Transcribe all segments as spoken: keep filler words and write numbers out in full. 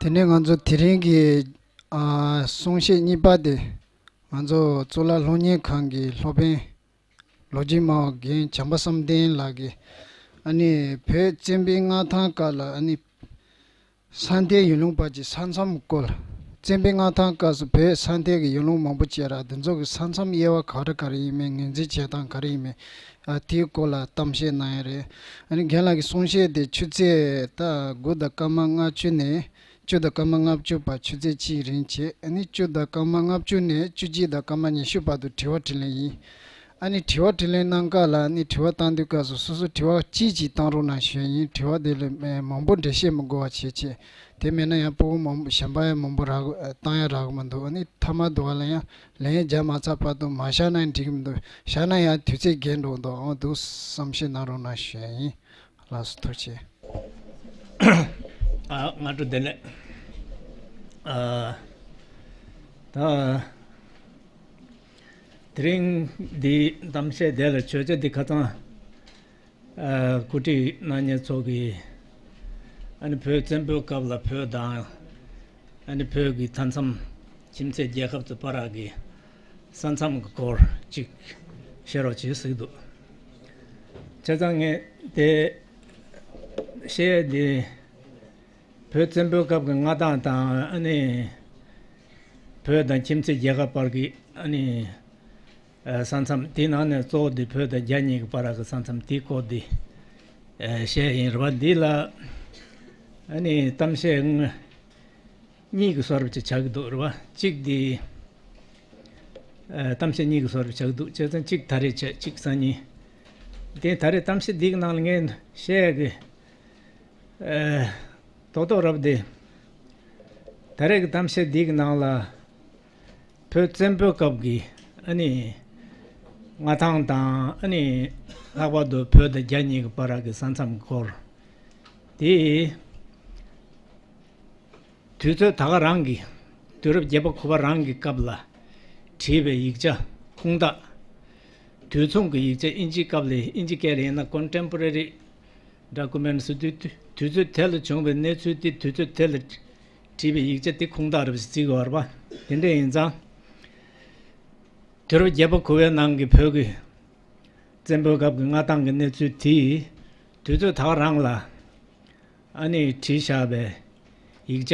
དེ་ནས་ང་ཚོ་དེ་རིང་གི་ཨ་གསུང་བཤད་གཉིས་པ་དེ། ང་ཚོ་གཙུག་ལག་སློབ་གཉེར་ཁང་གི་སློབ་དཔོན་ལོ་རྒྱུས་སྨྲ་བ་རྒན་བྱམས་པ་བསམ་གཏན་ལགས་ཀྱིས། ཨ་ནི་བོད་བཙན་པོའི་མངའ་ཐང་སྐབས་ལ་ཨ་ནི་ས་མཐའི་ཡུལ་ལུང་བར་གྱི་ས་མཚམས་སྐོར། བཙན་པོའི་མངའ་ཐང་སྐབས་སུ་བོད་ས་མཐའི་གི་ཡུལ་ལུང་མང་པོ་ཅིག་ར། དེ་ཚོ་གི་ས་མཚམས་དབྱེ་བ་ག་རེ་ག་རེ་ཡིན་མིན། ངོས་འཛིན་བྱེད་སྟངས་ག་རེ་ཡིན་མིན། ཨ་དེའི་སྐོར་ལ་གཏམ་བཤད་གནང་ཡ་རེད། ཨ་ནི་རྒན་ལགས་ཀྱི་གསུང་བཤད་དེ་ཆུ་ཚོད་ད་དགུ་དང་སྐར་མ་ལྔ་བཅུ་ནས། བཅུ་དང་སྐར་མ་ལྔ་བཅུ་བར་ཆུ་ཚོད་གཅིག་རིང་བྱས། ཨ་ནི་བཅུ་དང་སྐར་མ་ལྔ་བཅུ་ནས་བཅུ་གཅིག་དང་སྐར་མ་ཉི་ཤུ་བར་དུ་དྲི་བ་དྲིས་ལན་ཡིན། ཨ་ནི་དྲི་བ་དྲིས་ལན་གནང་སྐབས་ལ། ཨ་ནི་དྲི་བ་བཏང་དུས་སྐབས་སུ་སོ་སོ་དྲི་བ་གཅིག་གཅིག་བཏང་རོགས་གནང་ཞུ་ཡ་ཡིན། དྲི་བ་དེ་ལ་མང་པོ་འགྲེལ་བཤད་མི་དགོས་པ་བྱེད་ཆེད། དེ་མེད་ན་ཡང་སྤུ་གུ་མང་པོ་གཞན་པ་ཡང་མང་པོ་རག་གི། བཏང་ཡ་རག་གི་མི་འདུག་ཨ་ནི་མཐའ་མ་དུ་བ་ལ་ཡང་ལན་རྒྱག་མ་ཚར་བར་དུ་མ་བཞག་ན་འགྲིག་གི་མི་འདུག་བཞག་ན་ཡང་དུས་ཚོད་འགོར་འགྲོ་འདུག་འོ་འདུག་བསམ་ཤེས་གནང་རོགས་གནང་ཞུ་ཡ་ཡིན། ལགས་སོ། ཐུགས་རྗེ་ཆེ། ཨ། སྔ་དྲོ་བདེ་ལེགས། ཨ། ད་དེ་རིང་འདི་གཏམ་བཤད་དེ་ལ་བརྗོད་བྱ་འདི་ཁ་སང་ཨ་གོ་སྒྲིག་གནང་མཁན་ཚོ་གིས། ཨ་ནི་བོད་བཙན་པོའི་སྐབས་ལ་བོད་དང་། ཨ་ནི་བོད་ཀྱི་མཐའ་མཚམས་ཁྱིམ་མཚེས་རྒྱལ་ཁབ་ཚོ་བར་གྱི་ས་མཚམས་ཀྱི་སྐོར་ཅིག་བཤད་རོགས་བྱེད་ཟེར་གྱི་འདུག་བྱས་ཙང་ངས་དེ་བཤད་ཡས་འདི། བོད་བཙན་པོའི་སྐབས་ཀྱི་མངའ་ཐང་དང་། ཨ་ནི་བོད་དང་ཁྱིམ་མཚེས་རྒྱལ་ཁབ་བར་གྱི། ཨ་ནི་ཨ་ས་མཚམས། དེའི་ནང་ནས་གཙོ་བོ་དེ་བོད་དང་རྒྱ་གཉིས་ཀྱི་བར་གྱི་ས་མཚམས་དེའི་སྐོར་དེ་ཨ་བཤད་ཡིན་རེད་པ། འདི་ལ་ཨ་ནི་གཏམ་བཤད་ལྔ་གཉིས་ཀྱི་བཟོ་འདྲ་ཅིག་ཆགས་ཀྱི་འདུག་རེད་པ། གཅིག་དེ་ཨ་གཏམ་བཤད་གཉིས་ཀྱི་བཟོ་འདྲ་ཆགས་ཀྱི་འདུག་བྱས་ཙང་གཅིག་ད་རེས་བྱས། གཅིག་སང་ཉིན། དེ་ད་རེས་གཏམ་བཤད་འདི་གི་ནང་ལ་ངས་བཤད་ཡ་གི་ཨ་རྡོག་རྡོག་རེད་པ། དེ་ད་རེས་ཀྱི་གཏམ་བཤད་འདི་གི་ནང་ལ་བོད་བཙན་པོའི་སྐབས་ཀྱི་ཨ་ནི་མངའ་ཐང་དང་། ཨ་ནི་ལྷག་པར་དུ་བོད་དང་རྒྱ་གཉིས་ཀྱི་བར་གྱི་ས་མཚམས་སྐོར་དེ། དུས་ཚོད་ད་ག་རང་གི། དུས་རབས་བརྒྱད་པ་དགུ་པ་རང་གི་སྐབས་ལ་བྲིས་པའི་ཡིག་ཆ་ཁུངས་དག་དུས་མཚུངས་ཀྱི་ཡིག་ཆ། ཨིན་ཇི་སྐབས་ལ། ཨིན་ཇི་སྐད་ལ་ཡིན་ན་contemporary documents ཟེར་དུས། དུས་ཚོད་དེ་ལ་བྱུང་བའི་གནས་ཚུལ་དེ། དུས་ཚོད་དེ་ལ་བྲིས་པའི་ཡིག་ཆ་དེ་ཁུངས་དག་རེད་པ་ཟེར་གྱི་ཡོད་རེད་པ། དེ་འདྲ་ཡིན་ཙང་། དུས་རབས་བརྒྱད་པ་དགུ་པའི་ནང་གི་བོད་ཀྱི་བཙན་པོའི་སྐབས་ཀྱི་མངའ་ཐང་གི་གནས་ཚུལ་དེ་དུས་ཚོད་ད་ག་རང་ལ་ཨ་ནི་བྲིས་བཞག་པའི་ཡིག་ཆ།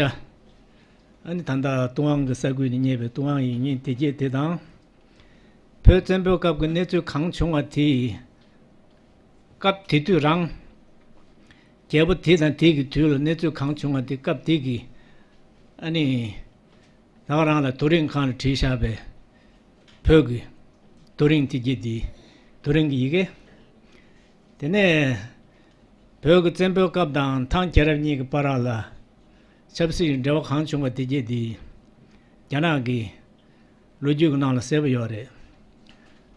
ཨ་ནི་ད་ལྟ་ཏུན་ཧོང་གི་ས་ཁུལ་ནས་རྙེད་པའི་ཏུན་ཧོང་ཡིག་རྙིང་དེ་གྱད་དེ་དང་། བོད་བཙན་པོའི་སྐབས་ཀྱི་གནས་ཚུལ་གང་བྱུང་བ་དེ། སྐབས་དེ་དུས་རང་། རྒྱལ་པོ་དེ་དང་དེ་གི་དུས་ལ་གནས་ཚུལ་གང་བྱུང་བ་དེ། སྐབས་དེ་གི་ཨ་ནི་ད་ག་རང་ལ་རྡོ་རིང་སྒང་ལ་བྲིས་བཞག་པའི་བོད་ཀྱི་རྡོ་རིང་དེ་གྱད་དེ། རྡོ་རིང་གི་ཡི་གེ། དེ་ནས་བོད་ཀྱི་བཙན་པོའི་སྐབས་དང་ཐང་རྒྱལ་རབས་གཉིས་ཀྱི་བར་ལ་ཆབ་སྲིད་ཀྱི་འབྲེལ་བ་གང་བྱུང་བ་དེ་གྱད་དེ་རྒྱ་ནག་གི་ལོ་རྒྱུས་ཀྱི་ནང་ལ་གསལ་པོ་ཡོད་རེད།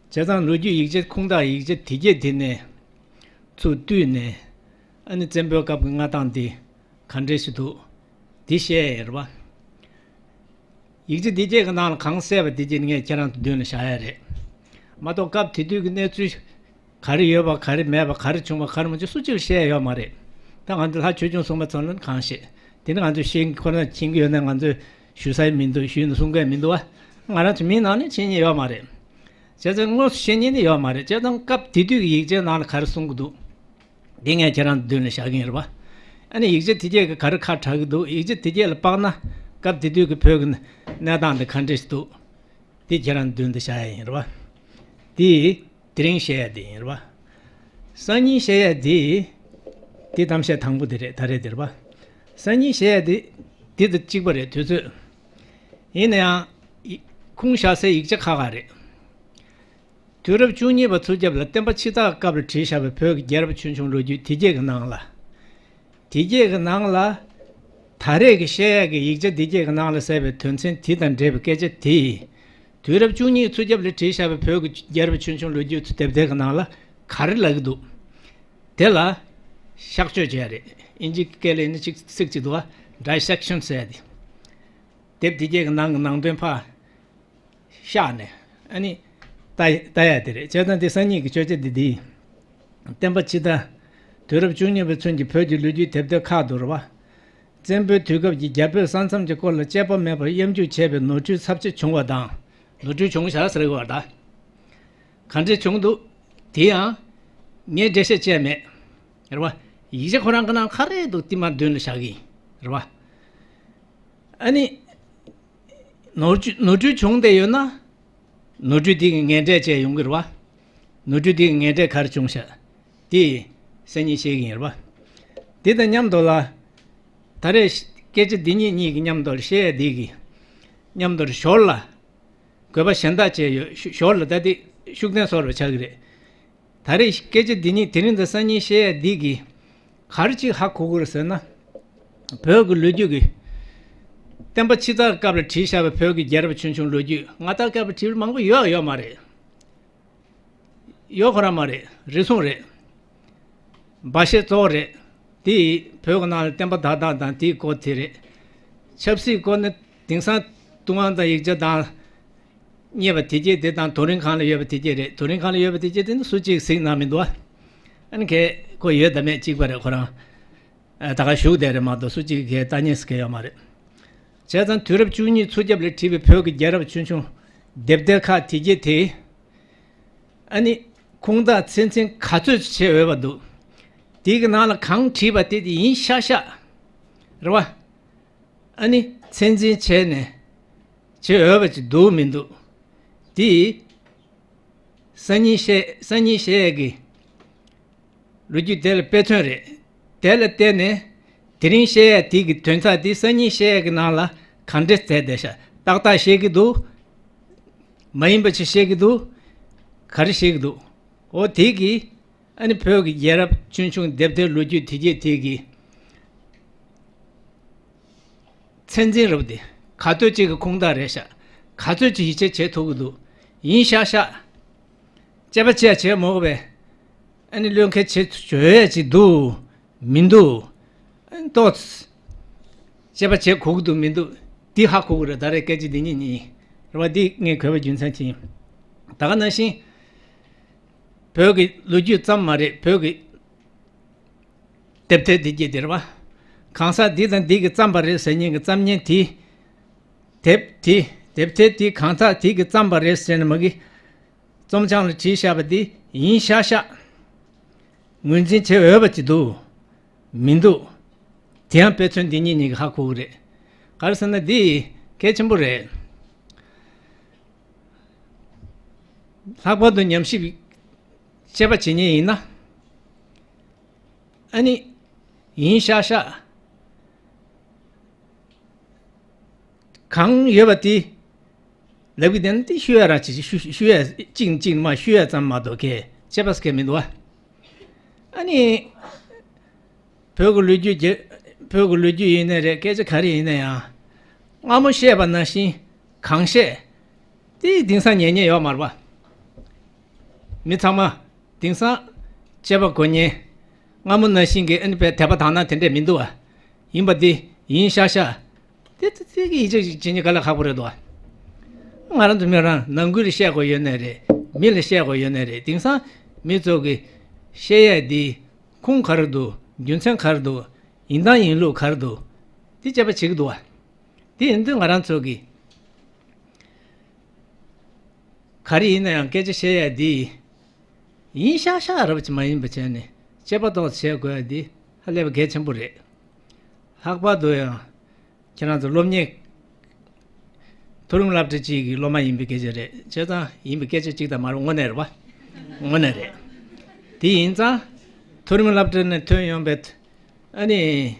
བྱས་ཙང་ལོ་རྒྱུས་ཡིག་ཆ་ཁུངས་དག་ཡིག་ཆ་དེ་གྱད་དེ་ནས་ཚུར་བཏུས་ནས། ཨ་ནི་བཙན་པོའི་སྐབས་ཀྱི་མངའ་ཐང་དེ་ག་འདྲ་ཞིག་འདུག་འདི་བཤད་ཡ་རེད་པ། ཡིག་ཆ་འདི་གྱད་ཀྱི་ནང་ལ་གང་གསལ་བ་དེ་གྱད་ངས་ཁྱེད་རང་ཚོ་མདུན་ལ་བཞག་ཡ་རེད། མ་གཏོགས་སྐབས་དེ་དུས་ཀྱི་གནས་ཚུལ་ག་རེ་ཡོད་པ། ག་རེ་མེད་པ། ག་རེ་བྱུང་བ། ག་རེ་མ་བྱུང་། སུ་གཅིག་ལ་བཤད་ཡ་ཡོད་མ་རེད། ད་ང་ཚོ་ལྷ་ཆོས་སྐྱོང་སྲུང་མ་ཚོ་ལ་གང་བཤད། དེ་ནི་ང་ཚོས་ཤེས། ཁོ་རང་མཁྱེན་གྱི་ཡོད་ན་ང་ཚོས་ཞུ་ས་མི་འདུག་ཞུས་ནས་གསུང་གི་མི་འདུག་བ། ང་རང་ཚོ་མིའི་ནང་ནས་མཁྱེན་མཁན་ཡོད་མ་རེད། བྱས་ཙང་དངོས་སུ་ཤེས་མཁན་ནི་ཡོད་མ་རེད། བྱས་ཙང་སྐབས་དེ་དུས་ཀྱི་ཡིག་ཆའི་ནང་ལ་ག་རེ་གསུང་གི་འདུག་འདི་ངས་ཁྱེད་རང་མདུན་ལ་བཞག་གི་ཡིན་རེད་པ། ཨ་ནི་ཡིག་ཆ་དེ་གྱད་ཀྱིས་ག་རེ་ཁ་གྲག་གི་འདུག་ཡིག་ཆ་དེ་གྱད་ལ་དཔག་ན་སྐབས་དེ་དུས་ཀྱི་བོད་ཀྱི་གནས་སྟངས་དེ་ག་འདྲ་ཞིག་འདུག་འདི་ཁྱེད་རང་མདུན་དུ་བཞག་ཡ་ཡིན་རེད་པ། འདི་དེ་རིང་བཤད་ཡ་དེ་ཡིན་རེད་པ། སང་ཉིན་བཤད་ཡ་དེ། འདི་གཏམ་བཤད་དང་པོ་དེ་རེད། ད་རེས་དེ་རེད་པ། སང་ཉིན་བཤད་ཡ་དེ་འདི་དང་གཅིག་པ་རེད། དུས་ཚོད། ཡིན་ན་ཡང་ཁུངས་བཞག་སའི་ཡིག་ཆ་ཁག་ཁག་རེད། དུས་རབས་བཅུ་གཉིས་པ་ཚུར་རྒྱབ་ལ་བསྟན་པ་ཕྱི་དར་སྐབས་ལ་བྲིས་བཞག་པའི་བོད་ཀྱི་རྒྱལ་རབས་ཆོས་འབྱུང་ལོ་རྒྱུས་དེ་གྱད་ཀྱི་ནང་ལ། དེ་གྱད་ཀྱི་ནང་ལ་ད་རེས་ཀྱི་བཤད་ཡག་གི་ཡིག་ཆ་དེ་གྱད་ཀྱི་ནང་ལ་གསལ་བའི་དོན་ཚན་དེ་དང་འབྲེལ་བའི་སྐད་ཆ་དེ། དུས་རབས་བཅུ་གཉིས་ཚུར་རྒྱབ་ལ་བྲིས་བཞག་པའི་བོད་ཀྱི་རྒྱལ་རབས་ཆོས་འབྱུང་ལོ་རྒྱུས་ཚོ་དེབ་ཐེར་གྱི་ནང་ལ་ག་རེ་ལབ་ཀྱི་འདུག་དེ་ལ་གཤག་བཅོས་བྱས་རེད། ཨིན་ཇི་སྐད་ལ་ཡིན་ན་ཅིག་ཚིག་ཅིག་འདུག་བ། Dissection ཟེར་ཏེ། དེབ་དེ་གྱད་ཀྱི་ནང་གི་ནང་དོན་ཕར་བཤགས་ནས། ཨ་ནི་ལྟ་ལྟ་ཡ་དེ་རེད། བྱས་ཙང་དེ་སང་ཉིན་གྱི་བརྗོད་བྱ་འདི་འདི། བསྟན་པ་ཕྱི་དར། དུས་རབས་བཅུ་གཉིས་པའི་ཚུན་གྱི་བོད་ཀྱི་ལོ་རྒྱུས་དེབ་ཐེར་ཁག་ཏུ་རེད་བ། བཙན་པོའི་དུས་སྐབས་ཀྱི་རྒྱ་བོད་ས་མཚམས་ཀྱི་སྐོར་ལ་དཔྱད་པ་མེད་པར་གཡམ་རྒྱུག་བྱས་པའི་ནོར་འཁྲུལ་ཚབས་ཆེ་བྱུང་བ་དང་། ནོར་འཁྲུལ་བྱུང་བཞག་ཟེར་དགོས་པ་དང་། ག་འདྲས་བྱུང་འདུག་དེ་ཡང་ངས་འགྲེལ་བཤད་བྱས་མེད། རེད་བ། ཡིག་ཆ་ཁོ་རང་གི་ནང་ག་རེ་འདུག་དེ་མར་མདུན་ལ་བཞག་གི་ཡིན། རེད་བ། ཨ་ནི། ནོར་འཁྲུལ་ནོར་འཁྲུལ་བྱུང་བསྡད་ཡོད་ན། ནོར་འཁྲུལ་དེ་གི་ངན་འབྲས་བཅས་ཡོང་གི་རེད་བ། ནོར་འཁྲུལ་དེ་གི་ངན་འབྲས་ག་རེ་བྱུང་ཤག་དེ་སང་ཉིན་བཤད་ཀྱི་ཡིན་རེད་བ། དེ་དང་མཉམ་དུ་ལ། ད་རེས་སྐད་ཆ་འདི་གཉིས་གཉིས་ཀྱི་མཉམ་དུ་བཤད་ཡ་འདི་གི་མཉམ་དུ་ཞོར་ལ། དགོས་པ་གཞན་དག་བཅས་ཡོད། ཞོ་ཞོར་ལ་ད་དེ་ཤུགས་ལྡན་སོར་བ་ཆགས་ཀྱི་རེད། ད་རེས་སྐད་ཆ་འདི་གཉིས་དེ་རིང་དང་སང་ཉིན་བཤད་ཡ་འདི་གི་ག་རེ་ཅིག་ཧ་གོ་གི་རེད་ཟེར་ན། བོད་ཀྱི་ལོ་རྒྱུས་ཀྱི་བསྟན་པ་ཕྱི་དར་སྐབས་ལ་བྲིས་བཞག་པའི་བོད་ཀྱི་རྒྱལ་རབས་ཆུང་ཆུང་ལོ་རྒྱུས་ང་ལྟར་སྐབས་ལ་བྲིས་མང་པོ་ཡོད་ཡོད་མ་རེད། ཡོད་ཁོ་རང་མ་རེད། རེ་ཟུང་རེད། སྦ་བཞེད་གཙོ་བོ་རེད། དེ་ཡིས་བོད་ཀྱི་ནང་ལ་བསྟན་པ་དར་སྟངས་དང་དེའི་སྐོར་དེ་རེད། ཆབ་སྲིད་སྐོར་ནི་དེང་སང་ཏུའུ་ཝང་དང་ཡིག་ཆ་དང་རྙེད་པ་དེ་སྐྱེས་དེ་དང་དོ་རིང་ཁང་ལ་ཡོད་པ་དེ་སྐྱེས་རེད། དོ་རིང་ཁང་ལ་ཡོད་པ་དེ་སྐྱེས་དེ་ནི་སུ་གཅིག་གཟིགས་གནང་མི་འདུག་ཨ། ཨ་ནི་གས་ཁོ་ཡོད་ད་མེད་གཅིག་པ་རེད་ཁོ་རང་། ཨ། ད་ག་བཞུགས་བསྡད་རེད་མ་གཏོགས་སུ་གཅིག་གིས་ལྟ་ཉན་ཟེར་མཁན་ཡོད་མ་རེད། བྱས་ཙང་དུས་རབས་བཅུ་གཉིས་ཚུར་རྒྱབ་ལ་བྲིས་པའི་བོད་ཀྱི་རྒྱལ་རབས་ཆུང་ཆུང་དེབ་ཐེར་ཁག་དེ་གྱད་དེ། ཨ་ནི་ཁུངས་དག་ཚད་འཛིན་ག་ཚོད་བྱེད་འོས་པ་འདུག་དེའི་གི་ནང་ལ་གང་བྲིས་པ་དེ་དེ་ཡིན་ཤག་ཤག་རེད་བ། ཨ་ནི་ཚད་འཛིན་བྱས་ནས་བྱེད་འོས་པ་ཅིག་འདུག་མི་འདུག་དེ་སང་ཉིན་བཤད་སང་ཉིན་བཤད་ཡས་ཀྱི་ལོ་རྒྱུས་དེ་ལ་དཔེ་མཚོན་རེད། དེ་ལ་བརྟེན་ནས་དེ་རིང་བཤད་ཡས་དེ་གི་དོན་དག་དེ་སང་ཉིན་བཤད་ཡས་ཀྱི་ནང་ལ་ག་འདྲས་མཛད་བསྡད་ཤག་ཏག་ཏག་བཤད་ཀྱི་འདུག་མ་ཡིན་པ་ཅིག་བཤད་ཀྱི་འདུག་ག་རེ་བཤད་ཀྱི་འདུག་འོ་དེ་གི་ཨ་ནི་བོད་ཀྱི་རྒྱལ་རབས་ཆུང་ཆུང་དེབ་ཐེར་ལོ་རྒྱུས་དེ་གྱད་དེ་གི་ཚད་འཛིན་རབ་དེ་ག་ཚོད་ཅིག་གི་ཁུངས་དག་རེད་ཤག་ག་ཚོད་ཅིག་ཡིད་ཆེས་བྱེད་ཐུབ་ཀྱི་འདུག་ཡིན་ཤག་ཤག་དཔྱད་པ་བྱས་བྱས་མོ་བས། ཨ་ནི་བློས་འཁེལ་བྱེད་བྱོས་ཡས་ཅིག་འདུག་མི་འདུག་ཨ་ནི་ཏོག་ཙམ་དཔྱད་པ་བྱེད་གོ་གི་འདུག་མི་འདུག་འདི་ཧ་གོ་གི་རེད། ད་རེས་སྐད་ཆ་འདི་གཉིས་གཉིས་རེད་བ། འདི་ངས་གོ་བའི་རྒྱུ་མཚན་ཅི་ཡིན། ད་ག་ནང་བཞིན་བོད་ཀྱི་ལོ་རྒྱུས་ཙམ་མ་རེད། བོད་ཀྱི་དེབ་ཐེར་འདི་གྱད་དེ་རེད་བ། གང་ཟག་འདི་དང་འདི་གིས་བརྩམས་པ་རེད་ཟེར་མཁན་གྱི་བརྩམས་མཁན་དེ། དེབ་དེ་དེབ་ཐེར་དེ་གང་ཟག་དེ་གིས་བརྩམས་པ་རེད་ཟེར་ནས་མ་གི་རྩོམ་བྱང་ལ་བྲིས་བཞག་པ་དེ་ཡིན་ཤག་ཤག་ངོས་འཛིན་བྱེད་འོས་པ་ཅིག་འདུག་མི་འདུག་དེ་ཡང་དཔེ་མཚོན་འདི་གཉིས་གཉིས་ཀྱིས་ཧ་གོ་གི་རེད། ག་རེ་ཟེར་ན་འདི་གལ་ཆེན་པོ་རེད། ལྷག་པར་དུ་ཉམས་ཞིབ་དཔྱད་པ་བྱེད་མཁན་ཡིན་ན། ཨ་ནི་ཡིན་ཤག་ཤག་གང་ཡོད་པ་དེ་ལབ་ཀྱི་བསྡད་ན་དེ་ཤོད་ཡ་རང་བྱེད། ཤོད་ཤོད་ཡ་གཅིག་གཅིག་མ་ཤོད་ཡ་ཙམ་མ་གཏོགས་གལ་ཆེ་བ་ཟེར་མཁན་མི་འདུག་བ། ཨ་ནི་བོད་ཀྱི་ལོ་རྒྱུས་ཀྱི་བོད་ཀྱི་ལོ་རྒྱུས་ཡིན་ནའི་རེད། སྐད་ཆ་ག་རེ་ཡིན་ན་ཡང་སྔ་མོ་བཤད་པ་ནང་བཞིན་གང་བཤད་དེ་དེང་སང་ཉན་མཁན་ཡོད་མ་རེད་བ། མི་ཚང་མ་དེང་སང་དཔྱད་པ་གོ་མཁན་སྔ་མོ་ནང་བཞིན་གྱི་ཨ་ནི་དཔེ་དད་པ་དག་སྣང་དེ་འདྲས་མི་འདུག་བ། ཡིན་པ་འདི་ཡིན་ཤག་ཤག་དེ་དེ་དེ་གི་ཡིད་ཆེས་ཤིག་བྱེད་མཁན་དཀའ་ལས་ཁག་པོ་རེད་དོ། ང་རང་ཚོ་མི་རང་ནང་ཁུལ་ལ་བཤད་དགོས་ཡོད་ནའི་རེད། མི་ལ་བཤད་དགོས་ཡོད་ནའི་རེད། དེང་སང་མི་ཚོ་གི་བཤད་ཡས་འདི་ཁུངས་ག་རེ་འདུག་རྒྱུ་མཚན་ག་རེ་འདུག་ཡིན་དང་ཡིན་ལུགས་ག་རེ་འདུག་དེ་དཔྱད་པ་བྱེད་ཀྱི་འདུག་བ། དེ་ཡིན་དུས་ང་རང་ཚོ་གི་ག་རེ་ཡིན་ན་ཡང་སྐད་ཆ་བཤད་ཡས་འདི་ཡིན་ཤག་ཤག་རབ་ཅིག་མ་ཡིན་པ་བྱས་ནས་དཔྱད་པ་ཏོག་ཙམ་བྱེད་དགོས་ཡ་འདི་ཧ་ལས་པ་གལ་ཆེན་པོ་རེད། ལྷག་པར་དུ་ཡང་ཁྱེད་རང་ཚོ་སློབ་གཉེར་མཐོ་རིམ་སློབ་གྲྭ་གཅིག་གི་སློབ་མ་ཡིན་པའི་སྐད་ཆ་རེད། བྱས་ཙང་ཡིན་པའི་སྐད་ཆ་གཅིག་དང་མ་རེད། དངོས་གནས་རེད་བ། དངོས་གནས་རེད། དེ་ཡིན་ཙང་མཐོ་རིམ་སློབ་གྲྭ་ནས་ཐོན་ཡོང་པའི་ཨ་ནི་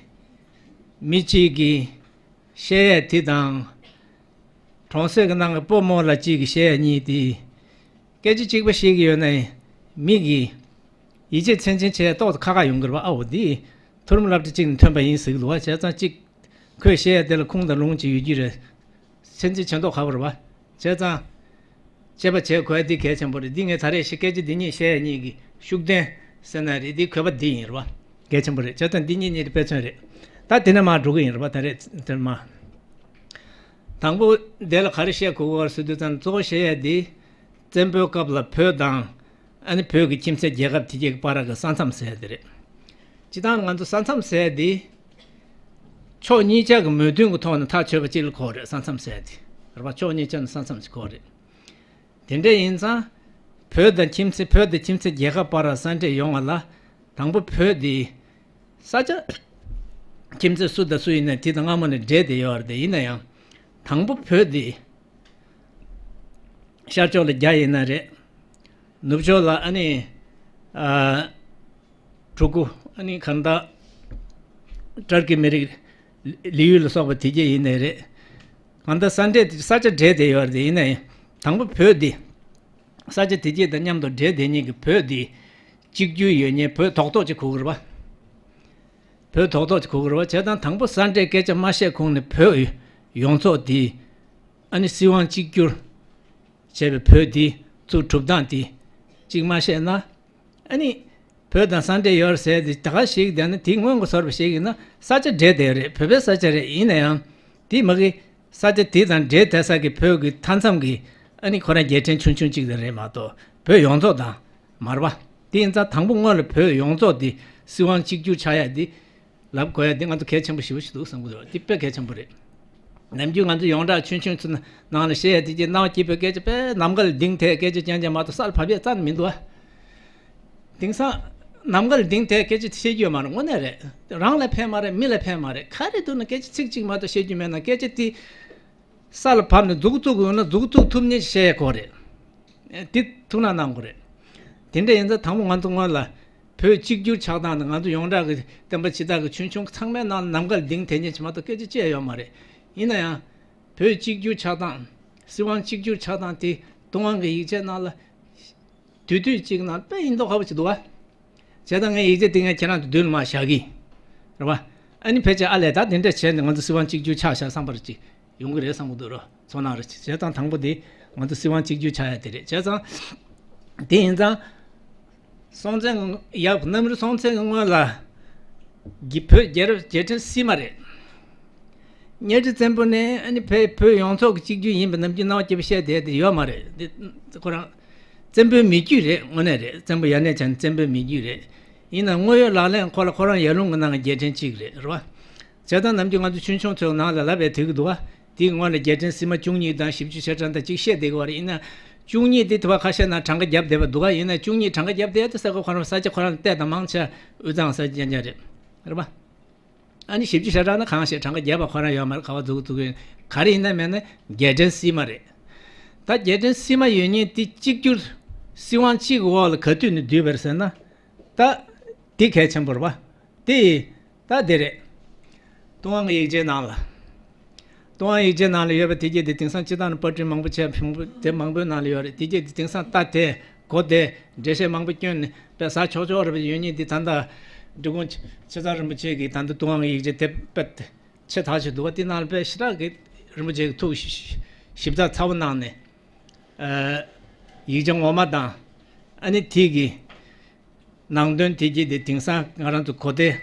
མི་གཅིག་གིས་བཤད་ཡས་དེ་དང་། གྲོང་གསེབ་ཀྱི་ནང་གི་སྤོ་རྨོ་ལ་གཅིག་གིས་བཤད་ཡས་གཉིས་དེ། སྐད་ཆ་གཅིག་པ་བཤད་ཀྱི་ཡོད་ན་མི་གིས་ཡིད་ཆེས་ཚད་འཛིན་བྱེད་ཡས་ཏོག་ཙམ་ཁག་ཁག་ཡོང་གི་རེད་བ། ཨ་འོ་འདི་མཐོ་རིམ་སློབ་གྲྭ་གཅིག་ནས་ཐོན་པ་ཡིན་ཟེར་གི་འདུག་བ། བྱས་ཙང་གཅིག་ཁོས་བཤད་ཡས་དེ་ལ་ཁུངས་དང་ལུང་གཅིག་ཡོད་ཀྱི་རེད། ཚད་འཛིན་བྱེད་མདོག་ཁ་པོ་རེད་བ། བྱས་ཙང་། དཔྱད་པ་བྱེད་དགོས་ཡ་འདི་གལ་ཆེན་པོ་རེད། འདི་ངས་ད་རེས་ཤི་སྐད་ཆ་འདི་གཉིས་བཤད་ཡ་གཉིས་ཀྱི་ཤུགས་ལྡན་ཟེར་ན་རེད། འདི་གོ་བ་འདི་ཡིན་རེད་བ། གལ་ཆེན་པོ་རེད། བྱས་ཙང་འདི་གཉིས་གཉིས་དེ་དཔེ་མཚོན་རེད། ད་དེ་ནས་མར་འགྲོ་གི་ཡིན་རེད་བ། ད་རེས་དེར་མ། དང་པོ་འདི་ལ་ག་རེ་བཤད་དགོས་ཀྱི་ཡོད་ཟེར་དུས་ཙང་གཙོ་བོ་བཤད་ཡ་འདི། བཙན་པོའི་སྐབས་ལ་བོད་དང་། ཨ་ནི་བོད་ཀྱི་ཁྱིམ་མཚེས་རྒྱལ་ཁབ་དེ་གའི་བར་གྱི་ས་མཚམས་ཟེར་ཡ་དེ་རེད། སྤྱིར་བཏང་ང་ཚོ་ས་མཚམས་ཟེར་ཡ་འདི། ཕྱོགས་གཉིས་ཆ་གི་མོས་མཐུན་གྱི་ཐོག་ནས་ཐག་ཆོད་པ་གཅིག་ལ་གོ་རེད། ས་མཚམས་ཟེར་དེ་རེད་པ། ཕྱོགས་གཉིས་ཆ་ནས་ས་མཚམས་ཤིག་གོ་རེད། དེ་འདྲ་ཡིན་ཙང་། བོད་དང་ཁྱིམ་མཚེས་བོད་དང་ཁྱིམ་མཚེས་རྒྱལ་ཁབ་བར་ལ་ས་འབྲེལ་ཡོང་བ་ལ། དང་པོ་བོད་དེ། ས་ཆ། ཁྱིམ་མཚེས་སུ་དང་སུ་ཡིན་ན་དེ་དང་སྔ་མོ་ནས་འབྲེལ་བསྡད་ཡོད་རེད་དེ། ཡིན་ན་ཡང་། དང་པོ་བོད་དེ། ཤར་ཕྱོགས་ལ་རྒྱ་ཡིན་ན་རེད། ནུབ་ཕྱོགས་ལ་ཨ་ནི། ཨ། གྲུ་གུ། ཨ་ནི་གང་ལྟར། ཏར་ཀི་མི་རིགས། ལི་ཡུལ་ལ་སོགས་པ་དེ་གྱད་ཡིན་ནའི་རེད། གང་ལྟར་ས་འབྲེལ་ས་ཆ་འབྲེལ་བསྡད་ཡོད་རེད་དེ། ཡིན་ན་ཡང་དང་པོ་བོད་འདི། ས་ཆ་དེ་གྱད་དང་མཉམ་དུ་འབྲེལ་བསྡད་མཁན་གྱི་བོད་འདི། གཅིག་གྱུར་ཡོད་མཁན་བོད་ཐོག་ཐོག་ཅིག་གོ་གི་རེད་པ། བོད་ཐོག་ཐོག་ཅིག་གོ་གི་རེད་པ། བྱས་ཙང་དང་པོ་ས་འབྲེལ་སྐད་ཆ་མ་བཤད་གོང་ནས་བོད་ཡོངས་རྫོགས་འདི། ཨ་ནི་སྲིད་དབང་གཅིག་གྱུར། བྱས་པའི་བོད་འདི་ཚུར་གྲུབ་སྟངས་འདི་གཅིག་མ་བཤད་ན། ཨ་ནི། བོད་དང་ས་འབྲེལ་ཡོད་ཟེར་ཏེ་ད་ག་ཞིག་བསྡད་ན། དེ་སྔོན་གྱི་བཟོ་འདྲ་ཞིག་ཡིན་ན་ས་ཆ་འབྲེལ་བསྡད་རེད། བོད་པའི་ས་ཆ་རེད། ཡིན་ན་ཡང་། དེ་མ་གི། ས་ཆ་དེ་དང་འབྲེལ་བསྡད་ས་གི་བོད་ཀྱི་མཐའ་མཚམས་ཀྱི། ཨ་ནི་ཁོ་རང་རྒྱལ་ཕྲན་ཆུང་ཆུང་གཅིག་དེ་རེད་མ་གཏོགས་བོད་ཡོངས་རྫོགས་དང་མ་རེད་པ། དེ་ཡིན་ཙང་དང་པོ་སྔོན་ལ་བོད་ཡོངས་རྫོགས་དེ་སྲིད་དབང་གཅིག་གྱུར་ཆགས་ཡ་དེ། ལབ་དགོས་ཡ་དེ་ང་ཚོ་གལ་ཆེན་པོ་ཞེ་པོ་ཞིག་འདུག་བསམ་གྱི་འདུག་དེ་དཔེ་གལ་ཆེན་པོ་རེད། ནམ་རྒྱུན་ང་ཚོ་ཡོངས་གྲགས་ཆུང་ཆུང་ཚོ་ནང་ལ་བཤད་ཡ་དེ་གྱད་སྣང་བ་སྐྱིད་པའི་སྐད་ཆ། དཔེ་ནམ་མཁའ་ལ་ལྡིང་ཐལ་སྐད་ཆ་རྐྱང་རྐྱང་མ་གཏོགས་ས་ལ་བབས་ཡ་རྩ་ནས་མི་འདུག་ཨ། དེང་སང་ནམ་མཁའ་ལ་ལྡིང་ཐལ་སྐད་ཆ་བཤད་རྒྱུ་ཡོད་མ་རེད། དངོས་གནས་རེད། རང་ལ་ཕན་མ་རེད། མི་ལ་ཕན་མ་རེད། ག་རེ་འདུག་ན་སྐད་ཆ་ཚིག་གཅིག་མ་གཏོགས་བཤད་རྒྱུ་མེད་ན། སྐད་ཆ་དེ་ས་ལ་བབས་ནས་མཛུབ་གུ་བཙུགས་དགོས་ན་མཛུབ་གུ་བཙུགས་ཐུབ་མཁན་ཞིག་བཤད་ཡ་དགོས་རེད། དེ་ཐུགས་སྣང་གནང་དགོས་རེད། དེ་འདྲ་ཡིན་ཙང་དང་པོ་ང་ཚོ་སྔོན་ལ་བོད་གཅིག་གྱུར་ཆགས་སྟངས་དང་། ང་ཚོ་ཡོངས་གྲགས་ཀྱི་བསྟན་པ་སྤྱི་དག་གི་ཆུང་ཆུང་ཚང་མའི་ནང་ལ་ནམ་མཁའ་ལ་ལྡིང་ཐལ་མཁན་ཞིག་མ་གཏོགས་སྐད་ཆ་བཤད་ཡ་ཡོད་མ་རེད། ཡིན་ན་ཡང་། བོད་གཅིག་གྱུར་ཆགས་སྟངས། སྲིད་དབང་གཅིག་གྱུར་ཆགས་སྟངས་དེ་ཐུབ་དབང་གི་ཡིག་ཆའི་ནང་ལ། དུས་དུས་གཅིག་ནང་དཔེ་ཡིན་མདོག་ཁ་པོ་ཅིག་འདུག་བ། བྱས་ཙང་ངས་ཡིག་ཆ་དེ་ངས་ཁྱེད་རང་ཚོའི་མདུན་ལ་མར་བཞག་གི་རེད་བ། ཨ་ནི་ཕལ་ཆེར་ཨ་ལས་ད་དེ་འདྲ་བྱས་ནས་ང་ཚོ་སྲིད་དབང་གཅིག་གྱུར་ཆགས་བཞག་བསམ་པ་ཅིག་ཡོང་གི་རེད་བསམ་གྱི་འདུག་རོ། ཚོར་སྣང་རེ་བྱས་ཙང་། དང་པོ་དེ་ང་ཚོ་སྲིད་དབང་གཅིག་གྱུར་ཆགས་ཡ་དེ་རེད། བྱས་ཙང་། དེ་ཡིན་ཙང་། སྲོང་བཙན་ཡབ་གནམ་རི་སྲོང་བཙན་གྱི་སྔོན་ལ། གི་བོད་རྒྱལ་རབས་རྒྱལ་ཕྲན་སྲིད་མ་རེད། གཉའ་ཁྲི་བཙན་པོ་ནས་ཨ་ནི་བོད་བོད་ཡོངས་རྫོགས་ཀྱི་གཅིག་གྱུར་ཡིན་པའི་ནམ་རྒྱུན་སྣང་བ་སྐྱིད་པོ་བཤད་བསྡད་དེ་ཡོད་མ་རེད། འདི་ཁོ་རང་བཙན་པོའི་མི་རྒྱུད་རེད། དངོས་གནས་རེད། བཙན་པོ་ཡ་ནས་བྱས་ནས་བཙན་པོའི་མི་རྒྱུད་རེད། ཡིན་ནའང་དངོས་ཡོད་ལག་ལེན་ཁོ་ལ་ཁོ་རང་ཡར་ཀླུང་གི་ནང་གི་རྒྱལ་ཕྲན་གཅིག་རེད། རེད་བ། བྱས་ཙང་ནམ་རྒྱུན་ང་ཚོ་ཆུང་ཆུང་ཚོའི་ནང་ལ་ལབ་པའི་དུས་ཀྱི་འདུག་བ། དེའི་སྔོན་ལ་རྒྱལ་ཕྲན་སྲིད་མ་བཅུ་གཉིས་དང་བཞི་བཅུ་ཞེ་གྲངས་དང་གཅིག་བཤད་བསྡད་ཀྱི་ཡོད་རེད། ཡིན་ན་བཅུ་གཉིས་དེ་དུ་བ་ཁ་ཤས་ནང་གྲངས་ཀ་བརྒྱབ་བསྡད་པ་འདུག་ག་ཡིན་ན་བཅུ་གཉིས་གྲངས་ཀ་བརྒྱབ་བསྡད་དེ་ས་ཁོ་ཁོ་རང་ས་ཆ་ཁོ་རང་ལ་བལྟས་དང་མང་ཆེ་དབུས་གཙང་ས་ཆ་རྐྱང་རྐྱང་རེད། རེད་པ། ཨ་ནི་བཞི་བཅུ་ཞེ་གྲངས་ནི་གང་ཞིག་གྲངས་ཀ་བརྒྱབ་པ་ཁོ་རང་ཡོད་མ་རེད། ག་བ་འཛུགས་འཛུགས་ཡོད། ག་རེ་ཡིན་ན་མེད་ན་རྒྱལ་ཕྲན་སྲིད་མ་རེད། ད་རྒྱལ་ཕྲན་སྲིད་མ་ཡོད་མཁན་དེ་གཅིག་གྱུར་སྲིད་དབང་གཅིག་གི་འོག་ལ་ག་དུས་ནས་བསྡུས་པ་རེད་ཟེར་ན། ད་དེ་གལ་ཆེན་པོ་རེད་པ། དེ། ད་དེ་རེད། ཏུན་ཧོང་གི་ཡིག་ཆའི་ནང་ལ། ཏུན་ཧོང་ཡིག་ཆའི་ནང་ལ་ཡོད་པ་དེ་གྱད་དེ་དེང་སང་སྤྱིར་བཏང་ནས་པར་སྐྲུན་མང་པོ་བྱས། མང་པོ་དེ་མང་པོའི་ནང་ལ་ཡོད་རེད། དེ་གྱད་དེ་དེང་སང་ལྟ་དེ་གོ་དེ་འགྲེལ་བཤད་མང་པོ་བསྐྱོན་ནས་དཔེ་ཟ་ཆོག་ཆོག་རེད་པ། ཡོད་མཁན་དེ་ད་ལྟ་འབྲི་གུང་ཆེ་ཚང་རིན་པོ་ཆེ་གིས་ད་ལྟ་ཏུན་ཧོང་གི་ཡིག་ཆ་དེ་དཔེ་ཆེ་ཐག་ཆོད་འདུག་བ། དེ་ནང་ལ་དཔེ་ཞེ་དྲག་གི་རིན་པོ་ཆེ་གིས་ཐུགས་ཞིབ་ཞིབ་ཚགས་ཚ་པོ་གནང་ནས། ཨ། ཡིག་ཆ་ངོ་མ་དང་། ཨ་ནི་དེ་གི་ནང་དོན་དེ་གྱད་དེ་དེང་སང་ང་རང་ཚོ་གོ་དེ།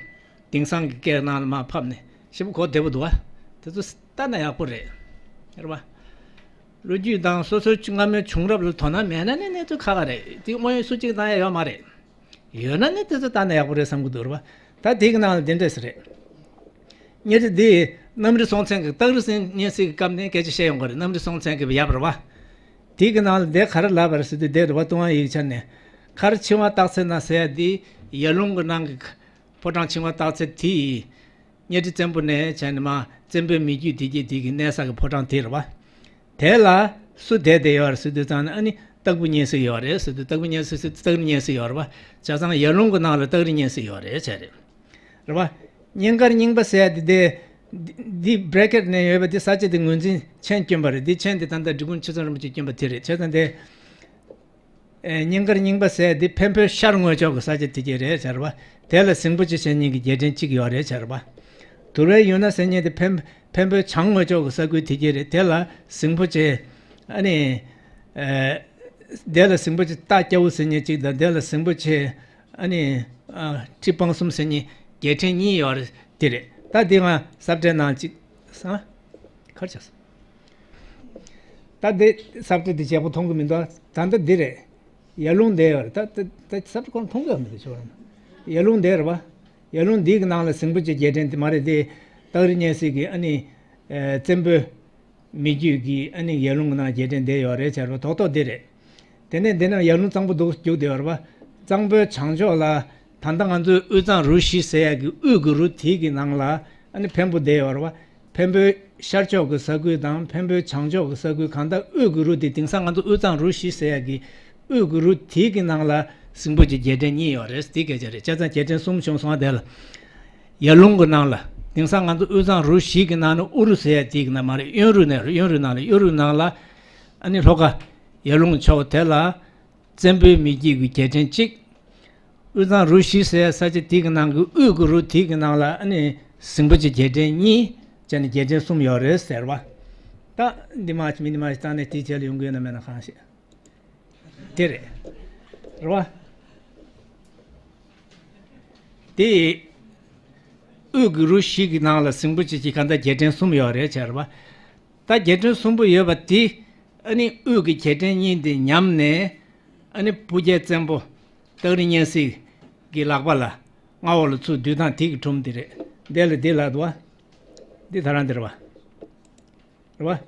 དེང་སང་གི་སྐད་ནང་ལ་མར་ཕབ་ནས་ཞེ་པོ་གོ་བདེ་པོ་འདུག་བ། དེ་ཚོ་ལྟ་ན་ཡག་པོ་རེད། རེད་པ། ལོ་རྒྱུས་དང་སོ་སོའི་སྔ་མོའི་བྱུང་རབས་ལ་དོ་སྣང་མེད་ན་ནི་གནས་ཚུལ་ཁག་ཁག་རེད། དེ་དངོས་ཡོད་སུ་གཅིག་བཏང་ཡ་ཡོད་མ་རེད། ཡོད་ན་ནི་དེ་ཚོ་ལྟ་ན་ཡག་པོ་རེད་བསམ་གྱི་འདུག་རེད་པ། ད་དེ་གི་ནང་ལ་དེ་འདྲས་རེད། གཉའ་ཁྲི་འདི་གནམ་རི་སྲོང་བཙན་གྱི་སྟག་རི་སེང་གཉན་སྲིད་ཀྱི་སྐབས་ནས་སྐད་ཆ་བཤད་ཡོང་གི་རེད། གནམ་རི་སྲོང་བཙན་གྱི་ཡབ་རེད་པ། དེ་གི་ནང་ལ་འདི་ག་རེ་ལབ་པ་རེད་ཟེར་དུས། འདི་རེད་པ། ཏུན་ཧོང་ཡིག་ཆ་ནས་མཁར་ཆིང་ཧྭ་སྟག་རྩེ་ན་ཟེར་ཡ་འདི་ཡར་ཀླུང་གི་ནང་གི་ཕོ་བྲང་ཆིང་ཧྭ་སྟག་རྩེ་དེ་ཡིན། གཉའ་ཁྲི་བཙན་པོ་ནས་བྱས་ནས་མར་བཙན་པོའི་མི་རྒྱུད་དེ་གྱད་དེ་གི་གནས་ས་གི་ཕོ་བྲང་དེ་རེད་པ། དེ་ལ་སུ་བསྡད་བསྡད་ཡོད་རེད་ཟེར་དུས་ཙང་ནས། ཨ་ནི་སྟག་བུ་གཉན་སྲིད་ཡོད་རེད་ཟེར་དུས། སྟག་བུ་གཉན་སྲིད་ཟེར་དུས་སྟག་རི་གཉན་སྲིད་ཡོད་རེད་པ། བྱས་ཙང་ཡར་ཀླུང་གི་ནང་ལ་སྟག་རི་གཉན་སྲིད་ཡོད་རེད་བྱས་རེད། རེད་པ། གཉན་མཁར་རྙིང་པ་ཟེར་ཡ་དེ་དེ། འདི་འདི་བྷི་རེ་ཀེཊ་ནས་ཡོད་པ་དེ་ས་ཆ་དེ་ངོས་འཛིན་མཆན་བསྐྱོན་པ་རེད། འདི་མཆན་དེ་ད་ལྟ་འབྲི་གུང་ཆེ་ཚང་རིན་པོ་ཆེས་བསྐྱོན་པ་དེ་རེད། བྱས་ཙང་དེ། ཨེ། གཉན་མཁར་རྙིང་པ་ཟེར་དེ་འཕན་པོའི་ཤར་ངོས་ཕྱོགས་ཀྱི་ས་ཆ་དེ་གྱད་རེད་བྱས་རེད་པ། དེ་ལ་ཟིང་པོ་ཆེ་ཟེར་མཁན་གྱི་རྒྱལ་ཕྲན་གཅིག་ཡོད་རེད་བྱས་རེད་པ། དུར་བའི་ཡུལ་ན་ཟེར་མཁན་དེ་འཕན་འཕན་པོའི་བྱང་ངོས་ཕྱོགས་ཀྱི་ས་ཁུལ་དེ་གྱད་རེད། དེ་ལ་ཟིང་པོ་ཆེ། ཨ་ནི། ཨེ། དེ་ལ་ཟིང་པོ་ཆེ་སྟག་སྐྱ་བོ་ཟེར་མཁན་གཅིག་དང་། དེ་ལ་ཟིང་པོ་ཆེ། ཨ་ནི། ཨ། ཁྲི་སྤང་གསུམ་ཟེར་མཁན་རྒྱལ་ཕྲན་གཉིས་ཡོད་རེད། དེ་རེད། ད་དེ་ང་ས་བཀྲའི་ནང་གཅིག་ས། གར་ཆགས་སོང་། ད་དེ་ས་བཀྲ་དེ་བྱས་པོ་མཐོང་གི་མི་འདུག་ད་ལྟ་འདི་རེད། ཡར་ཀླུང་དེ་ཡོད་རེད། ད་ད་ད་ས་བཀྲ་ཁོ་རང་མཐོང་གི་ཡོད་མི་འདུག་ཆོག་རེད། ཡར་ཀླུང་དེ་རེད་པ། ཡར་ཀླུང་འདི་གི་ནང་ལ་ཟིང་པོ་ཆེ་རྒྱལ་ཕྲན་དེ་མ་རེད་དེ། སྟག་རི་གཉན་སྲིན་གྱི་ཨ་ནི་ཨེ་བཙན་པོའི་མི་རྒྱུད་ཀྱི་ཨ་ནི་ཡར་ཀླུང་གི་ནང་རྒྱལ་ཕྲན་བསྡད་ཡོད་རེད་ཟེར་བ་རྡོག་རྡོག་འདི་རེད། དེ་ནས་འདི་ནང་ཡར་ཀླུང་གཙང་པོ་འདུག་རྒྱུག་བསྡད་ཡོད་རེད་པ། གཙང་པོའི་བྱང་ཕྱོགས་ལ་ད་ལྟ་ང་ཚོའི་དབུས་གཙང་རུ་བཞི་ཟེར་ཡག་གི་དབུས་ཀྱི་རུ་དེའི་གི་ནང་ལ་ཨ་ནི་འཕན་པོ་བསྡད་ཡོད་རེད་པ། འཕན་པོའི་ཤར་ཕྱོགས་ཀྱི་ས་ཁུལ་དང་འཕན་པོའི་བྱང་ཕྱོགས་ཀྱི་ས་ཁུལ། གང་ལྟར་དབུས་ཀྱི་རུ་དེ་དེང་སང་ང་ཚོ་དབུས་གཙང་རུ་བཞི་ཟེར་ཡག་གི་དབུས་ཀྱི་རུ་དེའི་གི་ནང་ལ་སྲིན་པོ་ཆེ་རྒྱལ་ཕྲན་གཉིས་ཡོད་རེད། དེ་སྐད་ཆ་རེད། བྱས་ཙང་རྒྱལ་ཕྲན་གསུམ་བྱུང་སོང་བ། དེ་ལ་ཡར་ཀླུང་གི་ནང་ལ་དེང་སང་ང་ཚོ་དབུས་གཙང་རུ་བཞི་གི་ནང་ནས་དབུ་རུ་ཟེར་ཡག་དེའི་གི་ནང་མ་རེད། གཡོན་རུ་ནས་རེད། གཡོན་རུ་ནང་ལ། གཡོན་རུ་ནང་ལ་ཨ་ནི་ལྷོ་ཁ་ཡར་ཀླུང་ཕྱོགས་དེ་ལ་བཙན་པོའི་མི་རྒྱུད་ཀྱི་རྒྱལ་ཕྲན་གཅིག། དབུས་གཙང་རུ་བཞི་ཟེར་ས་ཆ་དེ་གི་ནང་གི་དབུས་ཀྱི་རུ་དེ་གི་ནང་ལ་ཨ་ནི་སྲིན་པོ་ཆེ་རྒྱལ་ཕྲན་གཉིས་བྱས་ནས་རྒྱལ་ཕྲན་གསུམ་ཡོད་རེད་ཟེར་བ། ད་འདི་མ་ཅི་མི་འདི་མ་ཅི་བཏང་ནས་དེའི་རྗེས་ལ་ཡོང་གི་ཡོད་ན་མེད་ན་གང་ཤེས། དེ་རེད། རེད་བ། དེ་དབུས་ཀྱི་རུ་བཞི་གི་ནང་ལ་སྲིན་པོ་ཆེ་གི་གང་ལྟར་རྒྱལ་ཕྲན་གསུམ་ཡོད་རེད་ཟེར་བ། ད་རྒྱལ་ཕྲན་གསུམ་པོ་ཡོད་པ་དེ་ཨ་ནི་དབུས་ཀྱི་རྒྱལ་ཕྲན་གཉིས་དེ་ཉམས་ནས་ཨ་ནི་སྤུ་རྒྱལ་བཙན་པོ་སྟག་རི་གཉན་སྲིན་གྱི་ལག་པ་ལ་མངའ་འོག་ལ་ཚུར་བསྡུས་སྟངས་དེ་གི་སྒྲུང་དེ་རེད། འདི་ལ་འདི་ལབ་འདུག་བ། འདི་ད་རང་འདི་རེད་བ། རེད་བ།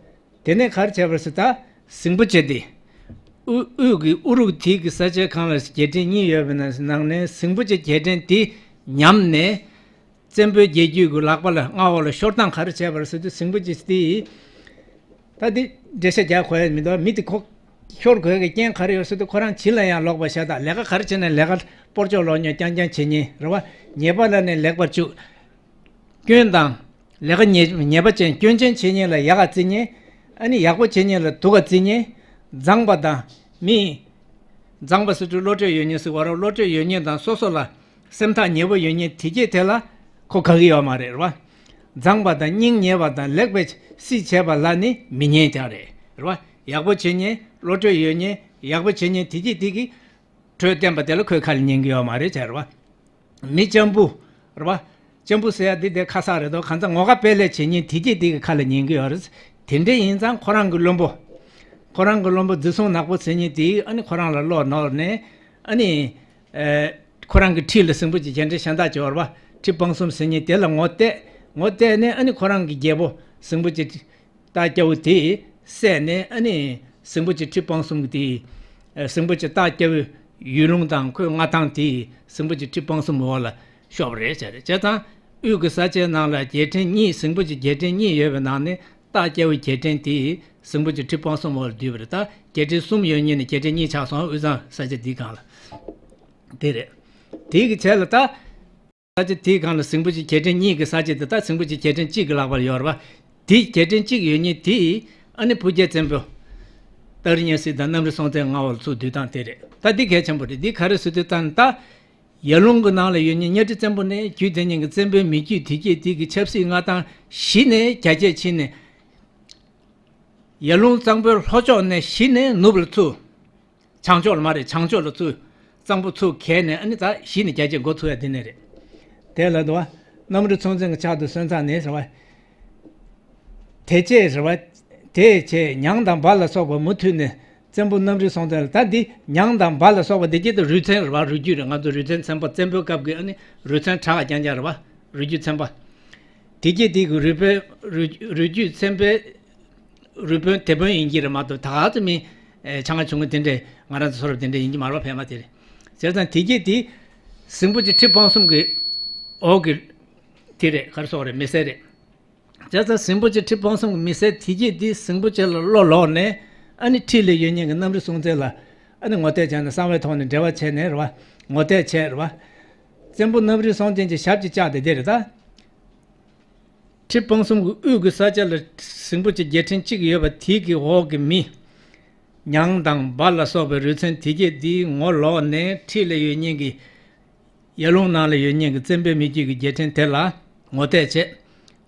དེ་ནས་ག་རེ་བྱས་པ་རེད་ཟེར། ད་སྲིན་པོ་ཆེ་དེ་དབུ་དབུས་ཀྱི་དབུ་རུ་དེ་གི་ས་ཆའི་སྒང་ལ་རྒྱལ་ཕྲན་གཉིས་ཡོད་པའི་ནང་ནས་སྲིན་པོ་ཆེ་རྒྱལ་ཕྲན་དེ་ཉམས་ནས། བཙན་པོའི་རྒྱལ་རྒྱུད་ཀྱི་ལག་པ་ལ་མངའ་འོག་ལ་ཤོར་སྟངས་ག་རེ་བྱས་པ་རེད་ཟེར་དུས། སྲིན་པོ་ཆེ་དེ་ད་འདི་འགྲེལ་བཤད་རྒྱག་དགོས་ཡ་མི་འདུག་མི་དེ་ཁོ་ཤོར་དགོས་ཀྱི་རྐྱེན་ག་རེ་ཡོད་ཟེར་དུས། ཁོ་རང་བྱི་ལ་ཡང་ལོག་པ་ཤ་སྟག་ལས་ཀ་ག་རེ་བྱས་ནས་ལས་ཀ་སྤོར་ཆོག་ལོག་ཉོག་རྐྱང་རྐྱང་བྱེད་མཁན་རེད་བ། ཉེས་པ་ལ་ནི་ལེགས་པར་བཅུག་སྐྱོན་དང་། ལས་ཀ་ཉེས་ཉེས་པ་ཅན་སྐྱོན་ཅན་བྱེད་མཁན་ལ་ཡག་ག་བརྩི་མཁན། ཨ་ནི་ཡག་པོ་བྱེད་མཁན་ལ་སྡུག་ག་བརྩི་མཁན། མཛངས་པ་དང་མི། མཛངས་པ་ཟེར་དུས་བློ་གྲོས་ཡོད་མཁན་ཟེར་བ་རེད། བློ་གྲོས་ཡོད་མཁན་དང་སོ་སོ་ལ་སེམས་ཐག་ཉེ་པོ་ཡོད་མཁན་དེ་གྱད་དེ་ལ་ཁོ་དགའ་གི་ཡོད་མ་རེད། རེད་བ། མཛངས་པ་དང་སྙིང་ཉེ་བ་དང་ལེགས་པའི་སྲིད་བྱས་པ་ལ་ནི་མི་ཉན་ཀྱང་རེད། རེད་བ། ཡག་པོ་བྱེད་མཁན། བློ་གྲོས་ཡོད་མཁན། ཡག་པོ་བྱེད་མཁན་དེ་གྱད་དེ་གི་གྲོས་བསྟན་པ་དེ་ལ་ཁོས་ཁ་ལ་ཉན་གི་ཡོད་མ་རེད་ཟེར་བ། མི་ལྕམ་བུ། རེད་བ། ལྕམ་བུ་ཟེར་ཡ་འདི་དེ་ཁ་གསག་རེད་དོ། གང་ཚ་ངོ་དགའ་སྤེལ་ལས་བྱེད་མཁན་དེ་གྱད་དེ་གི་ཁ་ལ་ཉན་གི་ཡོད་རེད། དེ་འདྲ་ཡིན་ཙང་ཁོ་རང་གི་བློན་པོ། ཁོ་རང་གི་བློན་པོ་རྗེ་བཙུན་ནག་པོ་ཟེར་མཁན་དེ་ཨ་ནི་ཁོ་རང་ལ་བློ་ནོར་ནས། ཨ་ནི། ཨེ། ཁོ་རང་གི་འཁྲིས་ལ་སྲིན་པོ་ཆེ་རྒྱལ་ཕྲན་གཞན་དག་ཅིག་ཡོད་རེད་བ། ཁྲི་སྤང་གསུམ་ཟེར་མཁན་དེ་ལ་ངོ་བལྟས། ངོ་བལྟས་ནས་ཨ་ནི་ཁོ་རང་གི་རྒྱལ་པོ་སྲིན་པོ་ཆེ་སྟག་སྐྱ་བོ་དེ་བསད་ནས། ཨ་ནི་སྲིན་པོ་ཆེ་ཁྲི་སྤང་གསུམ་གྱི་དེ། ཨ། སྲིན་པོ་ཆེ་སྟག་སྐྱ་བོའི་ཡུལ་ལུང་དང་ཁོའི་མངའ་ཐང་དེ་སྲིན་པོ་ཆེ་ཁྲི་སྤང་གསུམ་འོག་ལ་ཤོར་བ་རེད་ཟེར། བྱས་ཙང་དབུས་ཀྱི་ས་ཆའི་ནང་ལ་རྒྱལ་ཕྲན་གཉིས། སྲིན་པོ་ཆེ་རྒྱལ་ཕྲན་གཉིས་ཡོད་པའི་ནང་ནས་སྟག་སྐྱ་བོའི་རྒྱལ་ཕྲན་དེ་སྲིན་པོ་ཆེ་ཁྲི་སྤང་གསུམ་འོག་ལ་བསྡུས་པ་རེད། ད་རྒྱལ་ཕྲན་གསུམ་ཡོད་མཁན་ནས་རྒྱལ་ཕྲན་གཉིས་ཆགས་སོང་། དབུས་གཙང་ས་ཆ་འདིའི་སྒང་ལ། དེ་རེད། དེ་གི་ཆེད་ལ་ད། ས་ཆ་དེའི་སྒང་ལ་སྲིན་པོ་ཆེ་རྒྱལ་ཕྲན་གཉིས་ཀྱི་ས་ཆ་དེ་ད་སྲིན་པོ་ཆེ་རྒྱལ་ཕྲན་གཅིག་གི་ལག་པར་ཡོད་རེད་བ། དེ་རྒྱལ་ཕྲན་གཅིག་ཡོད་མཁན་དེ་ཨ་ནི་སྤུ་རྒྱལ་བཙན་པོ་སྟག་རི་གཉན་སྲིན་དང་གནམ་རི་སྲོང་བཙན་མངའ་འོག་ལ་ཚུར་བསྡུས་སྟངས་དེ་རེད། ད་འདི་གལ་ཆེན་པོ་རེད། འདི་ག་རེ་ཟེར་དུས་ད་ནི་ད་ཡར་ཀླུང་གི་ནང་ལ་ཡོད་མཁན་གཉའ་ཁྲི་བཙན་པོ་ནས་བརྒྱུད་དེ་མཁན་གྱི་བཙན་པོའི་མི་རྒྱུད་དེ་གྱད་དེ་གི་ཆབ་སྲིད་མངའ་ཐང་གཞི་ནས་རྒྱ་སྐྱེད་ཕྱིན་ནས། ཡར་ཀླུང་གཙང་པོའི་ལྷོ་ཕྱོགས་ནས་གཞི་ནས་ནུབ་ལ་ཚུར། བྱང་ཕྱོགས་ལ་མ་རེད། བྱང་ཕྱོགས་ལ་ཚུར་གཙང་པོ་ཚུར་གས་ནས། ཨ་ནི་ད་གཞི་ནས་རྒྱ་སྐྱེད་འགོ་ཚུགས་ཡ་དེ་ནས་རེད། དེ་ལ་དུ་བ། གནམ་རི་སྲོང་བཙན་གྱི་ཕྱག་ཏུ་སོན་ཚར་ནས་ཟེར་བ། དེ་རྗེས་ཟེར་བ། དེ་རྗེས་ཉང་དང་འབའ་ལ་སོགས་པ་མུ་མཐུད་ནས་བཙན་པོ་གནམ་རི་སྲོང་བཙན་ལ། ད་འདི་ཉང་དང་འབའ་ལ་སོགས་པ་འདི་གྱད་དེ་རུས་ཚན་རེད་བ། རུས་རྒྱུད་རེད། ང་ཚོ་རུས་ཚན་ཚན་པ། བཙན་པོའི་སྐབས་ཀྱི་ཨ་ནི་རུས་ཚན་གྲགས་རྐྱང་རྐྱང་རེད་བ། རུས་རྒྱུད་ཚན་པ། དེ་གྱད་དེ་གི་རུས་དཔོན། རུས་རུས་རྒྱུད་ཚན་པའི་རུས་དཔོན་དེད་དཔོན་ཡིན་གྱི་རེད་མ་གཏོགས། ད་ག་ཚོད་མི་ཨེ་ཆང་ང་ཆུང་ངུ་དེ་འདྲས་ང་རང་ཚོ་ཚོ་རབས་དེ་འདྲས་ཡིན་གྱི་མ་རེད་བ། ཕལ་མ་དེ་རེད། བྱས་ཙང་དེ་གྱད་དེ་སྲིན་པོ་ཆེ་ཁྲི་སྤང་གསུམ་གྱི་འོག་གི་དེ་རེད། ག་རེ་ཟེར་དགོས་རེད། མི་སེར་རེད། བྱས་ཙང་སྲིན་པོ་ཆེ་ཁྲི་སྤང་གསུམ་གྱི་མི་སེར་དེ་གྱད་དེ་སྲིན་པོ་ཆེ་ལ་བློ་ལོག་ནས། ཨ་ནི་འཁྲིས་ལ་ཡོད་མཁན་གྱི་གནམ་རི་སྲོང་བཙན་ལ་ཨ་ནི་ངོ་དེད་བྱས་ནས་གསང་བའི་ཐོག་ནས་འབྲེལ་བ་བྱས་ནས་རེད་བ། ངོ་དེད་བྱས་རེད་བ། བཙན་པོ་གནམ་རི་སྲོང་བཙན་གྱི་ཞབས་ཀྱིས་བཅགས་ཏེ་དེ་རེད་ད། ཁྲི་སྤང་གསུམ་གྱི་དབུས་ཀྱི་ས་ཆ་ལ་སྲིན་པོ་ཆེ་རྒྱལ་ཕྲན་གཅིག་ཡོད་པ་དེའི་གི་འོག་གི་མི། ཉང་དང་འབའ་ལ་སོགས་པའི་རུས་ཚན་དེ་གྱད་དེའི་ངོ་ལོག་ནས་འཁྲིས་ལ་ཡོད་མཁན་གྱི། ཡར་ཀླུང་ནང་ལ་ཡོད་མཁན་གྱི་བཙན་པོའི་མི་རྒྱུད་ཀྱི་རྒྱལ་ཕྲན་དེ་ལ་ངོ་དེད་བྱས།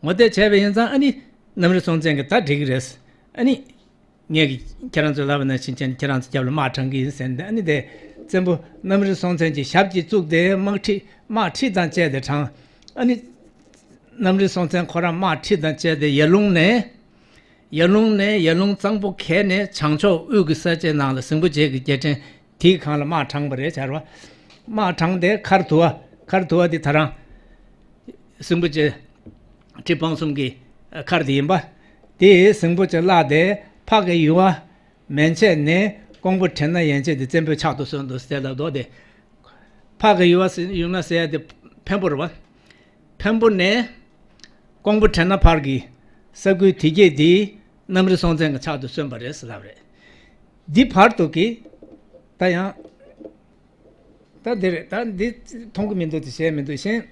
ངོ་དེད་བྱས་པ་ཡིན་ཙང་ཨ་ནི་གནམ་རི་སྲོང་བཙན་གྱིས་ད་འགྲིག་གི་རེད། ཨ་ནི། ངས་ཀྱི་ཁྱེད་རང་ཚོས་ལབ་པ་ནང་བཞིན་བྱས་ནས་ཁྱེད་རང་ཚོ་རྒྱབ་ལ་དམག་དྲངས་ཀྱི་ཡིན་ཟེར་ནས། ཨ་ནི་དེ་བཙན་པོ་གནམ་རི་སྲོང་བཙན་གྱི་ཞབས་ཀྱིས་བཙུགས་ཏེ་དམག་ཁྲིད། དམག་ཁྲིད་དང་བཅས་ཏེ་དྲངས། ཨ་ནི་གནམ་རི་སྲོང་བཙན་ཁོ་རང་དམག་ཁྲིད་དང་བཅས་ཏེ་ཡར་ཀླུང་ནས། ཡར་ཀླུང་ནས། ཡར་ཀླུང་གཙང་པོ་གས་ནས་བྱང་ཕྱོགས་དབུས་ཀྱི་ས་ཆའི་ནང་ལ་སྲིན་པོ་ཆེ་གི་རྒྱལ་ཕྲན་དེའི་སྒང་ལ་དམག་དྲངས་པ་རེད་ཟེར་བ། དམག་དྲངས་ཏེ་མཁར་དུ་བ། མཁར་དུ་བ་དེ་ད་རང་སྲིན་པོ་ཆེ་ ཁྲི་སྤང་གསུམ་གྱི་མཁར་དེ་ཡིན་པ། དེ་ཟིང་པོ་ཅིག་བརླགས་ཏེ་ཕག་གི་ཡུ་བ་མན་ཆད་ནས་ཀོང་པོ་བྲེ་ན་ཡན་ཆད་དེ་བཙན་པོའི་ཕྱག་ཏུ་སོན་འདུག་ཟེར་ལབ་འདུག་སྟེ། ཕག་གི་ཡུ་བ་ཟེར་ཡུ་ན་ཟེར་ཡ་དེ་འཕན་པོ་རེད་བ། འཕན་པོ་ནས་ཀོང་པོ་བྲེ་ན་བར་གྱི་ས་ཁུལ་དེ་གྱད་དེ་གནམ་རི་སྲོང་བཙན་གྱི་ཕྱག་ཏུ་སོན་པ་རེད་ཟེར་ལབ་རེད། འདི་བར་དུ་གི་ད་ཡང་། ད་འདི་རེད། ད་འདི་མཐོང་གི་མི་འདུག་དེ་བཤད་མི་འདུག་གཞན།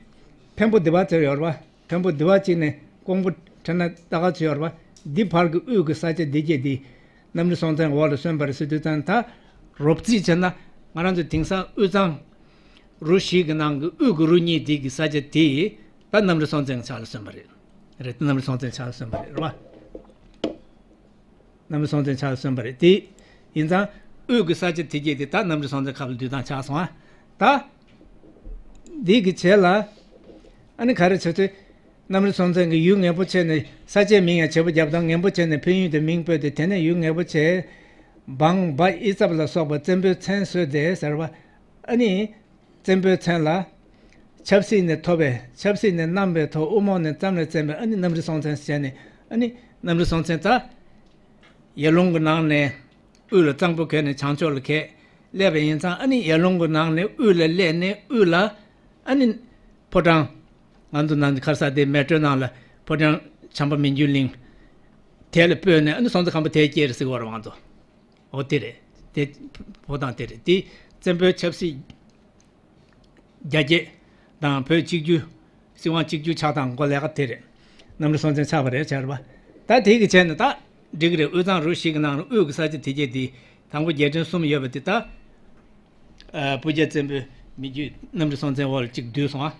འཕན་པོ་སྡེ་བ་ཟེར་ཡོད་རེད་བ། འཕན་པོ་སྡེ་བ་གཅིག་ནས་ཀོང་པོ་བྲེ་ན་ལྟ་ག་ཚོད་ཡོད་རེད་བ། འདི་བར་གྱི་དབུས་ཀྱི་ས་ཆ་འདི་གྱད་འདི་གནམ་རི་སྲོང་བཙན་འོག་ལ་སོན་པ་རེད་ཟེར་དུས་ཙང་ད་རོབ་རྩིས་བྱས་ན་ང་རང་ཚོ་དེང་སང་དབུས་གཙང་རུ་བཞི་གི་ནང་གི་དབུས་ཀྱི་རུ་གཉིས་འདི་གི་ས་ཆ་དེ་ད་གནམ་རི་སྲོང་བཙན་གྱི་ཕྱག་ལ་སོན་པ་རེད། རེད། གནམ་རི་སྲོང་བཙན་ཕྱག་ལ་སོན་པ་རེད། རེད་བ། གནམ་རི་སྲོང་བཙན་ཕྱག་ལ་སོན་པ་རེད་དེ། ཡིན་ཙང་དབུས་ཀྱི་ས་ཆ་དེ་གྱད་དེ་ད་གནམ་རི་སྲོང་བཙན་ཁབ་ལ་བསྡུས་སྟངས་ཆགས་སོང་ཨ། ད་འདི་གི་རྗེས་ལ་ཨ་ནི་ག་རེ་བྱ་ཚོད། གནམ་རི་སྲོང་བཙན་གྱིས་ཡུལ་ངན་པོ་བྱས་ནས་ས་ཆའི་མིང་ཡང་བརྗེ་པོ་བརྒྱབ་དང་ངན་པོ་བྱས་ནས་འཕན་ཡུལ་དུ་མིང་བོས་ཏེ་དེ་ནས་ཡུལ་ངན་པོ་བྱས། འབངས་སྦ་ཨི་ཙབ་ལ་སོགས་པ་བཙན་པོའི་མཚན་གསོལ་ཏེ་ཟེར་བ། ཨ་ནི། བཙན་པོའི་མཚན་ལ། ཆབ་སྲིད་ནས་ཐོབ་པའི་ཆབ་སྲིད་ནས་བསྣམས་པའི་ཐོག་དབུ་རྨོག་ནས་བརྩམས་ནས་བཙན་པོས་ཨ་ནི་གནམ་རི་སྲོང་བཙན་ཟེར་ནས་ཨ་ནི་གནམ་རི་སྲོང་བཙན་ད། ཡར་ཀླུང་གི་ནང་ནས་དབུས་ལ་གཙང་པོ་བརྒལ་ནས་བྱང་ཕྱོགས་ལ་བརྒལ་སླེབས་པ་ཡིན་ཙང་ཨ་ནི་ཡར་ཀླུང་གི་ནང་ནས་དབུས་ལ་སླེབས་ནས་དབུས་ལ་ཨ་ནི་ཕོ་བྲང་། ང་ཚོ་ནང་གི་ཁར་ས་དེ་མལ་གྲོའི་ནང་ལ་ཕོ་བྲང་བྱམས་པ་མི་འགྱུར་གླིང་། དེ་ལ་སྤོས་ནས་ཨ་ནི་སྲོང་བཙན་སྒམ་པོ་དེ་སྐྱེས་རེད་ཟེར་གི་ཡོད་རེད་ང་ཚོ། འོ་དེ་རེད། དེ་ཕོ་བྲང་དེ་རེད། དེ་བཙན་པོའི་ཆབ་སྲིད་རྒྱ་སྐྱེད་དང་བོད་གཅིག་གྱུར་སྲིད་དབང་གཅིག་གྱུར་ཆགས་སྟངས་མགོ་ལས་ཀ་དེ་རེད། གནམ་རི་སྲོང་བཙན་ཆགས་པ་རེད་བྱས་རེད་པ། ད་དེ་གི་བྱས་ནས་ད་འགྲིག་གི་རེད། དབུས་གཙང་རུ་བཞི་གི་ནང་ལ་དབུས་ཀྱི་ས་ཆ་དེ་གྱད་དེ་དང་པོ་རྒྱལ་ཕྲན་གསུམ་ཡོད་པ་དེ་ད། ཨ། སྤུ་རྒྱལ་བཙན་པོའི་མི་རྒྱུད་གནམ་རི་སྲོང་བཙན་འོག་ལ་གཅིག་བསྡུས་སོང་ཨ།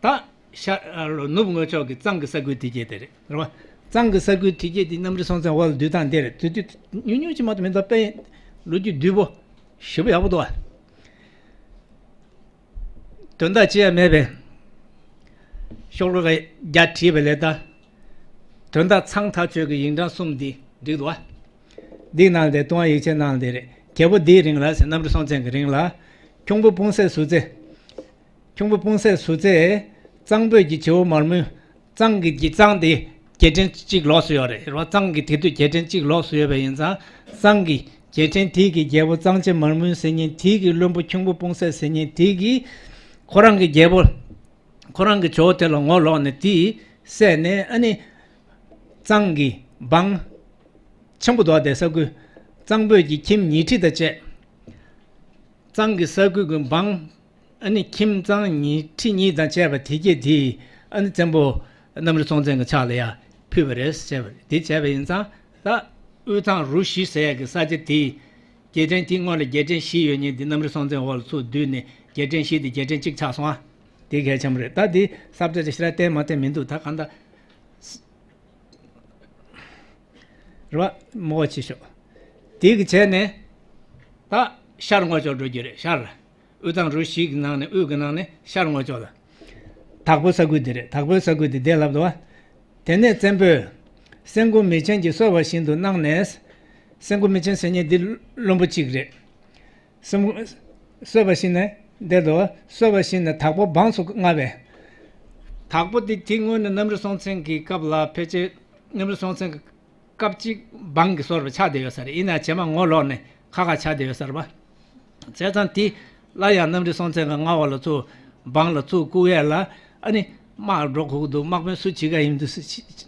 ད་ཤར་ནུབ་ངོས་ཕྱོགས་ཀྱི་གཙང་གི་ས་ཁུལ་དེ་གྱད་དེ་རེད། རེད་བ། གཙང་གི་ས་ཁུལ་དེ་གྱད་དེ་གནམ་རི་སྲོང་བཙན་འོག་ལ་བསྡུས་སྟངས་དེ་རེད། དེ་དུས་ཉུང་ཉུང་ཅིག་མ་གཏོགས་མི་འདུག་དཔེ་ལོ་རྒྱུས་བསྡུས་པོ་ཞེ་པོ་ཡག་པོ་འདུག་བ། དོན་དག་ཅི་ཡང་མེད་པས་ཤོག་ལོ་ཀ་བརྒྱ་བྲིས་པ་ལས་ད། དོན་དག་ཚང་ཐག་ཆོད་ཀྱི་ཡིག་འབྲང་གསུམ་འདི་འགྲིག་འདུག་བ། འདིའི་ནང་ལ་དེ་ལྟུང་བ་ཡིག་ཆའི་ནང་ལ་དེ་རེད། རྒྱལ་པོ་འདིའི་རིང་ལ་ཟེར་གནམ་རི་སྲོང་བཙན་གྱི་རིང་ལ། ཁྱུང་པོ་སྤུང་སད་ཟུར་རྩེ། ཁྱུང་པོ་སྤུང་སད་ཟུར་རྩེས་གཙང་པོད་ཀྱི་བྱེ་བོ་མར་མུན། གཙང་གི་གི་གཙང་དེ་རྒྱལ་ཕྲན་གཅིག་ལོགས་སུ་ཡོད་རེད། རེད་བ། གཙང་གི་དེ་དུས་རྒྱལ་ཕྲན་གཅིག་ལོགས་སུ་ཡོད་པ་ཡིན་ཙང་། གཙང་གི་རྒྱལ་ཕྲན་དེ་གི་རྒྱལ་པོ་གཙང་ཆེན་མར་མུན་ཟེར་མཁན་དེ་གི་བློན་པོ་ཁྱུང་པོ་སྤུང་སད་ཟེར་མཁན་དེ་གིས་ཁོ་རང་གི་རྒྱལ་པོ། ཁོ་རང་གི་ཇོ་བོ་དེ་ལ་ངོ་ལོག་ནས་དེས་བསད་ནས་ཨ་ནི། གཙང་གི་འབངས་ཆེན་པོ་འདུག་བ། དེ་ས་ཁུལ། གཙང་པོད་ཀྱི་ཁྱིམ་ཉི་ཁྲི་དང་བཅས། གཙང་གི་ས་ཁུལ་གྱི་འབངས། ཨ་ནི་ཁྱིམ་གཙང་ཉི་ཁྲི་གཉིས་དང་བཅས་པ་དེ་གྱད་དེས་ཨ་ནི་བཙན་པོ་གནམ་རི་སྲོང་བཙན་གྱི་ཕྱག་ལ་ཡར་ཕུལ་བ་རེད་ཟེར་བ་རེད། དེ་བྱས་པ་ཡིན་ཙང་ད་དབུས་གཙང་རུ་བཞི་ཟེར་ཡག་གི་ས་ཆ་དེ་རྒྱལ་ཕྲན་དེའི་སྔོན་ལ་རྒྱལ་ཕྲན་བཞི་ཡོད་མཁན་དེ་གནམ་རི་སྲོང་བཙན་འོག་ལ་ཚུར་བསྡུས་ནས་རྒྱལ་ཕྲན་བཞི་དེ་རྒྱལ་ཕྲན་གཅིག་ཆགས་སོང་ཨ། དེ་གལ་ཆེན་པོ་རེད། ད་དེ་ས་བཀྲ་ཅིག་ཞེ་དྲག་བསྟན་མ་བསྟན་མི་འདུག་ད་གང་ལྟར། རེད་བ། མོ་ཆེ་ཤོག་དེ་གི་བྱས་ནས་ད་ཤར་ངོས་ཕྱོགས་འགྲོ་རྒྱུ་རེད། ཤར། དབུས་གཙང་རུ་བཞི་གི་ནང་ནས་དབུས་ཀྱི་ནང་ནས་ཤར་ངོས་ཕྱོགས་ལ། དྭགས་པོའི་ས་ཁུལ་དེ་རེད། དྭགས་པོའི་ས་ཁུལ་དེ་བསྡད་ལབ་འདུག་བ། དེ་ནས་བཙན་པོས་སེང་གོ་མི་ཆེན་གྱིས་གསོལ་བ་བཞིན་དུ་གནང་ནས། སེང་གོ་མི་ཆེན་ཟེར་མཁན་འདི་བློན་པོ་གཅིག་རེད། སེང་གོ། གསོལ་བ་བཞིན་ནས་བསྡད་འདུག་བ། གསོལ་བ་བཞིན་ནས་དྭགས་པོ་འབངས་སུ་མངའ་བས། དྭགས་པོ་འདི་དེ་སྔོན་ནས་གནམ་རི་སྲོང་བཙན་གྱི་སྐབས་ལ་ཕལ་ཆེར་གནམ་རི་སྲོང་བཙན་གྱི་སྐབས་གཅིག་འབངས་ཀྱི་སོར་བ་ཆགས་བསྡད་ཡོད་ས་རེད། ཡིན་ན་རྗེས་མ་ངོ་ལོག་ནས་ཁ་ཁ་ཆགས་བསྡད་ཡོད་ས་རེད་པ། བྱས་ཙང་དེ་སླར་ཡང་གནམ་རི་སྲོང་བཙན་གྱི་མངའ་འོག་ལ་ཚུར་འབངས་ལ་ཚུར་བཀུག་ཡས་ལ་ཨ་ནི་དམག་འགྲོ་དགོས་ཀྱི་འདུག་དམག་དཔོན་སུ་ཇི་ག་ཡིན་འདུག་སུ་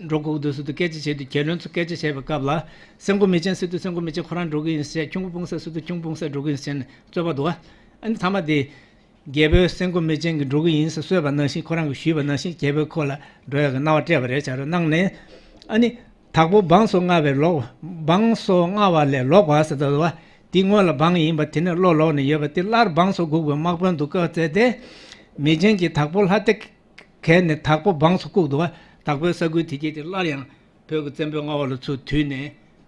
འགྲོ་དགོས་ཀྱི་འདུག་ཟེར་དུས་སྐད་ཆ་བྱས་དུས་རྒྱལ་བློན་ཚོ་སྐད་ཆ་བྱས་པའི་སྐབས་ལ་སེང་གོ་མི་ཆེན་ཟེར་དུས་སེང་གོ་མི་ཆེན་ཁོ་རང་འགྲོ་གི་ཡིན་ཟེར། ཁྱུང་པོ་སྤུངས་ས་ཟེར་དུས་ཁྱུང་པོ་སྤུངས་ས་འགྲོ་གི་ཡིན་ཟེར་ནས་རྩོད་པ་འདུག་ཨ་ནི་མཐའ་མ་དེ་རྒྱལ་པོས་སེང་གོ་མི་ཆེན་གྱིས་འགྲོ་གི་ཡིན་ཟེར་གསོལ་བ་ནང་བཞིན་ཁོ་རང་གིས་ཞུས་པ་ནང་བཞིན་རྒྱལ་པོས་ཁོ་ལ་འགྲོ་ཡག་གི་གནང་བ་སྤྲད་པ་རེད། བྱ་རུ་གནང་ནས་ཨ་ནི། དྭགས་པོ་འབངས་སུ་མངའ་བས་ལོག་འབངས་སུ་མངའ་བ་ལས་ལོག་པ་ཟེར་འདུག་བ། དེ་སྔོན་ལ་འབངས་ཡིན་པ་དེ་ནས་བློ་ལོག་ནས་ཡོད་པ་དེ་སླར་འབངས་སུ་བཀུག་པའི་དམག་དཔོན་དུ་བསྐོས་བསྩལ་ཏེ། མི་ཆེན་གྱིས་དྭགས་པོ་ལྷ་སྡེ་གས་ནས་དྭགས་པོ་འབངས་སུ་བཀུག་འདུག་བ། དྭགས་པོའི་ས་ཁུལ་དེ་གྱད་དེ་སླར་ཡང་བོད་ཀྱི་བཙན་པོའི་མངའ་འོག་ལ་ཚུར་བསྡུས་ནས་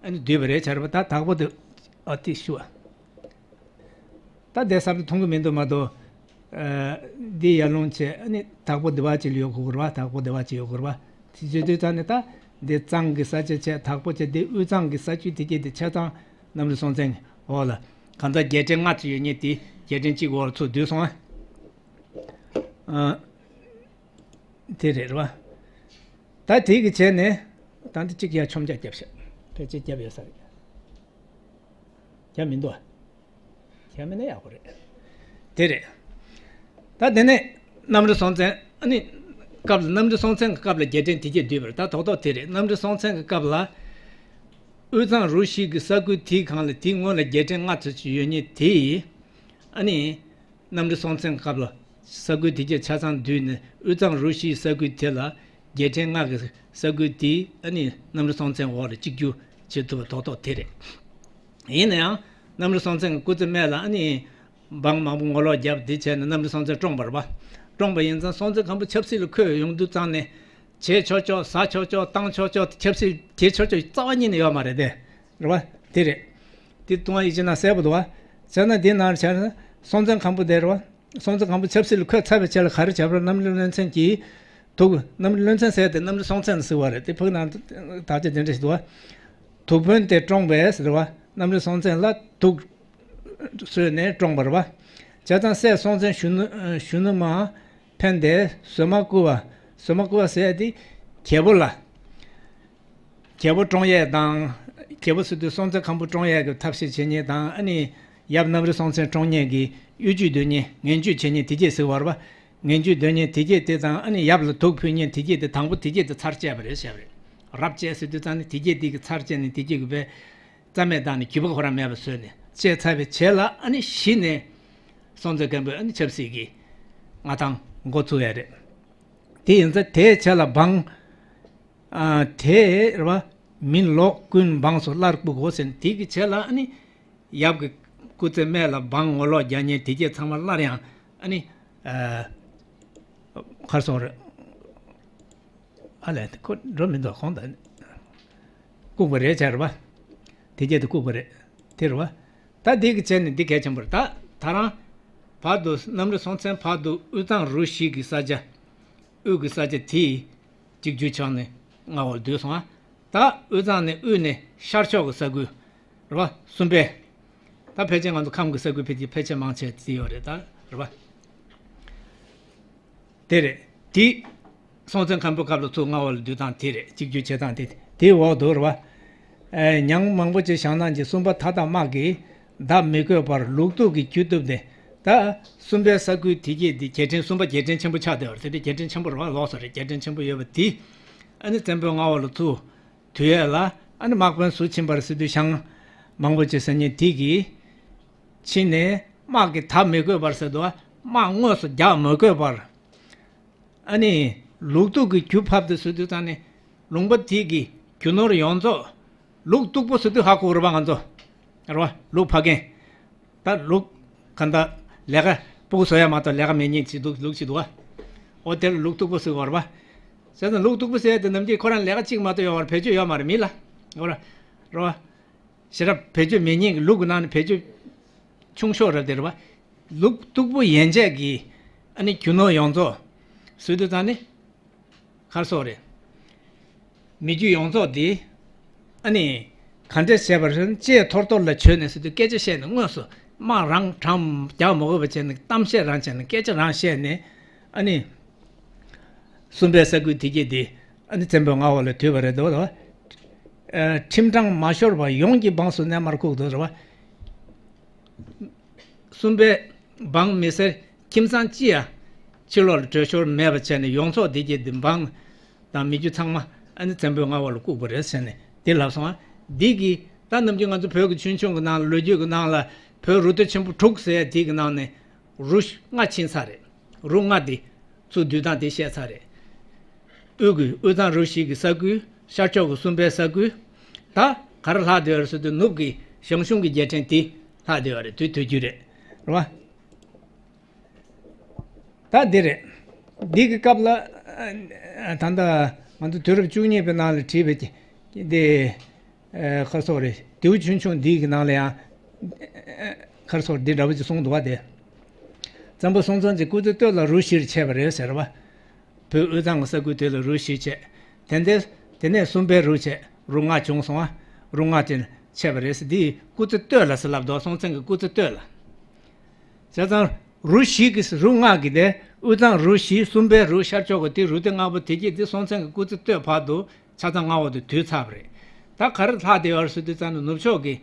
ཨ་ནི་བསྡུས་པ་རེད། བྱ་རུ་བ། ད་དྭགས་པོ་དེ་ཨ་ཏི་ཤུ་བ། ད་དེ་གསར་དུ་མཐོང་གི་མི་འདུག་མ་གཏོགས། ཨ། འདི་ཡར་ཀླུང་བྱས་ཨ་ནི་དྭགས་པོ་སྡེ་བ་གཅིག་ལ་ཡོད་དགོས་ཀྱི་རེད་བ། དྭགས་པོ་སྡེ་བ་གཅིག་ཡོད་དགོས་རེད་བ། དེ་བྱེད་དུས་ད་ནི་ད་འདི་གཙང་གི་ས་ཆ་བྱས། དྭགས་པོ་བྱས། འདི་དབུས་གཙང་གི་ས་ཁུལ་དེ་གྱད་དེ་ཆ་ཚང་གནམ་རི་སྲོང་བཙན་འོག་ལ། གང་ལྟར་རྒྱལ་ཕྲན་ལྔ་ཙམ་ཡོད་མཁན་དེ་རྒྱལ་ཕྲན་གཅིག་འོག་ལ་ཚུར་བསྡུས་སོང་ཨ། ཨ། དེ་རེད་རེད་བ། ད་དེ་གི་བྱས་ནས་ད་འདི་གཅིག་ཡ་མཆོང་རྒྱག་བརྒྱབ་ཤག་ཕལ་ཆེར་བརྒྱབ་ཡོད་ས་རེད། བརྒྱབ་མི་འདུག་ཨ། བརྒྱབ་མེད་ན་ཡག་པོ་རེད། དེ་རེད། ད་དེ་ནས་གནམ་རི་སྲོང་བཙན། ཨ་ནི་སྐབས་ལ་གནམ་རི་སྲོང་བཙན་གྱི་སྐབས་ལ་རྒྱལ་ཕྲན་དེ་གྱད་བསྡུས་པ་རེད། ད་རྡོག་རྡོག་དེ་རེད། གནམ་རི་སྲོང་བཙན་གྱི་སྐབས་ལ་དབུས་གཙང་རུ་བཞི་གི་ས་ཁུལ་དེའི་སྒང་ལ་དེའི་སྔོན་ལ་རྒྱལ་ཕྲན་ལྔ་ཙམ་ཅིག་ཡོད་མཁན་དེ། ཨ་ནི། གནམ་རི་སྲོང་བཙན་སྐབས་ལ་ས་ཁུལ་དེ་གྱད་ཆ་ཚང་བསྡུས་ནས་དབུས་གཙང་རུ་བཞིའི་ས་ཁུལ་དེ་ལ་རྒྱལ་ཕྲན་ལྔ་གི་ས་ཁུལ་དེ་ཨ་ནི་གནམ་རི་སྲོང་བཙན་འོག་ལ་གཅིག་གྱུར་བྱེད་ཐུབ་པ་རྡོག་རྡོག་དེ་རེད། ཡིན་ན་ཡང་གནམ་རི་སྲོང་བཙན་གྱི་སྐུ་ཚེ་སྨད་ལ་ཨ་ནི་འབངས་མང་པོ་ངོ་ལོག་བརྒྱབ། དེ་བྱས་ནས་གནམ་རི་སྲོང་བཙན་བཀྲོངས་པ་རེད་པ། བཀྲོངས་པ་ཡིན་ཙང་སྲོང་བཙན་སྒམ་པོ་ཆབ་སྲིད་ལ་འཁོད་ཡོང་དུས་ཙང་ནས་བྱེད་ཆོག་ཆོག་ཟ་ཆོག་ཆོག་བཏང་ཆོག་ཆོག་ཆབ་སྲིད་བྱེད་ཆོག་ཆོག་རྩ་བ་ཉིད་ནས་ཡོད་མ་རེད་དེ། རེད་པ། དེ་རེད། དེ་ལྟུང་བ་ཡིད་ཆེས་ན་གསལ་པོ་འདུག་བ། བྱས་ན་དེ་ནང་བྱས་ན་སྲོང་བཙན་སྒམ་པོ་དེ་རེད་བ། སྲོང་བཙན་སྒམ་པོ་ཆབ་སྲིད་ལ་འཁོད་ཚར་བའི་རྗེས་ལ་ག་རེ་བྱས་པ་རེད། གནམ་རི་བློན་ཆེན་གྱིས་དུག་གནམ་རི་བློན་ཆེན་ཟེར་ཏེ་གནམ་རི་སྲོང་བཙན་ཟེར་བ་རེད། དེ་ཕུག་ནང་དག་ཆ་དེ་འདྲ་ཞིག་འདུག་བ། དུག་དཔོན་དེ་བཀྲོངས་པས་ཟེར་བ། གནམ་རི་སྲོང་བཙན་ལ་དུག་གསོལ་ནས་བཀྲོངས་པ་རེད་བ། བྱས་ཙང་སྲས་སྲོང་བཙན་གཞོན་ནུ་གཞོན་ནུ་མ་ཕན་ཏེ་ཟོལ་མ་བསྐུར་བ། ཟོལ་མ་བསྐུར་བ་ཟེར་ཡ་དེ་རྒྱལ་པོ་ལ། རྒྱལ་པོ་བཀྲོངས་ཡས་དང་། རྒྱལ་པོ་ཟེར་དུས་སྲོང་བཙན་སྒམ་པོ་བཀྲོངས་ཡས་ཀྱི་ཐབས་ཤེས་བྱེད་མཁན་དང་། ཨ་ནི་ཡབ་གནམ་རི་སྲོང་བཙན་བཀྲོངས་མཁན་གྱི་གཡོ་ཇུས་འདོན་མཁན། ངན་ཇུས་བྱེད་མཁན་དེ་གྱད་ཟེར་བ་རེད་པ། ངན་ཇུས་འདོན་མཁན་དེ་གྱད་དེ་དང་། ཨ་ནི་ཡབ་ལ་དུག་ཕུལ་མཁན་དེ་གྱད་དེ། དང་པོ་དེ་གྱད་དེ་ཚར་བཅད་པ་རེད་བཤད་པ་རེད། རབས་བཅད་ཟེར་དུས་ཙང་ནི་དེ་གྱད་དེ་གི་ཚར་བཅད་ནས་དེ་གྱད་གི་བས་རྩ་མེད་བཏང་ནས་རྒྱུས་པ་ཁོ་རང་མེད་པ་བཟོས་ནས་བཅད་ཚར་བའི་རྗེས་ལ། ཨ་ནི་གཞི་ནས་སྲོང་བཙན་སྒམ་པོས་ཨ་ནི་ཆབ་སྲིད་ཀྱི་མངའ་ཐང་འགོ་ཚུགས་ཡ་རེད། དེ་ཡིན་ཙང་དེའི་རྗེས་ལ་འབངས། ཨ། དེ་རེད་བ། མི་ལོག་ཀུན་འབངས་སུ་སླར་བཀུག་གོ་ཟེར་ནས། དེ་གི་རྗེས་ལ་ཨ་ནི་ཡབ་ཀྱི་སྐུ་ཚེ་སྨད་ལ་འབངས་ངོ་ལོག་རྒྱག་མཁན་དེ་གྱད་ཚང་མ་སླར་ཡང་ཨ་ནི། ཨ། ག་རེ་ཟེར་དགོས་རེད། ཨ་ལས། ཁོ་འགྲོ་མི་འདུག་ཁོང་ད་བཀུག་པ་རེད་བྱས་རེད་བ། དེ་གྱད་དེ་བཀུག་པ་རེད། དེ་རེད་བ། ད་འདི་གི་བྱས་ནས་འདི་གལ་ཆེན་པོ་རེད། ད་ད་རང་བར་དུ་གནམ་རི་སྲོང་བཙན་བར་དུ་དབུས་གཙང་རུ་བཞི་གི་ས་ཆ། དབུས་ཀྱི་ས་ཆ་དེ་གཅིག་གྱུར་ཆགས་ནས་མངའ་འོག་ལ་བསྡུས་སོང་ང་། ད་དབུས་གཙང་ནས། དབུས་ནས་ཤར་ཕྱོགས་ཀྱི་ས་ཁུལ་རེད་བ། སུམ་པའི། ད་ཕལ་ཆེར་ང་ཚོ་ཁམས་ཀྱི་ས་ཁུལ་ཕལ་ཆེར་ཕལ་ཆེར་མང་ཆེ་དེ་ཡོད་རེད། ད་རེད་བ། དེ་རེད། དེ་སྲོང་བཙན་སྒམ་པོའི་སྐབས་ལ་ཚུར་མངའ་འོག་ལ་བསྡུ་སྟངས་དེ་རེད། གཅིག་གྱུར་བྱེད་སྟངས་དེ། དེའི་འོག་ཏུ་རེད་བ། ཨེ། ཉང་མང་པོ་ཅིག་བཞེངས་གནང་གི། སུམ་པ་མཐའ་དག་དམག་གིས་བརྡབ་མི་དགོས་པར་ལུག་དུག་གིས་འགྱུར་བཏུབ་སྟེ། ད་སུམ་པའི་ས་ཁུལ་དེ་གྱད་དེ་རྒྱལ་ཕྲན། སུམ་པ་རྒྱལ་ཕྲན་ཆེན་པོ་ཆགས་བསྡད་པ་རེད། དེ་འདྲའི་རྒྱལ་ཕྲན་ཆེན་པོ་རེད་བ། ལོགས་སུ་རེད། རྒྱལ་ཕྲན་ཆེན་པོ་ཡོད་པ་དེ་ཨ་ནི་བཙན་པོའི་མངའ་འོག་ལ་ཚུར་བསྡུ་ཡས་ལ། ཨ་ནི་དམག་དཔོན་ཟུར་ཕྱིན་པ་རེད་ཟེར་དུས་ཞང་མང་པོ་ཅིག་ཟེར་མཁན་དེ་གིས་ཕྱིན་ནས་དམག་གིས་བརྡབ་མི་དགོས་པར་ཟེར་འདུག་བ། དམག་དངོས་སུ་རྒྱག་མི་དགོས་པར། ཨ་ནི་ལུག་དུག་གིས་རྒྱུ་ཕབ་སྟེ་ཟེར་དུས་ཙང་ནས་ལུང་པ་དེ་གི་རྒྱུ་ནོར་ཡོངས་རྫོགས། ལུག་སྟུག་པོ་ཟེར་དུས་ཧ་གོ་རེད་པ་ང་ཚོ། རེད་བ། ལུག་ཕབ་མཁན། ད་ལུག་གང་ལྟར་ལས་ཀ་སྤུ་གུ་བཟོ་ཡ་མ་གཏོགས་ལས་ཀ་མེད་མཁན་ཅིག་འདུག་ལུག་ཅིག་འདུག་བ། འོ་དེ་ལ་ལུག་སྟུག་པོ་ཟེར་གོ་རེད་པ། བྱས་ཙང་ལུག་སྟུག་པོ་ཟེར་ཡ་དེ་ནམ་རྒྱུན་ཁོ་རང་ལས་ཀ་གཅིག་མ་གཏོགས་ཡོད་པར་བེད་སྤྱོད་ཡོད་མ་རེད་མི་ལ། འོ་ར། རེད་བ། ཞེ་དྲག་བེད་སྤྱོད་མེད་མཁན་གྱི་ལུག་གི་ནང་ནས་བེད་སྤྱོད་ཆུང་ཤོས་རེད་དེ། རེད་བ། ལུག་སྟུག་པོ་ཡན་ཆད་ཀྱི་ཨ་ནི་རྒྱུ་ནོར་ཡོངས་རྫོགས་ཟེར་དུས་ཙང་ནི་ག་རེ་ཟེར་དགོས་རེད། མི་རྒྱུ་ཡོངས་རྫོགས་དེ་ཨ་ནི་ག་འདྲས་བྱས་པ་རེད། ལྕེ་ཐོར་ཐོར་ལ་བྱོས་ནས་ཟེར་དུས་སྐད་ཆ་བཤད་ནས་དངོས་སུ་དམག་རང་དྲངས། རྒྱག་མ་དགོས་པ་བྱས་ནས་གཏམ་བཤད་རང་བྱས་ནས། སྐད་ཆ་རང་བཤད་ནས་ཨ་ནི། སུམ་པའི་ས་ཁུལ་དེ་གྱད་དེ་ཨ་ནི་བཙན་པོའི་མངའ་འོག་ལ་བསྡུས་པ་རེད་འདུག་ལ། ཨ། ཁྲིམས་དྲང་མ་ཤོར་བར་ཡོངས་ཀྱི་འབངས་སུ་གནས་མར་བཀུག་འདུག་རེད་བ། སུམ་པའི་འབངས་མི་སེར་ཁྱིམ་ཚང་གཅིག་ཡང་ཕྱི་ལོགས་ལ་བྲོས་ཤོར་མེད་པ་བྱས་ནས་ཡོངས་རྫོགས་དེ་གྱད་དེ་འབངས་དང་མི་རྒྱུ་ཚང་མ་ཨ་ནི་བཙན་པོའི་མངའ་འོག་ལ་བཀུག་པ་རེད་ཟེར་ནས་དེ་ལབ་སོང་ང་། འདི་གི་ད་ནམ་རྒྱུན་ང་ཚོ་བོད་ཀྱི་ཆོས་འབྱུང་གི་ནང་ལ། ལོ་རྒྱུས་ཀྱི་ནང་ལ་བོད་རུ་སྟོད་ཆེན་པོ་དྲུག་ཟེར་ཡ་དེ་གི་ནང་ནས་རུ་ལྔ་ཕྱིན་ཚར་རེད། རུ་ལྔ་དེ་ཚུར་བསྡུས་སྟངས་དེ་བཤད་ཚར་རེད། དབུས་ཀྱི་དབུས་གཙང་རུ་བཞི་གི་ས་ཁུལ། ཤར་ཕྱོགས་ཀྱི་སུམ་པའི་ས་ཁུལ། ད་ག་རེ་ལྷག་བསྡད་ཡོད་རེད་ཟེར་དུས་ནུབ་ཀྱི་ཞང་ཞུང་གི་རྒྱལ་ཕྲན་དེ་ལྷག་བསྡད་ཡོད་རེད། དེ་དུས་རྒྱུན་རེད། རེད་བ། ད་འདི་རེད། འདི་གི་སྐབས་ལ། ཨ། ད་ལྟ་ང་ཚོ་དུས་རབས་བཅུ་གཉིས་པའི་ནང་ལ་བྲིས་པའི་འདི། ཨ། ག་རེ་ཟེར་དགོས་རེད། རྡེའུ་ཆུང་ཆུང་འདི་གི་ནང་ལ་ཡང་། ཨ། ག་རེ་ཟེར་དགོས་རེད། འདི་འདྲ་པོ་ཅིག་གསུངས་འདུག་བ། དེ་བཙན་པོ་སྲོང་བཙན་གྱི་སྐུ་ཚེ་སྟོད་ལ་རུ་བཞིར་ཕྱེ་བ་རེད་ཟེར་བ། བོད་དབུས་གཙང་གི་ས་ཁུལ་དེ་ལ་རུ་བཞི་ཕྱེ། དེ་ནས་དེ་ནས་སུམ་པའི་རུ་ཕྱེ། རུ་ལྔ་བྱུང་སོང་ང་། རུ་ལྔ་དེ་ཕྱེ་བ་རེད་ཟེར། འདི་སྐུ་ཚེ་སྟོད་ལ་ཟེར་ལབ་འདུག་སྲོང་བཙན་གྱི་སྐུ་ཚེ་སྟོད་ལ། བྱས་ཙང་རུ་བཞི་གི། རུ་ལྔ་གི་དེ་ དབུས་གཙང་རུ་བཞི། གསུམ་པའི་རུ་ཤར་ཕྱོགས་ཀྱི་དེ་རུ་སྡེ་ལྔ་པོ་དེ་གྱད་དེ་སྲོང་བཙན་གྱི་སྐུ་ཚེ་སྟོད་བར་དུ་ཆ་ཚང་མངའ་འོག་ཏུ་བསྡུས་ཚར་བ་རེད། ད་ག་རེ་ལྷག་བསྡད་ཡོད་རེད་ཟེར་དུས་ཙང་ནས་ནུབ་ཕྱོགས་ཀྱི་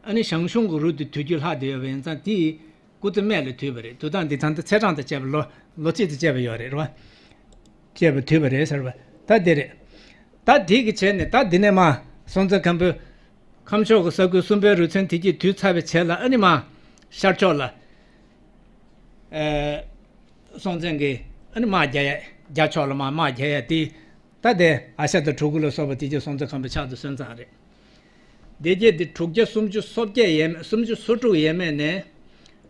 ཨ་ནི་ཞང་ཞུང་གི་རུ་དེ་བསྡུ་རྒྱུ་ལྷག་བསྡད་ཡོད་པ་ཡིན་ཙང་དེ་སྐུ་ཚེ་སྨད་ལ་བསྡུས་པ་རེད། བསྡུ་སྟངས་འདི་ད་ལྟ་ཚེས་གྲངས་དང་བཅས་པ་ལོ་ལོ་ཚིགས་དང་བཅས་པ་ཡོད་རེད། རེད་བ། བཅས་པ་བསྡུས་པ་རེད་ཟེར་བ་ད་དེ་རེད། ད་དེ་གི་བྱས་ནས་ད་འདི་ནས་མ་སྲོང་བཙན་སྒམ་པོའི་ཁམས་ཕྱོགས་ཀྱི་ས་ཁུལ་གསུམ་པའི་རུ་ཚན་དེ་གྱད་བསྡུས་ཚར་བའི་རྗེས་ལ་ཨ་ནི་མ་ཤར་ཕྱོགས་ལ་ཨེ་སྲོང་བཙན་གྱིས་ཨ་ནི་དམག་རྒྱག་ཡ། རྒྱ་ཕྱོགས་ལ་མ་དམག་རྒྱག་ཡ་དེ། ད་དེ་ཨ་ཤ་དང་གྲུ་གུ་ལ་སོགས་པ་དེ་གྱད་སྲོང་བཙན་སྒམ་པོའི་ཕྱག་ཏུ་སོན་ཙང་རེད། དེ་གྱད་དེ་དྲུག་བརྒྱ་སུམ་ཅུ་སོ་བརྒྱད་ཡས་མས། སུམ་ཅུ་སོ་དྲུག་ཡས་མས་ནས་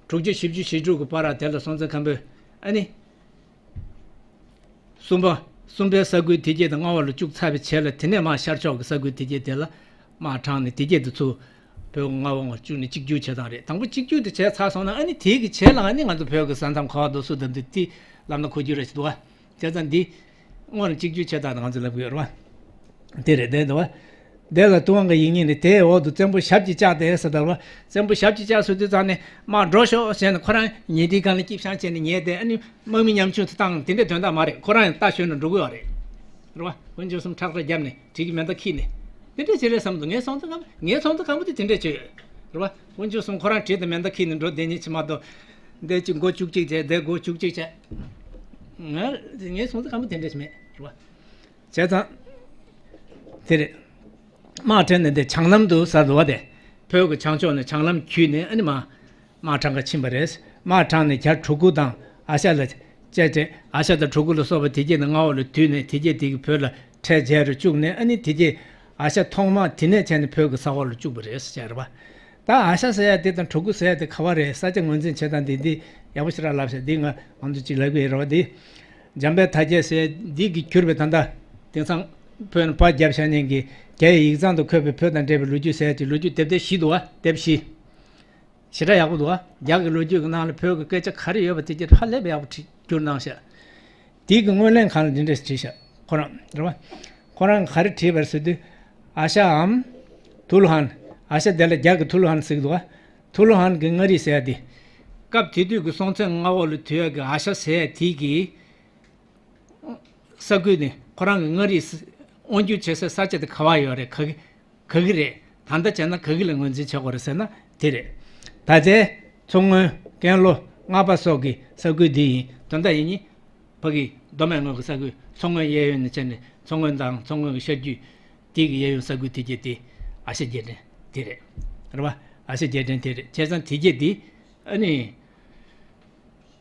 དྲུག་བརྒྱ་བཞི་བཅུ་ཞེ་དྲུག་གི་བར་དེ་ལ་སྲོང་བཙན་སྒམ་པོས་ཨ་ནི་གསུམ་པ། གསུམ་པའི་ས་ཁུལ་དེ་གྱད་དེ་མངའ་འོག་ལ་བཅུག་ཚར་བའི་རྗེས་ལ་དེ་ནས་མར་ཤར་ཕྱོགས་ཀྱི་ས་ཁུལ་དེ་གྱད་དེ་ལ་དམག་དྲངས་ནས་དེ་གྱད་དེ་ཚུར་བོད་མངའ་འོག་ལ་བཅུག་ནས་གཅིག་གྱུར་བྱེད་སྟངས་རེད། དང་པོ་གཅིག་གྱུར་དེ་བྱས་ཚར་སོང་ན་ཨ་ནི་དེ་གི་རྗེས་ལ་ཨ་ནི་ང་ཚོ་བོད་ཀྱི་ས་མཚམས་ག་བ་འདུག་སུ་དང་འདི་དེ་ལབ་ན་གོ་རྒྱུ་རེད་ཟེར་འདུག་བ། བྱས་ཙང་འདི་སྔོན་ལ་གཅིག་གྱུར་བྱེད་སྟངས་དེ་ང་ཚོ་ལབ་ཀྱི་ཡོད་རེད་བ། དེ་རེད། དེ་འདུག་བ། དེ་ལ་ཏུན་ཧོང་གི་ཡིག་རྙིང་ནས་དེའི་འོག་ཏུ་བཙན་པོ་ཞབས་ཀྱིས་བཅགས་ཏེ་ཟེར་འདུག་བ། བཙན་པོ་ཞབས་ཀྱིས་བཅགས་ཟེར་དུས་ཙང་ནས་མར་འགྲོ་ཤོག་ཟེར་ནས་ཁོ་རང་ཉལ་ཁྲིའི་སྒང་ལ་དཀྱིལ་བཤང་བྱས་ནས་ཉལ་ཏེ་ཨ་ནི་དམག་མི་ཉམ་ཆུང་དེ་བཏང་དེ་འདྲའི་དོན་དག་མ་རེད། ཁོ་རང་ཡང་རྟ་ཞོན་ནས་འགྲོ་གི་ཡོད་རེད། རེད་བ། དཀོན་མཆོག་གསུམ་ཁྲག་ཁྲག་བརྒྱབ་ནས་གྲི་གི་མེ་མདའ་འཁྱེར་ནས་དེ་འདྲ་བྱེད་རེད་བསམ་འདུག་ངའི་སྲོང་བཙན་སྒམ་པོ། ངའི་སྲོང་བཙན་སྒམ་པོ་དེ་དེ་འདྲ་བྱེད་ཡོད་རེད་བ། དཀོན་མཆོག་གསུམ་ཁོ་རང་གྲི་དང་མེ་མདའ་འཁྱེར་ནས་འགྲོ་བསྡད་མཁན་ཅིག་མ་གཏོགས། འདི་གཅིག་མགོ་བཅུ་གཅིག་བྱས། འདི་མགོ་བཅུ་གཅིག་བྱས། ང་ངའི་སྲོང་བཙན་སྒམ་པོ་དེ་འདྲ་ཞིག་མེད་རེད་བ། བྱས་ཙང་། དེ་རེད། དམག་ཁྲིད་ནས་འདི་བྱང་ལམ་དུ་ཟེར་འདུག་བ། དེ་བོད་ཀྱི་བྱང་ཕྱོགས་ནས་བྱང་ལམ་བརྒྱུད་ནས་ཨ་ནི་མ། དམག་དྲངས་ག་ཕྱིན་པ་རེད། དམག་དྲངས་ནས་རྒྱ་གྲུ་གུ་དང་ཨ་ཤ་ལ་བཅད་དེ། ཨ་ཤ་དང་གྲུ་གུ་ལ་སོགས་པ་དེ་གྱད་ནི་མངའ་འོག་ལ་བསྡུས་ནས་དེ་གྱད་དེ་གི་བོད་ལ་ཁྲལ་འཇལ་རུ་བཅུག་ནས་ཨ་ནི་དེ་གྱད་ཨ་ཤ་ཐོག་མ་དེ་ནས་བྱས་ནས་བོད་ཀྱི་ས་འོག་ལ་བཅུག་པ་རེད་ཟེར་བྱས་རེད་པ། ད་ཨ་ཤ་ཟེར་ཡ་དེ་དང་གྲུ་གུ་ཟེར་ཡ་དེ་ག་བ་རེད། ས་ཆ་ངོས་འཛིན་བྱེད་སྟངས་དེ་འདི་ཡག་པོ་ཞེ་དྲག་ལབ་ཤག་འདི་ང་ང་ཚོ་ཅིག་ལབ་ཀྱི་ཡོད་རེད་བ། འདི་འཇམ་དཔལ་དར་རྒྱས་ཟེར་ཡ་འདི་གིས་བསྒྱུར་བའི་ད་ལྟ་དེང་སང་བོད་ནས་པར་བརྒྱབ་བཞག་མཁན་གྱི་རྒྱ་ཡི་ཡིག་ཚང་དུ་འཁོད་པའི་བོད་དང་འབྲེལ་བའི་ལོ་རྒྱུས་ཟེར་ཡ་དེ་ལོ་རྒྱུས་དེབ་ཐེར་བཞི་འདུག་བ། དེབ་བཞི། ཞེ་དྲག་ཡག་པོ་འདུག་ཨ། རྒྱ་གི་ལོ་རྒྱུས་ཀྱི་ནང་ལ་བོད་ཀྱི་སྐད་ཆ་ག་རེ་ཡོད་པ་དེ་གྱད་ཧ་ལས་པ་ཡག་པོ་བྲིས་བསྒྱུར་གནང་ཤག་དེའི་གི་སྔོན་གླེང་ཁང་ལ་འདི་འདྲས་བྲིས་ཤག་ཁོ་རང་རེད་བ། ཁོ་རང་ག་རེ་བྲིས་པ་རེད་ཟེར་དུས། ཨ་ཤའམ། ཐུ་ལུ་ཧན། ཨ་ཤ་དེ་ལ་རྒྱ་གི་ཐུ་ལུ་ཧན་ཟེར་གི་འདུག་བ། ཐུ་ལུ་ཧན་གྱི་མངའ་རིས་ཟེར་ཡ་དེ། སྐབས་དེ་དུས་ཀྱི་སྲོང་བཙན་མངའ་འོག་ལ་བསྡུ་ཡ་གི་ཨ་ཤ་ཟེར་ཡ་དེ་གི་ས་ཁུལ་ནི་ཁོ་རང་གི་མངའ་རིས་དབང་སྒྱུར་བྱེད་སའི་ས་ཆ་དེ་ག་བ་ཡོད་རེད། ག་གི་ག་གི་རེད། ད་ལྟ་བྱས་ན་ག་གི་ལ་ངོས་འཛིན་བྱེད་དགོས་རེད་ཟེར་ན་དེ་རེད། ད་ལྟའི་མཚོ་སྔོན། ཀན་ལྷོ། རྔ་པ་སོགས་ཀྱི་ས་ཁུལ་འདི་ཡིན། དོན་དག་ཡིན་ནི། ཕ་གི་མདོ་སྨད་ངོས་ཀྱི་ས་ཁུལ། མཚོ་སྔོན་གཡས་གཡོན་ནས་བྱས་ནས་མཚོ་སྔོན་དང་མཚོ་སྔོན་གྱི་ཤར་རྒྱུད་དེ་གི་གཡས་གཡོན་ས་ཁུལ་དེ་གྱད་དེ་ཨ་ཤ་རྒྱལ་ཕྲན་དེ་རེད། རེད་བ། ཨ་ཤ་རྒྱལ་ཕྲན་དེ་རེད། བྱས་ཙང་དེ་གྱད་དེ་ཨ་ནི།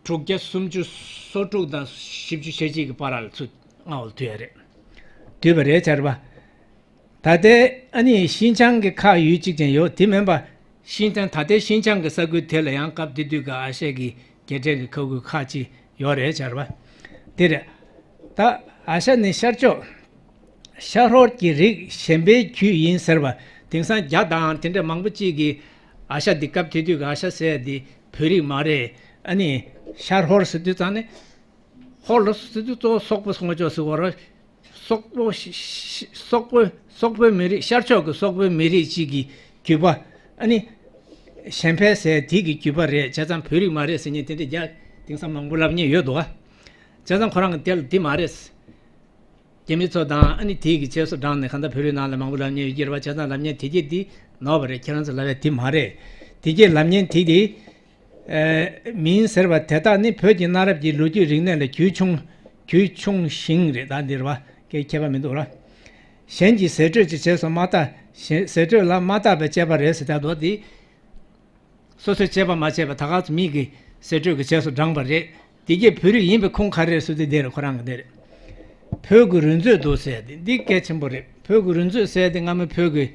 དྲུག་བརྒྱ་སུམ་ཅུ་སོ་དྲུག་དང་བཞི་བཅུ་ཞེ་གཅིག་གི་བར་ལ་ཚུར་མངའ་འོག་ལ་བསྡུས་ཡ་རེད། བསྡུས་པ་རེད་བྱས་རེད་པ། ད་ལྟའི་ཨ་ནི་ཤིན་ཅང་གི་ཁག་ཡུལ་གཅིག་ཅན་ཡོད། དེ་མིན་པ། ཤིན་ཅང་། ད་ལྟའི་ཤིན་ཅང་གི་ས་ཁུལ་དེ་ལ་ཡང་སྐབས་དེ་དུས་ཀྱི་ཨ་ཤ་གི་རྒྱལ་ཕྲན་གྱི་ཁག་ཁུལ་ཁག་ཅིག་ཡོད་རེད་བྱས་རེད་པ། དེ་རེད། ད་ཨ་ཤ་ནི་ཤར་ཕྱོགས། ཤར་ཧོར་གྱི་རིགས་གཞན་པའི་རྒྱུད་ཡིན་ཟེར་བ། དེང་སང་རྒྱ་དང་དེ་འདྲ་མང་པོ་ཅིག་གིས་ཨ་ཤ་འདི། སྐབས་དེ་དུས་ཀྱི་ཨ་ཤ་ཟེར་ཡ་འདི་བོད་རིགས་མ་རེད། ཨ་ནི་ཤར་ཧོར་ཟེར་དུས་ཙང་ནས། ཧོར་ལ་ཟེར་དུས་གཙོ་བོ་སོག་པོ་སོང་ཆོག་ཟེར་བ་རེད། སོག་པོ་ཤ་ཤ་སོག་པོ་སོག་པོའི་མི་རིགས། ཤར་ཕྱོགས་ཀྱི་སོག་པོའི་མི་རིགས་ཅིག་གི་རྒྱུད་པ། ཨ་ནི་ཞན་ཕེ་ཟེར་དེ་གི་རྒྱུད་པ་རེད། བྱས་ཙང་བོད་རིགས་མ་རེད་ཟེར་མཁན་དེ་འདྲ་རྒྱ་དེང་སང་མང་པོ་ལབ་མཁན་ཡོད་འདུག་ག་བྱས་ཙང་ཁོ་རང་གི་དེ་ལ་འདི་མ་རེད། རྒྱ་མི་ཚོ་དང་ཨ་ནི་དེའི་གི་རྗེས་སུ་འབྲངས་ནས་གང་ལྟར་བོད་རིགས་ནང་ལ་མང་པོ་ལབ་མཁན་ཡོད་ཀྱི་རེད་པ། བྱས་ཙང་ལབ་མཁན་དེ་གྱད་འདི་ནོར་བ་རེད། ཁྱེད་རང་ཚོ་ལབ་ཡ་དེ་མ་རེད། དེ་གྱད་ལབ་མཁན་དེ་དེ་མིན་ཟེར་བ་དེ་དག་ནི་བོད་ཀྱི་གནའ་རབས་ཀྱི་ལོ་རྒྱུས་རིག་གནས་ལ་རྒྱུས་ཆུང་རྒྱུས་ཆུང་ཞིང་རེད། ད་འདི་རེད་པ། སྐད་ཁྱད་པར་མི་འདུག་ར། གཞན་གྱིས་ཟེར་སྤྲོས་ཀྱི་རྗེས་སུ་མ་བཏགས། གཞན་ཟེར་སྤྲོས་ལ་མ་བཏགས་པའི་དཔྱད་པ་རེད་ཟེར། ད་དོ་དེ། སོ་སོས་དཔྱད་པ་མ་བྱས་པ་ད་ག་ཚོད་མི་གི་ཟེར་སྤྲོས་ཀྱི་རྗེས་སུ་འབྲངས་པ་རེད། དེ་གྱད་བོད་རིགས་ཡིན་པའི་ཁུངས་ག་རེ་རེད་ཟེར་དུས་འདི་རེད། ཁོ་རང་གི་འདི་རེད། བོད་ཀྱི་རུས་མཛོད་འདུག་ཟེར་ཏེ་འདི་གལ་ཆེན་པོ་རེད། བོད་ཀྱི་རུས་མཛོད་ཟེར་ཏེ་སྔ་མོ་བོད་ཀྱི་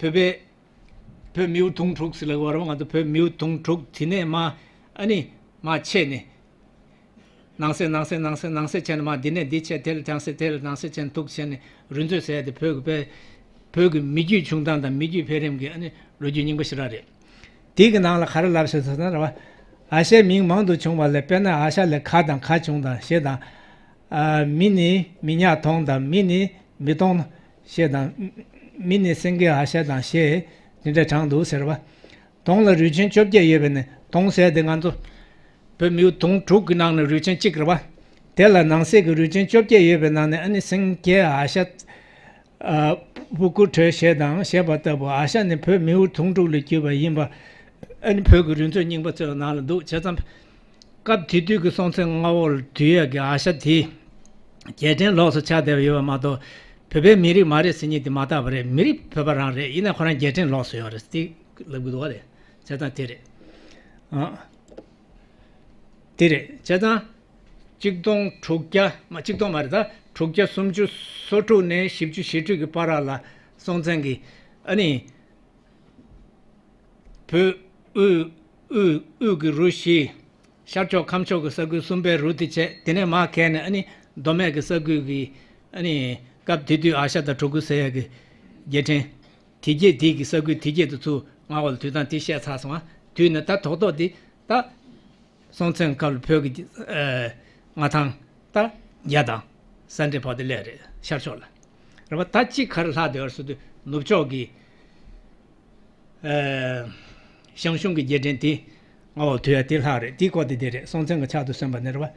བོད་པའི་བོད་མིའུ་གདུང་དྲུག་ཟེར་ལབ་ཀྱི་ཡོད་རེད་པ། ང་ཚོ་བོད་མིའུ་གདུང་དྲུག་དེ་ནས་མར་ཨ་ནི་མར་ཕྱེ་ནས། ནང་གསེས་ནང་གསེས་ནང་གསེས་ནང་གསེས་བྱས་ནས་མར་འདི་ནས་འདི་ཕྱེ། དེ་ལ་ནང་གསེས་དེ་ལ་ནང་གསེས་བྱས་ནས་འདུག་བྱས་ནས་རུས་མཛོད་ཟེར་ཡ་དེ་བོད་ཀྱི་བོད་བོད་ཀྱི་མི་རྒྱུད་བྱུང་སྟངས་དང་མི་རྒྱུད་འཕེལ་རིམ་གྱི་ཨ་ནི་ལོ་རྒྱུས་རྙིང་པ་ཞེ་དྲག་རེད། དེ་གི་ནང་ལ་ག་རེ་ལབ་ཟེར་ཟེར་ན་རེད་པ། ཨ་ཤའི་མིང་མང་དུ་བྱུང་བ་ལས། དཔེར་ན་ཨ་ཤ་ལས་ག་དང་ག་བྱུང་དང་ཞེས་དང་། ཨ། མི་ནི་མི་ཉག་དོང་དང་། མི་ནི་མི་དོང་ཞེས་དང་། མི་ནི་སེང་གེ་ཨ་ཤ་དང་ཞེས་འདི་འདྲ་དྲངས་འདུག་ཟེར་བ། དོང་ལ་རུས་ཆེན་བཅོ་བརྒྱད་ཡོད་པས་ནི། དོང་ཟེར་དེ་ང་ཚོ་ བོད་མིའུ་གདུང་དྲུག་གི་ནང་ནས་རུས་ཆེན་གཅིག་རེད་པ། དེ་ལ་ནང་གསེས་ཀྱི་རུས་ཆེན་བཅོ་བརྒྱད་ཡོད་པའི་ནང་ནས་ཨ་ནི་སེང་གེ་ཨ་ཤ། ཨ། སྤུ་གུ་བྲོས་ཞེས་དང་ཞེས་པ་ལྟ་བུ། ཨ་ཤ་ནི་བོད་མིའུ་གདུང་དྲུག་ལས་གྱུར་པ་ཡིན་པ། ཨ་ནི་བོད་ཀྱི་རུས་མཛོད་རྙིང་པ་ཚོའི་ནང་ལ་འདུག་བྱས་ཙང་། སྐབས་དེ་དུས་ཀྱི་སྲོང་བཙན་མངའ་འོག་ལ་དུས་ཡས་ཀྱི་ཨ་ཤ་དེ་རྒྱལ་ཕྲན་ལོགས་སུ་ཆགས་བསྡད་པ་ཡོད་པ་མ་གཏོགས། བོད་པའི་མི་རིགས་མ་རེད་ཟེར་མཁན་དེ་མ་བཏགས་པ་རེད། མི་རིགས་བོད་པ་རང་རེད། ཡིན་ན་ཁོ་རང་རྒྱལ་ཕྲན་ལོགས་སུ་ཡོད་རེད་དེ་ལབ་གི་འདུག་བ་རེད། བྱས་ཙང་དེ་རེད། ཨ། དེ་རེད། བྱས་ཙང་། གཅིག་སྟོང་དྲུག་བརྒྱ་མ་གཅིག་སྟོང་མ་རེད་ད། དྲུག་བརྒྱ་སུམ་ཅུ་སོ་དྲུག་ནས་བཞི་བཅུ་ཞེ་དྲུག་གི་བར་ལ་སྲོང་བཙན་གྱིས་ཨ་ནི། བོད་དབུས་དབུས་དབུས་ཀྱི་རུ་བཞི། ཤར་ཕྱོགས་ཁམས་ཕྱོགས་ཀྱི་ས་ཁུལ་གསུམ་པའི་རུ་དེ་བྱས། དེ་ནས་མར་ཁྱེར་ནས་ཨ་ནི་མདོ་སྨད་ཀྱི་ས་ཁུལ་གྱི་ཨ་ནི་སྐབས་དེ་དུས་ཨ་ཤ་དང་གྲུ་གུ་ཟེར་ཡ་གི་རྒྱལ་ཕྲན། དེ་རྗེས་དེ་གི་ས་ཁུལ་དེ་རྗེས་དུ་ཚུར་མངའ་འོག་ལ་དུས་དང་དེ་བཤད་ཚར་སོང་ང་། དུས་ནི་ད་ཐོག་ཐོག་དེ་ད། སྲོང་བཙན་སྐབས་ལ་བོད་ཀྱི་ཨ་མངའ་ཐང་ད་རྒྱ་དང་ས་འདྲེ་བར་དུ་སླེབས་རེད། ཤར་ཕྱོགས་ལ་རེད་པ། ད་གཅིག་ག་རེ་ལྷག་བསྡད་པ་རེད་ཟེར་དུས་ནུབ་ཕྱོགས་ཀྱི་ཨ་ཞང་ཞུང་གི་རྒྱལ་ཕྲན་དེ་མངའ་འོག་དུས་ཡ་དེ་ལྷག་རེད། དེའི་སྐོར་དེ་དེ་རེད། སྲོང་བཙན་གྱི་ཕྱག་ཏུ་སོན་པ་ནི་རེད་པ།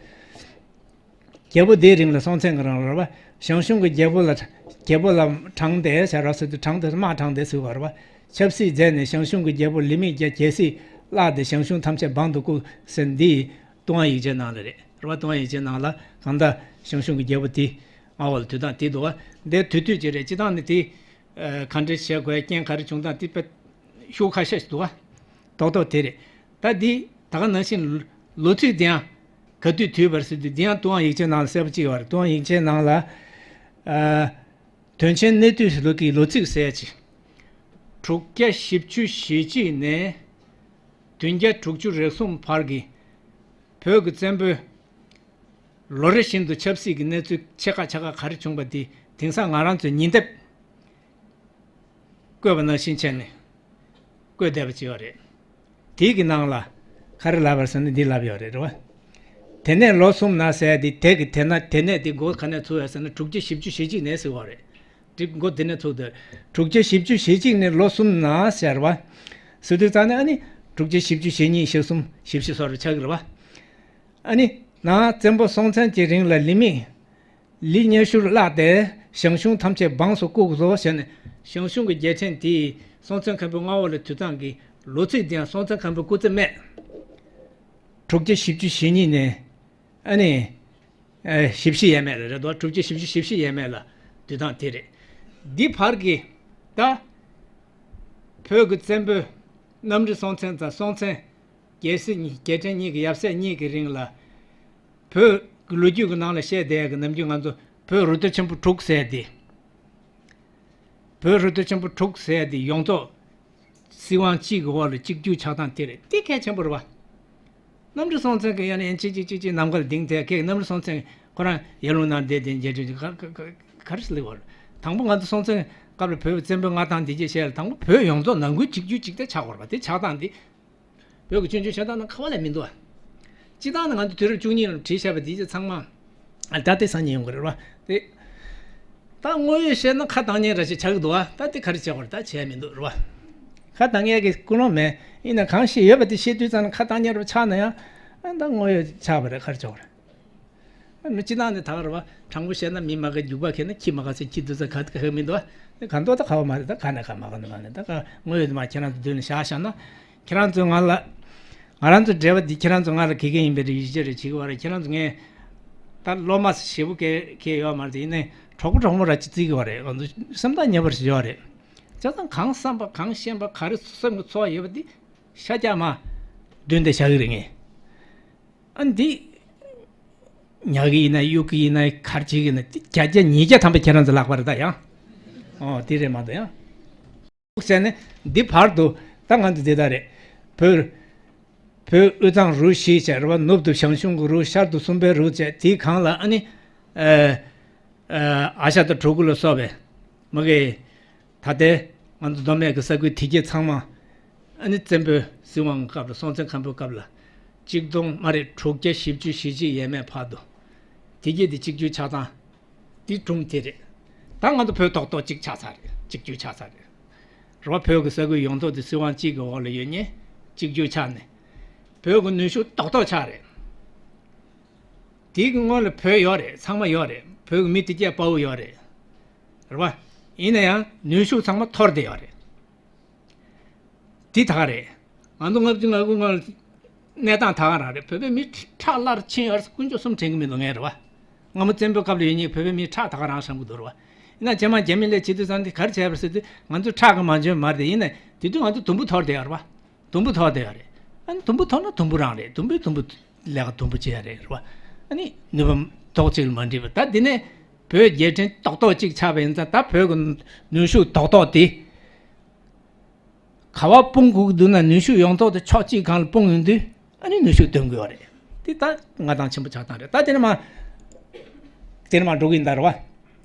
རྒྱལ་པོ་དེའི་རིང་ལ་སྲོང་བཙན་གྱི་རིང་ལ་རེད་པ། ཞང་ཞུང་གི་རྒྱལ་པོ་ལ་རྒྱལ་པོ་ལ་དྲངས་ཏེ་བྱས་ར་ཟེར་དུས་དྲངས་ཏེ་དམག་དྲངས་ཏེ་ཟེར་བ་རེད་པ། ཆབ་སྲིད་མཛད་ནས་ཞང་ཞུང་གི་རྒྱལ་པོ་ལི་མི་རྒྱ་རྒྱལ་སྲིད་བརླགས་ཏེ་ཞང་ཞུང་ཐམས་ཅད་འབངས་དུ་བཀུག་ཟེར་འདི་ཏུན་ཧོང་ཡིག་ཆའི་ནང་ལ་རེད། རེད་པ། ཏུན་ཧོང་ཡིག་ཆའི་ནང་ལ་གང་ལྟར་ཞང་ཞུང་གི་རྒྱལ་པོ་དེ་མངའ་འོག་ལ་དུས་དང་དེ་འདུག་པ། འདིར་དུས་དུས་ཅིག་རེད། སྤྱིར་བཏང་ནི་དེ་ཨ་ག་འདྲ་བྱེད་དགོས་རྐྱེན་ག་རེ་བྱུང་དང་དེ་དཔེ་ཤུགས་ཁ་ཤས་ཤིག་འདུག་པ། རྡོག་རྡོག་དེ་རེད། ད་འདི་ད་ག་ནང་བཞིན་ལོ་ཚིགས་དེ་ཡང་ག་དུས་དུས་བར་ཟེར་དུས་དེ་ཡང་ཏུན་ཧོང་ཡིག་ཆའི་ནང་ལ་གསལ་པོ་ཅིག་ཡོད་རེད། ཏུན་ཧོང་ཡིག་ཆའི་ནང་ལ་ཨ་དོན་ཆེན་གནས་དུས་ལོ་ཀྱི་ལོ་ཚིགས་ཟེར་ཅིག་དྲུག་བརྒྱ་བཞི་བཅུ་ཞེ་གཅིག་ནས་བདུན་བརྒྱ་དྲུག་ཅུ་རེ་གསུམ་བར་གྱི་བོད་ཀྱི་བཙན་པོའི་ལོ་རེ་བཞིན་དུ་ཆབ་སྲིད་ཀྱི་གནས་ཚུལ་ཆེ་ཁག་ཆེ་ཁག་ག་རེ་བྱུང་པ་དེ་དེང་སང་ང་རང་ཚོའི་ཉིན་དེབ་བཀོད་པ་ནང་བཞིན་བྱས་ནས་བཀོད་བསྡད་པ་ཅིག་ཡོད་རེད། དེའི་གི་ནང་ལ་ག་རེ་ལབ་པ་རེད་ཟེར་ན་འདི་ལབ་ཡོད་རེད། རེད་པ། དེ་ནས་ལོ་གསུམ་ན་ཟེར་ཡ་དེ་དེ་གི་དེ་ན་དེ་ནས་དེ་འགོ་ག་ནས་ཚུགས་ཡོད་ཟེར་ན་དྲུག་བརྒྱ་བཞི་བཅུ་ཞེ་གཅིག་ནས་ཟེར་བ་རེད། འགྲིག་འགོ་དེ་ནས་ཚུགས་དུས་དྲུག་བརྒྱ་བཞི་བཅུ་ཞེ་གཅིག་ནས་ལོ་གསུམ་ན་ཟེར་བ། ཟེར་དུས་ཙང་ནས་ཨ་ནི་དྲུག་བརྒྱ་བཞི་བཅུ་ཞེ་གཉིས་ཞེ་གསུམ་ཞེ་བཞི་སོགས་རུ་ཆགས་ཀྱི་རེད་པ། ཨ་ནི་ནང་བཙན་པོ་སྲོང་བཙན་གྱི་རིང་ལ་ལི་མི་ལི་མཉེས་གཤུར་བརླགས་ཏེ་ཞང་ཞུང་ཐམས་ཅད་འབངས་སུ་བཀུག་སོ་ཞེས་ནས་ཞང་ཞུང་གི་རྒྱལ་ཕྲན་དེས་སྲོང་བཙན་སྒམ་པོའི་མངའ་འོག་ལ་དུས་ཙང་གི་ལོ་ཚིགས་དེ་ཡང་སྲོང་བཙན་སྒམ་པོའི་སྐུ་ཚེ་སྨད་དྲུག་བརྒྱ་བཞི་བཅུ་ཞེ་གཉིས་ནས་ཨ་ནི་ཨ་བཞི་བཅུ་ཞེ་ཡས་མས་ལ་རེད་དོ། དྲུག་བརྒྱ་བཞི་བཅུ་ཞེ་བཞི་ཡས་མས་ལ་དུས་དང་དེ་རེད། འདི་བར་གྱི་ད་བོད་ཀྱི་བཙན་པོ་གནམ་རི་སྲོང་བཙན་དང་སྲོང་བཙན་རྒྱལ་སྲིད་གཉིས་རྒྱལ་ཕྲན་གཉིས་ཀྱི་ཡབ་སྲས་གཉིས་ཀྱི་རིང་ལ་བོད་ཀྱི་ལོ་རྒྱུས་ཀྱི་ནང་ལ་བཤད་བསྡད་ཡག་གི་ནམ་རྒྱུན་ང་ཚོ་བོད་རུ་སྟོད་ཆེན་པོ་དྲུག་ཟེར་ཏེ། བོད་རུ་སྟོད་ཆེན་པོ་དྲུག་ཟེར་ཏེ་ཡོངས་རྫོགས་སྲིད་དབང་གཅིག་གི་འོག་ལ་གཅིག་གྱུར་ཆགས་སྟངས་དེ་རེད། དེ་གལ་ཆེན་པོ་རེད་པ། གནམ་རི་སྲོང་བཙན་གྱི་ཡང་ནས་གཅིག་གཅིག་གཅིག་གཅིག་ནམ་མཁའ་ལ་ལྡིང་དེ་གས་གནམ་རི་སྲོང་བཙན་ཁོ་རང་ཡར་ཀླུང་ནང་བསྡད་དེ་མཇལ་དུས་ག་ག་ག་ག་རེ་ལབ་དགོས་རེད། དང་པོ་ང་ཚོ་སྲོང་བཙན་སྐབས་ལ་བོད་བཙན་པོའི་མངའ་ཐང་དེ་རྗེས་བཤད་ལ་དང་པོ་བོད་ཡོངས་རྫོགས་ནང་ཁུལ་གཅིག་གྱུར་གཅིག་ལྟ་ཆགས་དགོས་རེད་པ། དེ་ཆགས་སྟངས་དེ། བོད་ཀྱི་སྤྱོད་འཇུག་བཤད་སྟངས་ནང་ཁ་བ་ལས་མི་འདུག་ཨ། སྤྱིར་བཏང་ནི་ང་ཚོ་དུས་རབས་བཅུ་གཉིས་ལ་བྲིས་བཞག་པ་འདི་ཚོ་ཚང་མ་ད་ལྟའི་སང་ཉིན་ཡོང་གི་རེད་བ། དེ་ད་དངོས་ཡོད་བཤད་ན་ཁ་བཏང་ཉན་ར་ཞིག་ཆགས་ཀྱི་འདུག་ཨ། ད་དེ་ག་རེ་བྱེད་དགོས་རེད། ད་བྱས་མི་འདུག་རེད་བ། ཁ་བཏང་ཡས་ཀྱི་ཀུན་སློང་མེད། ཡིན་ན་གང་ཤེས་ཡོད་པ་དེ་བཤད་དུས་ཙང་ནི་ཁ་བཏང་ཉན་ར་ཆགས་ན་ཡང་ཨ་ད་དངོས་ཡོད་ཆགས་པ་རེད། ག་རེ་བྱེད་དགོས་རེད། མི་སྤྱི་བཏང་ནས་ད་ག་རེ་བ། དྲང་པོ་བཤད་ན་མི་མ་དགའ་རྒྱུག་པ་ཁྱེར་ན་ཁྱི་མ་དགའ་ཟེར་ཁྱི་འདུག་ས་ག་ག་མི་འདུག་ཨ། ག་འདུག་ད་ག་བ་མ་རེད། ད་ག་ན་ག་མ་ག་འདུག་མ་ནས་ད་ག་དངོས་ཡོད་དུ་མ་ཁྱེད་རང་ཚོ་མདུན་ནས་བཞག་བཞག་ན། ཁྱེད་རང་ཚོས་ང་ལ། ང་རང་ཚོ་འབྲེལ་བ་འདི་ཁྱེད་རང་ཚོ་ང་ལ་གི་གེ་ཡིན་པའི་རིགས་གཞི་རེ་བྱེད་ཀྱི་བ་རེད། ཁྱེད་རང་ཚོ་ངས་ད་སློབ་མ་ཞེ་པོ་གེ་གེ་ཡོད་མ་རེད། ཡིན་ནའི་གྲོགས་པོ་གྲོགས་མོ་ར་ཅིག་བརྩི་གི་བ་རེད། ང་ཚོ་སེམས་ཐག་ཉེ་བར་ཞུ་བ་རེད། བྱས་ཙང་གང་བསམ་པ་གང་ཤེས་པ་ག་རེ་སེམས་ཀྱི་ཚོར་བ་ཡོད་པ་འདི་ཤ་རྒྱགས་མ་མདུན་དེ་བཞག་གི་རེད་ངས། ཨ་འདི། ཉག་གི་ཡིན་ན་གཡུག་གི་ཡིན་ན་གར་བྱེད་ཀྱི་ཡིན་ན་དེ་བརྒྱ་ཆ་ཉིས་བརྒྱ་ཐམ་པ་ཁྱེད་རང་ཚོ་ལག་པར་ད་ཡང་། ཨོ་དེ་རེད་མ་གཏོགས་ཡང་། ཟེར་ནས་འདི་བར་དུ་ད་ང་ཚོ་འདི་ལྟར་རེད། བོད། བོད་དབུས་གཙང་རུ་བཞི་བྱས་རེད་བ། ནུབ་ཏུ་ཞང་ཞུང་གི་རུ། ཤར་དུ་སུམ་པའི་རུ་བྱས། དེའི་སྒང་ལ་ཨ་ནི། ཨ་ཨ་ཤ་དང་གྲུ་གུ་ལ་སོགས་པའི་མ་གི། ད་ལྟའི་ང་ཚོ་མདོ་སྨད་ཀྱི་ས་ཁུལ་དེ་གྱད་ཚང་མ་ཨ་ནི་བཙན་པོའི་སྲིད་དབང་གི་སྐབས་ལ་སྲོང་བཙན་སྒམ་པོའི་སྐབས་ལ་གཅིག་སྟོང་མ་རེད། དྲུག་བརྒྱ་བཞི་བཅུ་ཞེ་གཅིག་ཡས་མས་བར་དུ་དེ་གྱད་དེ་གཅིག་གྱུར་ཆགས་སྟངས་དེ་སྒྲུང་དེ་རེད། ད་ང་ཚོ་བོད་ཏོག་ཏོག་གཅིག་ཆགས་ཚར་རེད། གཅིག་གྱུར་ཆགས་ཚར་རེད། རེད་བ། བོད་ཀྱི་ས་ཁུལ་ཡོངས་རྫོགས་དེ་སྲིད་དབང་གཅིག་གི་འོག་ལ་ཡོད་མཁན་གཅིག་གྱུར་ཆགས་ནས་བོད་ཀྱི་ནུས་ཤུགས་ཏོག་ཏོག་ཆགས་རེད། དེའི་སྔོན་ལ་བོད་ཡོད་རེད། ཚང་མ་ཡོད་རེད། བོད་ཀྱི་མི་དེ་གས་དཔའ་བོ་ཡོད་རེད། རེད་བ། ཡིན་ན་ཡང་ནུས་ཤུགས་ཚང་མ་འཐོར་བསྡད་ཡོད་རེད། དེ་ད་ག་རེད། ང་ཚོ་ལྔ་བཅུ་ང་དགུ་སྔོན་ལ་གནས་སྟངས་ད་ག་རང་རེད། བོད་པའི་མི་ཁྲག་སླར་ཕྱིན་ཡོད་རེད། དཀོན་མཆོག་གསུམ་དྲན་གྱི་མི་འདུག་ངས། རེད་བ། སྔ་མོ་བཙན་པོའི་སྐབས་ལ་ཡོད་མཁན་བོད་པའི་མི་ཁྲག་ད་ག་རང་བཤམས་ཀྱི་འདུག། རེད་བ། ཡིན་ན་རྗེས་མ་རྒྱ་མི་ལས་བྱེད་དུས་ཙང་དེ་ག་རེ་བྱས་པ་རེད་ཟེར་དུས། ང་ཚོ་ཁྲག་གིས་མ་འཇོན་མ་རེད་དེ། ཡིན་ན་དེ་དུས་ང་ཚོ་དུམ་བུ་འཐོར་བསྡད་ཡོད་རེད་བ། དུམ་བུ་འཐོར་བསྡད་ཡོད་རེད། ཨ་ནི་དུམ་བུ་འཐོར་ན་དུམ་བུ་རང་རེད། དུམ་བུས་དུམ་བུ་ལས་ཀ་དུམ་བུ་བྱེད་ཡ་རེད། རེད་བ། ཨ་ནི་ནུས་པ་ཏོག་ཙམ་ལ་མ་འགྲིག་པ། ད་འདི་ནས་བོད་རྒྱལ་ཕྲན་རྡོག་རྡོག་གཅིག་ཆགས་པ་ཡིན་ཙང་། ད་བོད་ཀྱི་ནུས་ཤུགས་རྡོག་རྡོག་དེ་ག་བ་སྤུངས་དགོས་ཀྱི་འདུག་ན། ནུས་ཤུགས་ཡོངས་རྫོགས་དེ་ཕྱོགས་གཅིག་སྒང་ལ་སྤུངས་ཡོང་དུས། ཨ་ནི་ནུས་ཤུགས་འདོན་དགོས་པ་རེད། དེ་ད་ང་དང་ཆེན་པོ་ཆགས་སྟངས་རེད། ད་དེ་ནས་མ་དེ་ནས་མ་འགྲོ་གི་ཡིན་ད། རེད་བ།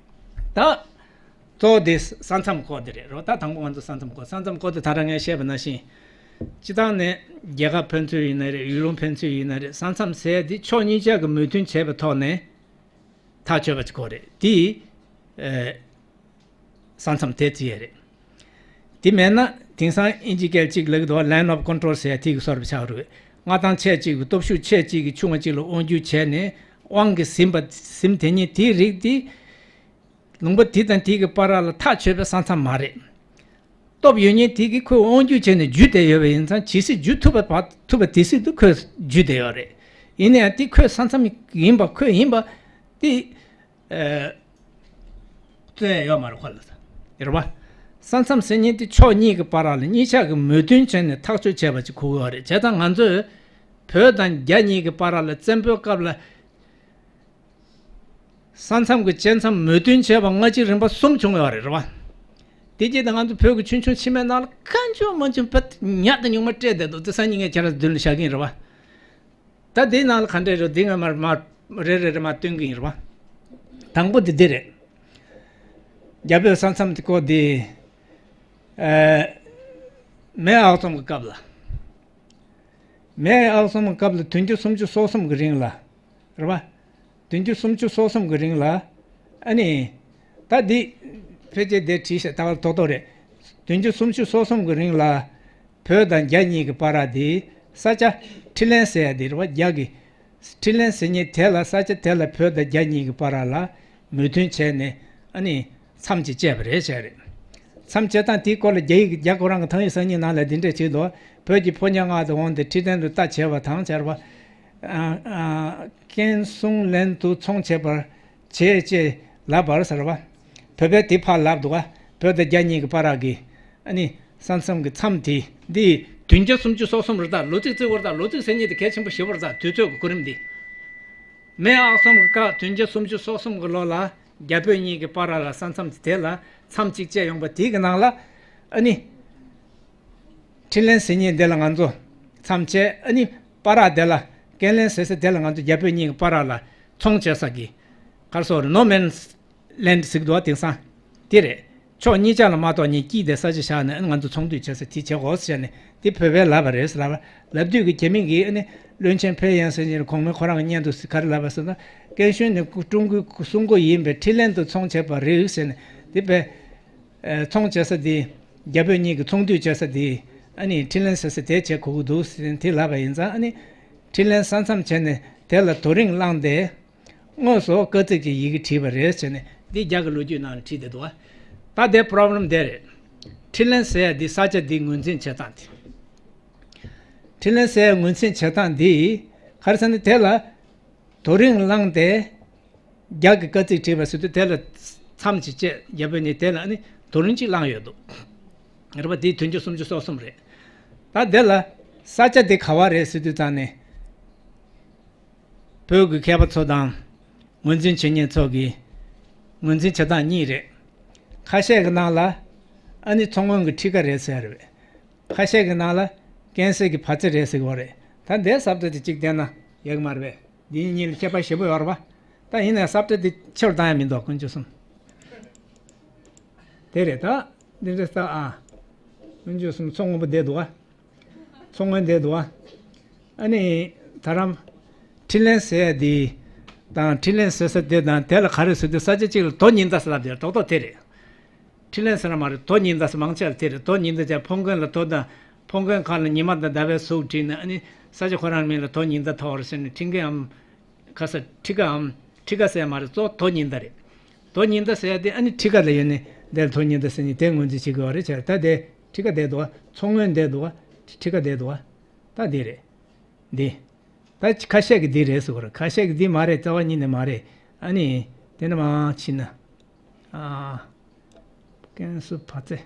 ད་གཙོ་བོ་དེ་ས་མཚམས་སྐོར་དེ་རེད། རེད་བ། ད་དང་པོ་ང་ཚོ་ས་མཚམས་སྐོར། ས་མཚམས་སྐོར་དེ་ད་རང་ངས་བཤད་པ་ནང་བཞིན། སྤྱི་བཏང་ནས་རྒྱལ་ཁབ་ཕན་ཚུན་ཡིན་ན་རེད། ཡུལ་ལུང་ཕན་ཚུན་ཡིན་ན་རེད། ས་མཚམས་ཟེར་ཡ་དེ་ཕྱོགས་གཉིས་ཆ་གི་མོས་མཐུན་བྱས་པའི་ཐོག་ནས་ཐག་ཆོད་པ་ཅིག་དགོས་རེད། དེ་ཨེ། ས་མཚམས་དེ་བརྩི་ཡས་རེད། དེ་མེད་ན་དེང་སང་དབྱིན་ཇི་སྐད་ཅིག་ལབ་ཀྱི་འདུག་བ། Line of Control ཟེར་ཡ་དེ་གི་བཟོ་འདྲ་ཆགས་རེད། མངའ་ཐང་ཆེ་གཅིག་གི་སྟོབས་ཤུགས་ཆེ་གཅིག་གི་ཆུང་བ་གཅིག་ལ་དབང་སྒྱུར་བྱས་ནས། དབང་གིས་ཟིན་པ། ཟིན་དེ་ཉིད་དེའི་རིགས་དེ་ལུང་པ་དེ་དང་དེ་གི་བར་ལ་ཐག་ཆོད་པའི་ས་མཚམས་མ་རེད། སྟོབས་ཡོད་མཁན་དེ་གིས་ཁོས་དབང་སྒྱུར་བྱས་ནས་བརྒྱུད་བསྡད་ཡོད་པ་ཡིན་ཙང་། ཇི་སྲིད་བརྒྱུད་ཐུབ་པ་བར་ཐུབ་པ་དེ་སྲིད་དུ་ཁོས་བརྒྱུད་བསྡད་ཡོད་རེད། ཡིན་ན་ཡང་དེ་ཁོའི་ས་མཚམས་ཡིན་པ། ཁོའི་ཡིན་པ་དེ་ཨ་རྩོད་ཡ་ཡོད་མ་རེད་ཁོ་ལ། རེད་བ། ས་མཚམས་ཟེར་མཁན་དེ་ཕྱོགས་གཉིས་ཀྱི་བར་ལ་གཉིས་ཆ་གིས་མོས་མཐུན་བྱས་ནས་ཐག་གཅོད་བྱས་པ་ཅིག་དགོས་ཀྱི་ཡོད་རེད། བྱས་ཙང་ང་ཚོས་བོད་དང་རྒྱ་གཉིས་ཀྱི་བར་ལ་བཙན་པོའི་སྐབས་ལ་ས་མཚམས་ཀྱི་བཅད་མཚམས་མོས་མཐུན་བྱས་པ་སྔ་ཕྱི་རིམ་པ་གསུམ་བྱུང་ཡོད་རེད། རེད་བ། དེ་རྗེས་ད་ང་ཚོ་བོད་ཀྱི་ཆུང་ཆུང་ཕྱི་མའི་ནང་ལ་གང་བྱུང་མང་བྱུང་བོད་ཉག་དང་ཉུང་མ་སྤྲད་བསྡད་འདུག། དེ་སང་ཉིན་ངས་ཁྱེད་རང་ཚོ་མདུན་ལ་བཞག་གི་ཡིན། རེད་བ། ད་དེའི་ནང་ལ་ག་འདྲས་རེད། དེ་ངས་མར་མར་རེ་རེ་རེ་མར་སྟོན་གི་ཡིན། རེད་བ། དང་པོ་དེ་འདི་རེད། རྒྱ་བོད་ས་མཚམས་དེ་སྐོར་དེ། ཨ། མེས་ཨག་ཚོམ་གྱི་སྐབས་ལ། མེས་ཨག་ཚོམ་གྱི་སྐབས་ལ་བདུན་ཅུ་སུམ་ཅུ་སོ་གསུམ་གྱི་རིང་ལ། རེད་བ། བདུན་ཅུ་སུམ་ཅུ་སོ་གསུམ་གྱི་རིང་ལ། ཨ་ནི། ད་འདི་ཕལ་ཆེར་དེ་བྲིས་ཤག། ད་ག་ལ་རྡོག་རྡོག་རེད། བདུན་ཅུ་སུམ་ཅུ་སོ་གསུམ་གྱི་རིང་ལ་བོད་དང་རྒྱ་གཉིས་ཀྱི་བར་དེ་ས་ཆ་ཁྲི་ལན་ཟེར་ཡ་དེ་རེད་བ། རྒྱ་གི་ཁྲི་ལན་ཟེར་མཁན་དེ་ལ། ས་ཆ་དེ་ལ་བོད་དང་རྒྱ་གཉིས་ཀྱི་བར་ལ་མོས་མཐུན་བྱས་ནས། ཨ་ནི་མཚམས་ཅིག་བཅད་པ་རེད་བྱས་རེད། མཚམས་བཅད་སྟངས་དེའི་སྐོར་ལ་རྒྱ་ཡིག་རྒྱ་ཁོ་རང་གི་ཐང་ཡིག་གསར་རྙིང་ནང་ལ་འདི་འདྲས་བྲིས་འདུག། བོད་ཀྱི་ཕོ་ཉ་མངགས་ཏེ་འོངས་ཏེ་ཁྲི་ལན་དུ་རྟ་བྱེར་བ་དང་བྱེར་བ། ཨ་ཨ། ཀན་སུའུ་ལན་དུ་ཚོང་བྱེད་པར་བྱེད་ཅེས་ལབ་པར་ཟེར་བ། བོད་པས་དེ་ཕར་ལབ་འདུག་ག། བོད་དང་རྒྱ་གཉིས་ཀྱི་བར་གྱི་ཨ་ནི་ས་མཚམས་ཀྱི་མཚམས་དེ། འདི་བདུན་བརྒྱ་སུམ་ཅུ་སོ་གསུམ་རེད། ད་ལོ་ཚིགས་བརྩི་དགོས་རེད། ད་ལོ་ཚིགས་ཟེར་མཁན་དེ་གལ་ཆེན་པོ་ཞེ་པོ་རེད། ད་དུས་ཚོད་ཀྱི་གོ་རིམ་འདི། མེས་ཨག་ཚོམ་གྱི་སྐབས་བདུན་བརྒྱ་སུམ་ཅུ་སོ་གསུམ་གྱི་ལོ་ལ་རྒྱ་བོད་གཉིས་ཀྱི་བར་ལ་ས་མཚམས་དེ་ལ་མཚམས་གཅིག་བཅད་ཡོང་བ་དེ་གི་ནང་ལ། ཨ་ནི་ཁྲི་ལན་ཟེར་མཁན་དེ་ལ་ང་ཚོ་མཚམས་བཅད། ཨ་ནི་བར་དེ་ལ་ཀན་ལན་ཟེར་ས་དེ་ལ་ང་ཚོ་རྒྱ་བོད་གཉིས་ཀྱི་བར་ལ་ཚོང་བྱེད་ས་གི་ག་རེ་ཟེར་དགོས་རེད། ནོ་མེན་ལེན་ཟེར་གྱི་འདུག་བ། དེང་སང་དེ་རེད། ཕྱོགས་གཉིས་ཆ་ལ་མ་གཏོགས་གཉིས་དཀྱིལ་དེ་ས་ཆ་བཞག་ནས། ཨ་ནི་ང་ཚོ་ཚོང་འདུས་བྱེད་ས་དེ་བྱེད་དགོས་ཟེར་ནས་དེ་བོད་པས་ལབ་པ་རེད་ཟེར་ལབ་པ། ལབ་དུས་ཀྱི་རྒྱ་མི་གིས། ཨ་ནི་བློན་ཆེན་ཕེ་ཡན་ཟེར་མཁན་གོང་མའི་ཁོ་རང་གི་སྙན་ཐོ་ཟེར་ག་རེ་ལབ་པ་ཟེར་ན། ཀན་གཞུང་ནི་ཀྲུང་གོའི་སྲུང་འགོ་ཡིན་པས་ཁྲི་ལན་དུ་ཚོང་བྱེད་པར་རིགས་ཟེར་ནས། དེ་བས་ཚོང་བྱེད་ས་དེ། རྒྱ་བོད་གཉིས་ཀྱི་ཚོང་འདུས་བྱེད་ས་དེ། ཨ་ནི་ཁྲི་ལན་ཟེར་ས་དེ་བྱེད་དགོས་ཀྱི་འདུག་ཟེར་ནས་དེ་ལབ་པ་ཡིན་ཙང་། ཨ་ནི་ཁྲི་ལན་ས་མཚམས་བྱས་ནས་དེ་ལ་རྡོ་རིང་བསླངས་ཏེ། དངོས་སུ་བཀའ་གཙིགས་ཀྱི་ཡི་གེ་བྲིས་པ་རེད་ཟེར་ནས་འདི་རྒྱ་གི་ལོ་རྒྱུས་ནང་ལ་བྲིས་བསྡད་འདུག། ད་དེ་པོ་རོབ་ལེམ་དེ་རེད། ཁྲི་ལན་ཟེར་ཡ་འདི་ས་ཆ་འདི་ངོས་འཛིན་བྱེད་སྟངས་དེ། ཁྲི་ལན་ཟེར་ཡ་ངོས་འཛིན་བྱེད་སྟངས་འདི་ག་རེ་ཟེར་ན། དེ་ལ་རྡོ་རིང་བསླངས་ཏེ་རྒྱ་གི་བཀའ་གཙིགས་བྲིས་པ་ཟེར་དུས། དེ་ལ་མཚམས་ཅིག་བཅད། རྒྱ་བོད་གཉིས་དེ་ལ་ཨ་ནི་རྡོ་རིང་གཅིག་བསླངས་ཡོད་འདུག། རེད་པ། འདི་བདུན་ཅུ་སུམ་ཅུ་སོ་གསུམ་རེད། ད་དེ་ལ་ས་ཆ་དེ་ག་བ་རེད་ཟེར་དུས་ཙང་ནས། བོད་ཀྱི་མཁས་པ་ཚོ་དང་ངོས་འཛིན་བྱེད་མཁན་ཚོ་གིས་ངོས་འཛིན་བྱེད་སྟངས་གཉིས་རེད། ཁ་ཤས་ཀྱི་ནང་ལ་ཨ་ནི་མཚོ་སྔོན་གྱི་ཁྲི་ཀ་རེད་ཟེར་རེད། ཁ་ཤས་ཀྱི་ནང་ལ་ཀན་སའི་གི་བ་ཙེ་རེད་ཟེར་གྱི་ཡོད་རེད། ད་འདིའི་ས་བཀྲ་དེ་གཅིག་བསྟན་ན་ཡག་གི་མ་རེད་པས། འདི་གཉིས་ལ་ཁྱད་པར་ཞེ་པོ་ཡོད་རེད་པ། ད་ཡིན་ནའི་ས་བཀྲ་འདི་ཆེ་རུ་བཏང་ཡ་མི་འདུག། དཀོན་མཆོག་གསུམ། དེ་རེད། ད་འདི་འདྲ་ས། ཨ། དཀོན་མཆོག་གསུམ། མཚོ་སྔོན་པོ་བསྡད་འདུག་ཨ། མཚོ་སྔོན་བསྡད་འདུག་ཨ། ཨ་ནི་ད་རམ། ཁྲི་ལན་ཟེར་ཡ་དེ་དང་། ཁྲི་ལན་ཟེར་ས་དེ་དང་། དེ་ལ་ག་རེ་ཟེར་དུས། ས་ཆ་གཅིག་ལ་རྡོ་ཉིས་མདའ་ཟེར་ལབ་དེ་རྡོག་རྡོག་དེ་རེད། ཁྲི་ལན་ཟེར་ན་མ་རེད། རྡོ་ཉིས་མདའ་ཟེར། མང་ཆེ་བ་དེ་རེད། རྡོ་ཉིས་མདའ་བྱས། ཕོ་རྒན་ལ་རྡོ་དང་། ཕོ་རྒན་ཁ་ལ་ཉི་མ་དང་ཟླ་བའི་གཟུགས་བྲིས་ནས། ཨ་ནི་ས་ཆ་ཁོ་རང་མིང་ལ་རྡོ་ཉིས་མདའ་ཐོགས་རེད་ཟེར་ནས། ཁྲིམས་འགལ་འམ། ཁ་ས་ཁྲི་ཀའམ། ཁྲི་ཀ་ཟེར་མ་རེད། གཙོ་དོ་ཉི་ཟླ་རེད། དོ་ཉི་ཟླ་ཟེར་ཡ་དེ་ཨ་ནི་ཁྲི་ཀ་ལ་ཡོད་ནི་དེ་ལ་དོ་ཉི་ཟླ་ཟེར་ནི་དེ་ངོས་འཛིན་བྱེད་དགོས་པ་རེད་བྱས། ད་དེ་ཁྲི་ཀ་བསྡད་འདུག་བ། མཚོ་སྔོན་བསྡད་འདུག་བ། ཁྲི་ཀ་བསྡད་འདུག་བ། ད་འདི་རེད། འདི། ད་ཁ་ཤས་ཀྱི་འདི་རེད་ཟེར་བ་རེད། ཁ་ཤས་ཀྱི་འདི་མ་རེད། རྩ་བ་ཉིད་ནས་མ་རེད། ཨ་ནི། དེ་ནས་མར་ཕྱིན་ན། ཨ། ཀན་སུ་བ་ཙེ།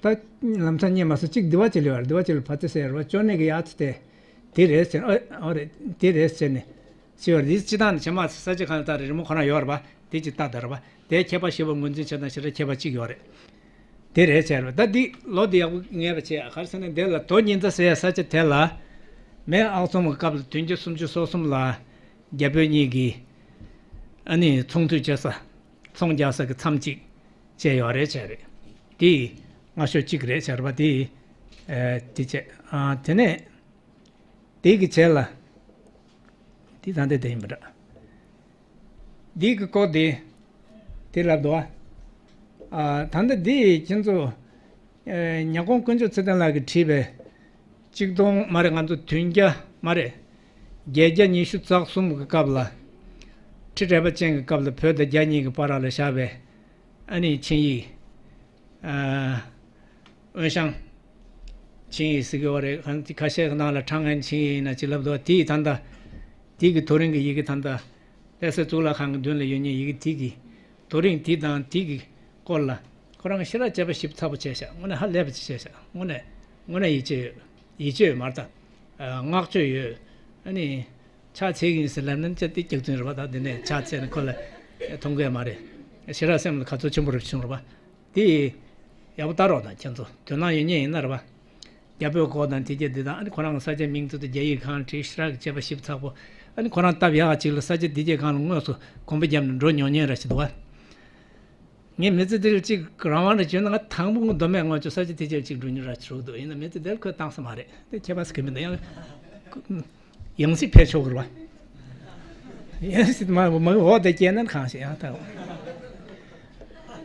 ད་ལམ་སང་རྙེད་མ་སོང་། གཅིག་དི་བ་ཅི་ལི་ཡོད་རེད། དི་བ་ཅི་ལི་བ་ཙེ་ཟེར་བ། ཅོ་ནེ་གི་ཡ་ཙི་དེ། དེ་རེད་ཟེར། ཨ། ཨོ་རེད། དེ་རེད་ཟེར་ནས། ཤི་བར་འདི་སྤྱི་བཏང་ནས་བྱེ་མ་ས་ཆ་གང་ལ་ལྟ་རེ་རི་མོ་ཁོ་རང་ཡོད་རེད་པ། དེ་ཅིག་ལྟ་དང་རེད་པ། དེ་ཁྱད་པར་ཞེ་པོ་ངོས་འཛིན་བྱེད་སྟངས་ཞེ་དྲག་ཁྱད་པར་གཅིག་ཡོད་རེད། དེ་རེད་བྱས་རེད་པ། ད་འདི་ལོ་འདི་ཡག་པོ་ངེས་པ་བྱས། ག་རེ་ཟེར་ན་འདི་ལ་དོ་ཉི་ཟླ་ཟེར་ཡ་ས་ཆ་དེ་ལ། མེ་ཨག་ཚོམ་གྱི་སྐབས་ལ་བདུན་ཅུ་སུམ་ཅུ་སོ་གསུམ་ལ་རྒྱ་བོད་གཉིས་ཀྱི་ཨ་ནི་ཚོང་འདུས་བྱེད་ས། ཚོང་རྒྱག་ས་གི་མཚམས་གཅིག་བཅད་ཡོད་རེད་བྱས་རེད། དེ་སྔ་ཤོས་གཅིག་རེད་བྱས་རེད་པ། དེ། ཨ། དེ་བྱས། ཨ། དེ་ནས། དེ་གི་རྗེས་ལ། འདི་ད་ལྟ་དེ་ཡིན་པ་འདྲ། འདི་གི་སྐོར་དེ། དེ་ལབ་འདུག་བ། ཨ། ད་ལྟ་འདི་ཁྱེད་ཚོ། ཨ། ཉ་གོང་དཀོན་མཆོག་ཚེ་བརྟན་ལགས་ཀྱིས་བྲིས་པའི། གཅིག་སྟོང་མ་རེད། ང་ཚོ་བདུན་བརྒྱ་མ་རེད། བརྒྱད་བརྒྱ་ཉི་ཤུ་རྩ་གསུམ་གྱི་སྐབས་ལ། ཁྲི་རལ་པ་ཅན་གྱི་སྐབས་ལ་བོད་དང་རྒྱ་གཉིས་ཀྱི་བར་ལ་བཞག་པའི། ཨ་ནི་ཆིངས་ཡིག་ཨ། དབོན་ཞང་ཆིངས་ཡིག་ཟེར་གྱི་ཡོད་རེད། གང་ཁ་ཤས་ཀྱི་ནང་ལ་ཁྲང་ཨན་ཆིངས་ཡིག་ཡིན་ན་ཅིག་ལབ་འདུག་དེའི་ད་ལྟ་དེའི་གི་དོ་རིང་གི་ཡི་གེ་ད་ལྟ་ལྷ་སའི་གཙུག་ལག་ཁང་གི་མདུན་ལ་ཡོད་མཁན་ཡི་གེ་དེ་གི་དོ་རིང་དེ་དང་དེ་གི་སྐོར་ལ་ཁོ་རང་གི་ཞེ་དྲག་དཔྱད་པ་ཞིབ་ཚགས་པོ་བྱས་ཤག་དངོས་གནས་ཧ་ལས་པ་ཅིག་བྱས་ཤག་དངོས་གནས་དངོས་གནས་ཡིད་ཆེས་ཡོད། ཡིད་ཆེས་ཡོད་མ་རེད་ད། ཨ། བསྔགས་བརྗོད་ཡོད། ཨ་ནི། ཕྱག་འཚལ་གྱི་ཡིན་ཟེར་ལབ་ན་ཅི་སྟེ་སྐྱག་རྫུན་རེད་པ། ད་འདི་ནས་ཕྱག་འཚལ་ནས་ཁོ་ལ་མཐོང་གི་མ་རེད། ཞེ་དྲག་སེམས་ལ་དགའ་ཚོར་ཆེན་པོ་རེ་བྱུང་རེད་པ། དེ་ཡག་པོ་ལྟ་རོགས་དང་། ཁྱེད་ཚོ་དོ་སྣང་ཡོད་མཁན་ཡིན་ན་རེད་པ། རྒྱ་བོད་སྐོར་དང་དེ་གྱད་འདི་དང་། ཨ་ནི་ཁོ་རང་གི་ས་ཆ་མིང་ཚོ་དེ་རྒྱ་ཡིག་སྒང་བྲིས། ཞེ་དྲག་གི་དཔྱད་པ་ཞིབ་ཚགས་པོ། ཨ་ནི་ཁོ་རང་སྟབས་ཡག་ཅིག་ལ་ས་ཆ་དེ་གྱད་སྒང་ལ་དངོས་སུ་གོམ་པ་བརྒྱབ་ནས་འགྲོ་མྱོང་མཁན་ར་ཞིག་འདུག་བ། ངས་མི་ཚེ་འདི་ལ་གཅིག་རང་དབང་རེ་བྱུང་ན། ང་དང་པོ་མདོ་སྨད་ངོས་ཀྱི་ས་ཆ་དེ་གྱད་ཅིག་འགྲོ་མྱོང་ར་ཞིག་འདུག་ཡིན་ན་མི་ཚེ་འདིར་ཁོས་བཏང་ས་མ་རེད། དེ་ཁྱད་པར་ཟེར་གི་མི་འདུག་ཡང་། ཡང་སྲིད་ཕལ་ཆོག་གི་རེད་པ། ཡང་སྲིད་མ་མ་འོག་དེ་སྐྱེས་ན་གང་ཞིག་ཡང་ད།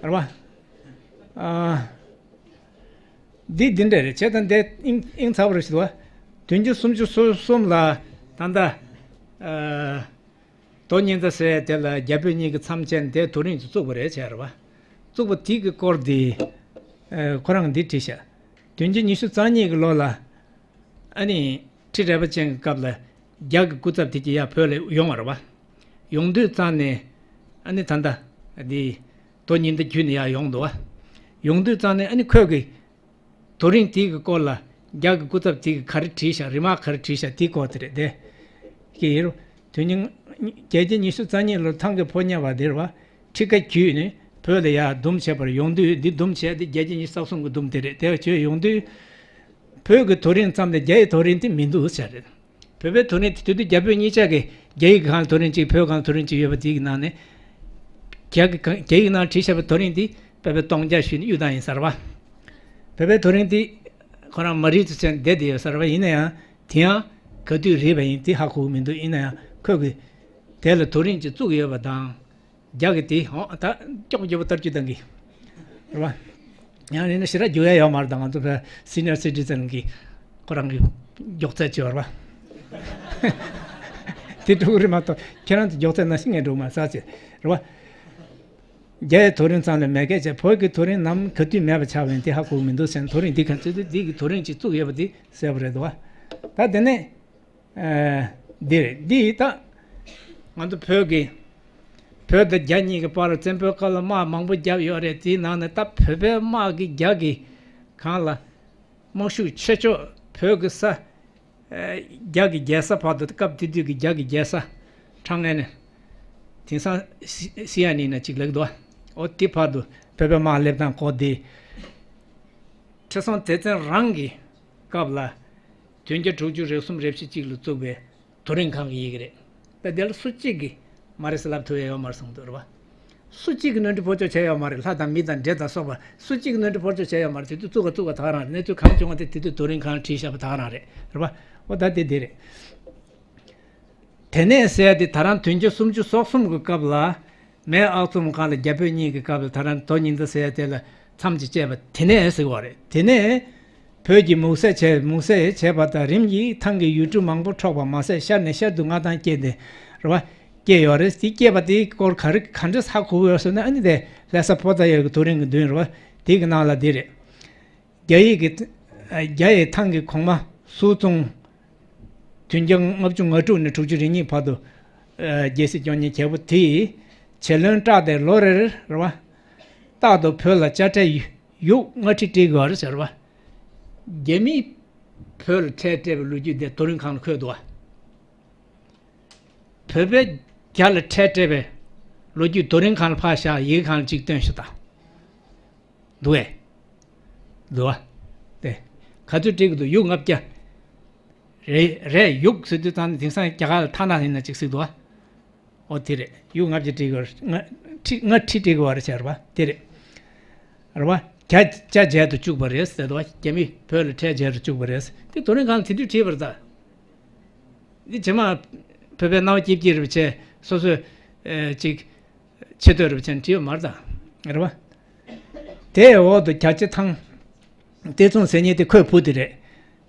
རེད་པ། ཨ། འདི་འདི་འདྲ་རེད། བྱས་ཙང་འདི་དབྱིངས་དབྱིངས་ཚ་པོ་རེད་ཞིག་འདུག་བ། བདུན་ཅུ་སུམ་ཅུ་སོ་གསུམ་ལ་ད་ལྟ། ཨ། དོ་ཉི་ཟླ་ཟེར་དེ་ལ་རྒྱ་བོད་གཉིས་ཀྱི་མཚམས་བཅད་དེ་དོ་རིང་དུ་བཙུགས་པ་རེད་བྱས་རེད་པ། བཙུགས་པ་དེ་གི་སྐོར་དེ། ཨ། ཁོ་རང་འདི་བྲིས་ཤག་བདུན་ཅུ་ཉི་ཤུ་རྩ་གཉིས་ཀྱི་ལོ་ལ། ཨ་ནི། ཁྲི་རལ་པ་ཅན་གྱི་སྐབས་ལ་རྒྱ་གི་སྐུ་ཚབ་དེ་གྱད་ཡར་བོད་ལ་ཡོང་བ་རེད་པ། ཡོང་དུས་ཙང་ནས། ཨ་ནི་ད་ལྟ་འདི་དོ་ཉི་ཟླ་བརྒྱུད་ནས་ཡར་ཡོང་འདུག་བ། ཡོང་དུས་ཙང་ནས་ཨ་ནི་ཁོས་གི་དོ་རིང་དེ་གི་སྐོར་ལ་རྒྱ་གི་སྐུ་ཚབ་དེ་གིས་ག་རེ་བྲིས་ཤག་རི་མག་ག་རེ་བྲིས་ཤག་དེའི་སྐོར་དེ་རེད་དེ། ཀྱི་ཡིར། དོན་སྙིང་། བརྒྱད་བརྒྱ་ཉི་ཤུ་རྩ་གཉིས་ལོར་ཐང་གི་ཕོ་ཉ་བ་དེ་རེད་པ། ཁྲི་ཀ་བརྒྱུད་ནས་བོད་ལ་ཡར་འདུམ་བྱས་པར་ཡོང་དུས། འདི་འདུམ་བྱས་དེ་བརྒྱད་བརྒྱ་ཉི་ཤུ་རྩ་གསུམ་གྱི་འདུམ་དེ་རེད། དེ་བྱས་ཡོང་དུས། བོད་ཀྱི་དོ་རིང་ཙམ་ལས་རྒྱ་ཡི་དོ་རིང་དེ་མི་འདུག་ཟེར་རེད། བོད་པའི་དོ་རིང་དེ་དེ་དུས་རྒྱ་བོད་གཉིས་ཆ་གི་རྒྱ་ཡིག་གི་སྒང་ལ་དོ་རིང་གཅིག་བོད་སྒང་ལ་དོ་རིང་གཅིག་ཡོད་པ་དེ་གི་ནང་ནས། རྒྱ་གི་སྒང་རྒྱ་ཡིག་ནང་བྲིས་བཞག་པའི་དོ་རིང་དེ་བོད་པས་སྟོང་རྒྱ་ཞུས་ནས་གཡུགས་བཏང་ཡིན་ས་རེད་པ། བོད་པའི་དོ་རིང་དེ་ཁོ་རང་མ་རིག་ཚུལ་ཅན་བསྡད་དེ་ཡོད་ས་རེད་པ། ཡིན་ན་ཡང་དེ་ཡང་ག་དུས་རེད་པ་ཡིན་དེ་ཧ་གོ་གི་མི་འདུག་ཡིན་ན་ཡང་ཁོས་གི་དེ་ལ་དོ་རིང་གཅིག་བཙུགས་ཡོད་པ་དང་། རྒྱ་གི་དེ་འོ་ད་མགྱོགས་མགྱོགས་པོ་བསྟར་རྒྱུ་དང་གི། རེད་པ། ཡང་ཡིན་ན་ཞེ་དྲག་རྒྱུག་ཡ་ཡོད་མ་རེད། ད་ང་ཚོ་བོད་སི་ནི་ཡར་སི་ཊི་ཛན་གི་ཁོ་རང་གི་མགྱོགས་ཚད་ཅིག་ཡོད་རེད་པ། དེ་འགྲོ་གི་རེད་མ་གཏོགས་ཁྱེད་རང་ཚོ་མགྱོགས་ཚད་ནང་བཞིན་ངས་འགྲོ་མ་ས་ཆེ་རེད་པ། རྒྱ་ཡི་དོ་རིང་ཙམ་ལས་མེད་སྐད་ཆ། བོད་ཀྱི་དོ་རིང་ནམ་ག་དུས་མེད་པ་ཆགས་པ་ཡིན་དེ་ཧ་གོ་གི་མི་འདུག་ཟེར། དོ་རིང་འདི་ག་ཚོད་དུ་འདི་གི་དོ་རིང་ཅིག་བཙུགས་ཡོད་པ་འདི་གསལ་པོ་རེད་འདུག་པ། ད་དེ་ནས། ཨ། འདི་རེད། འདི་ད་ང་ཚོ་བོད་ཀྱི་བོད་དང་རྒྱ་གཉིས་ཀྱི་བར་བཙན་པོའི་སྐབས་ལ་དམག་མང་པོ་བརྒྱབ་ཡོད་རེད། དེའི་ནང་ནས་ད་བོད་པའི་དམག་གིས་རྒྱ་གི་སྒང་ལ་དམག་ཤུགས་ཆེ་ཤོས་བོད་ཀྱི་ས། ཨ། རྒྱ་གི་རྒྱལ་ས་བར་དུ། སྐབས་དེ་དུས་ཀྱི་རྒྱ་གི་རྒྱལ་ས་ཁྲང་ཨན་ནས། དེང་སང་སི་སི་ཨན་ཡིན་ན་ཅིག་ལབ་འདུག་པ། འོ་དེ་བར་དུ་བོད་པའི་དམག་སླེབས་སྟངས་སྐོར་དེ། ཁྲི་སྲོང་ལྡེ་བཙན་རང་གི་སྐབས་ལ་བདུན་བརྒྱ་དྲུག་ཅུ་རེ་གསུམ་རེ་བཞི་ཅིག་ལ་བཙུགས་པའི་དོ་རིང་ཁང་གི་ཡི་གེ་རེད། ད་དེ་ལ་སུ་གཅིག་གིས་མ་རེད་ཟེར་ལབ་ཐུབ་ཡ་ཡོད་མ་རེད་བསམ་གྱི་འདུག་རེད་པ། སུ་གཅིག་གིས་ནོར་འཁྲུལ་ཕོག་ཆོག་བྱས་ཡོད་མ་རེད། ལྷ་དང་མི་དང་འདྲེ་དང་སོགས་པ་སུ་གཅིག་གིས་ནོར་འཁྲུལ་ཕོག་ཆོག་བྱས་ཡོད་མ་རེད། དེ་དུས་བཙུགས་པ་བཙུགས་པ་ད་ག་རང་རེད། གནས་ཚུལ་གང་བྱུང་བ་དེ་དེ་དུས་དོ་རིང་ཁང་བྲིས་བཞག་པ་ད་ག་རང་རེད། རེད་པ། འོ་ད་དེ་དེ་རེད། དེ་ནས་ཟེར་ཡ་དེ་ད་རང་བདུན་བརྒྱ་སུམ་ཅུ་སོ་གསུམ་གྱི་སྐབས་ལ། མེ་ཨག་ཚོམ་སྒང་ལ་རྒྱ་བོད་གཉིས་ཀྱི་སྐབས་ལ་ད་རང་དོ་ཉི་ཟླ་ཟེར་ཡ་དེ་ལ་མཚམས་ཅིག་བཅད་པ་དེ་ནས་ཟེར་བ་རེད། དེ་ནས་ བོད་ཀྱི་མུག་སེལ་བྱས། མུག་སེལ་བྱས་པ་དང་རིམ་གྱིས་ཐང་གི་ཡུལ་གྲུ་མང་པོ་འཕྲོག་པ་མ་ཟད། ཤར་ནས་ཤར་དུ་མངའ་ཐང་སྐྱེས་ཏེ་རེད་བ། སྐྱེས་ཡོད་རེད། དེ་སྐྱེས་པ་དེའི་སྐོར་ག་རེ་ག་འདྲ་ཧ་གོ་གི་ཡོད་ཟེར་ན། ཨ་ནི་དེ་ལྷ་ས་པོ་ཏཱ་ཡ་གི་རྡོ་རིང་གི་མདུན་རེད་བ། དེ་གི་ནང་ལ་དེ་རེད། རྒྱ་ཡིག་གི། རྒྱ་ཡི་ཐང་གི་གོང་མ་སུའུ་ཙུང་། བདུན་བརྒྱ་ལྔ་བཅུ་ང་དྲུག་ནས་དྲུག་ཅུ་རེ་གཉིས་བར་དུ། ཨ། རྒྱལ་སྲིད་སྐྱོང་མཁན་རྒྱལ་པོ་དེས་བྱེ་ལོན་བཀྲག་སྟེ་ལོ་རེར་རེད་བ། རྟག་ཏུ་བོད་ལ་དཔྱ་ཁྲལ་ཡུག་ལྔ་ཁྲི་སྤྲད་ཀྱི་ཡོད་རེད་ཟེར་བ། རྒྱ་མིས་བོད་ལ་ཁྲལ་སྤྲད་པའི་ལོ་རྒྱུས་དེ་རྡོ་རིང་སྒང་ལ་འཁོད་འདུག་བ། བོད་པས་རྒྱ་ལ་ཁྲལ་སྤྲད་པའི་ལོ་རྒྱུས་རྡོ་རིང་སྒང་ལ་ཕར་བཞག་ཡིག་སྒང་ལ་གཅིག་སྟོན་ཤོག་དང་། འདུག་གས། འདུག་བ། དེ། ག་ཚོད་སྤྲད་ཀྱི་འདུག་ཡུག་ལྔ་བརྒྱ། རེད། རེད། ཡུག་ཟེར་དུས་ཙང་ནས་དེང་སང་རྒྱ་གར་ལ་ཐ་ན་ཡིན་ན་གཅིག་ཟེར་འདུག་བ། ཨོ་དེ་རེད། ཡུག་ལྔ་བརྒྱ་སྤྲད་ཀྱི་ཡོད་རེད། ལྔ་ཁྲི་ལྔ་ཁྲི་སྤྲད་ཀྱི་ཡོད་རེད་ཟེར་བ་དེ་རེད། རེད་བ། རྒྱ་རྒྱ་འཇལ་དུ་བཅུག་པ་རེད་ཟེར་འདུག་བ། རྒྱ་མིས་བོད་ལ་ཁྲལ་འཇལ་དུ་བཅུག་པ་རེད། དེ་རྡོ་རིང་སྒང་ལ་དེ་དུས་བྲིས་པ་རེད་ད། འདི་རྗེས་མ་བོད་པའི་སྣང་བ་སྐྱིད་སྐྱིད་རེད་པ་བྱས། སོ་སོས། ཨེ། ཅིག་ཆེ་བསྟོད་རེད་པ་བྱས་ནས་བྲིས་པ་མ་རེད་ད། རེད་བ། དེའི་འོག་ཏུ་རྒྱ་རྗེ་ཐང་ཏེ་ཙུང་ཟེར་མཁན་དེ་ཁོའི་བུ་དེ་རེད།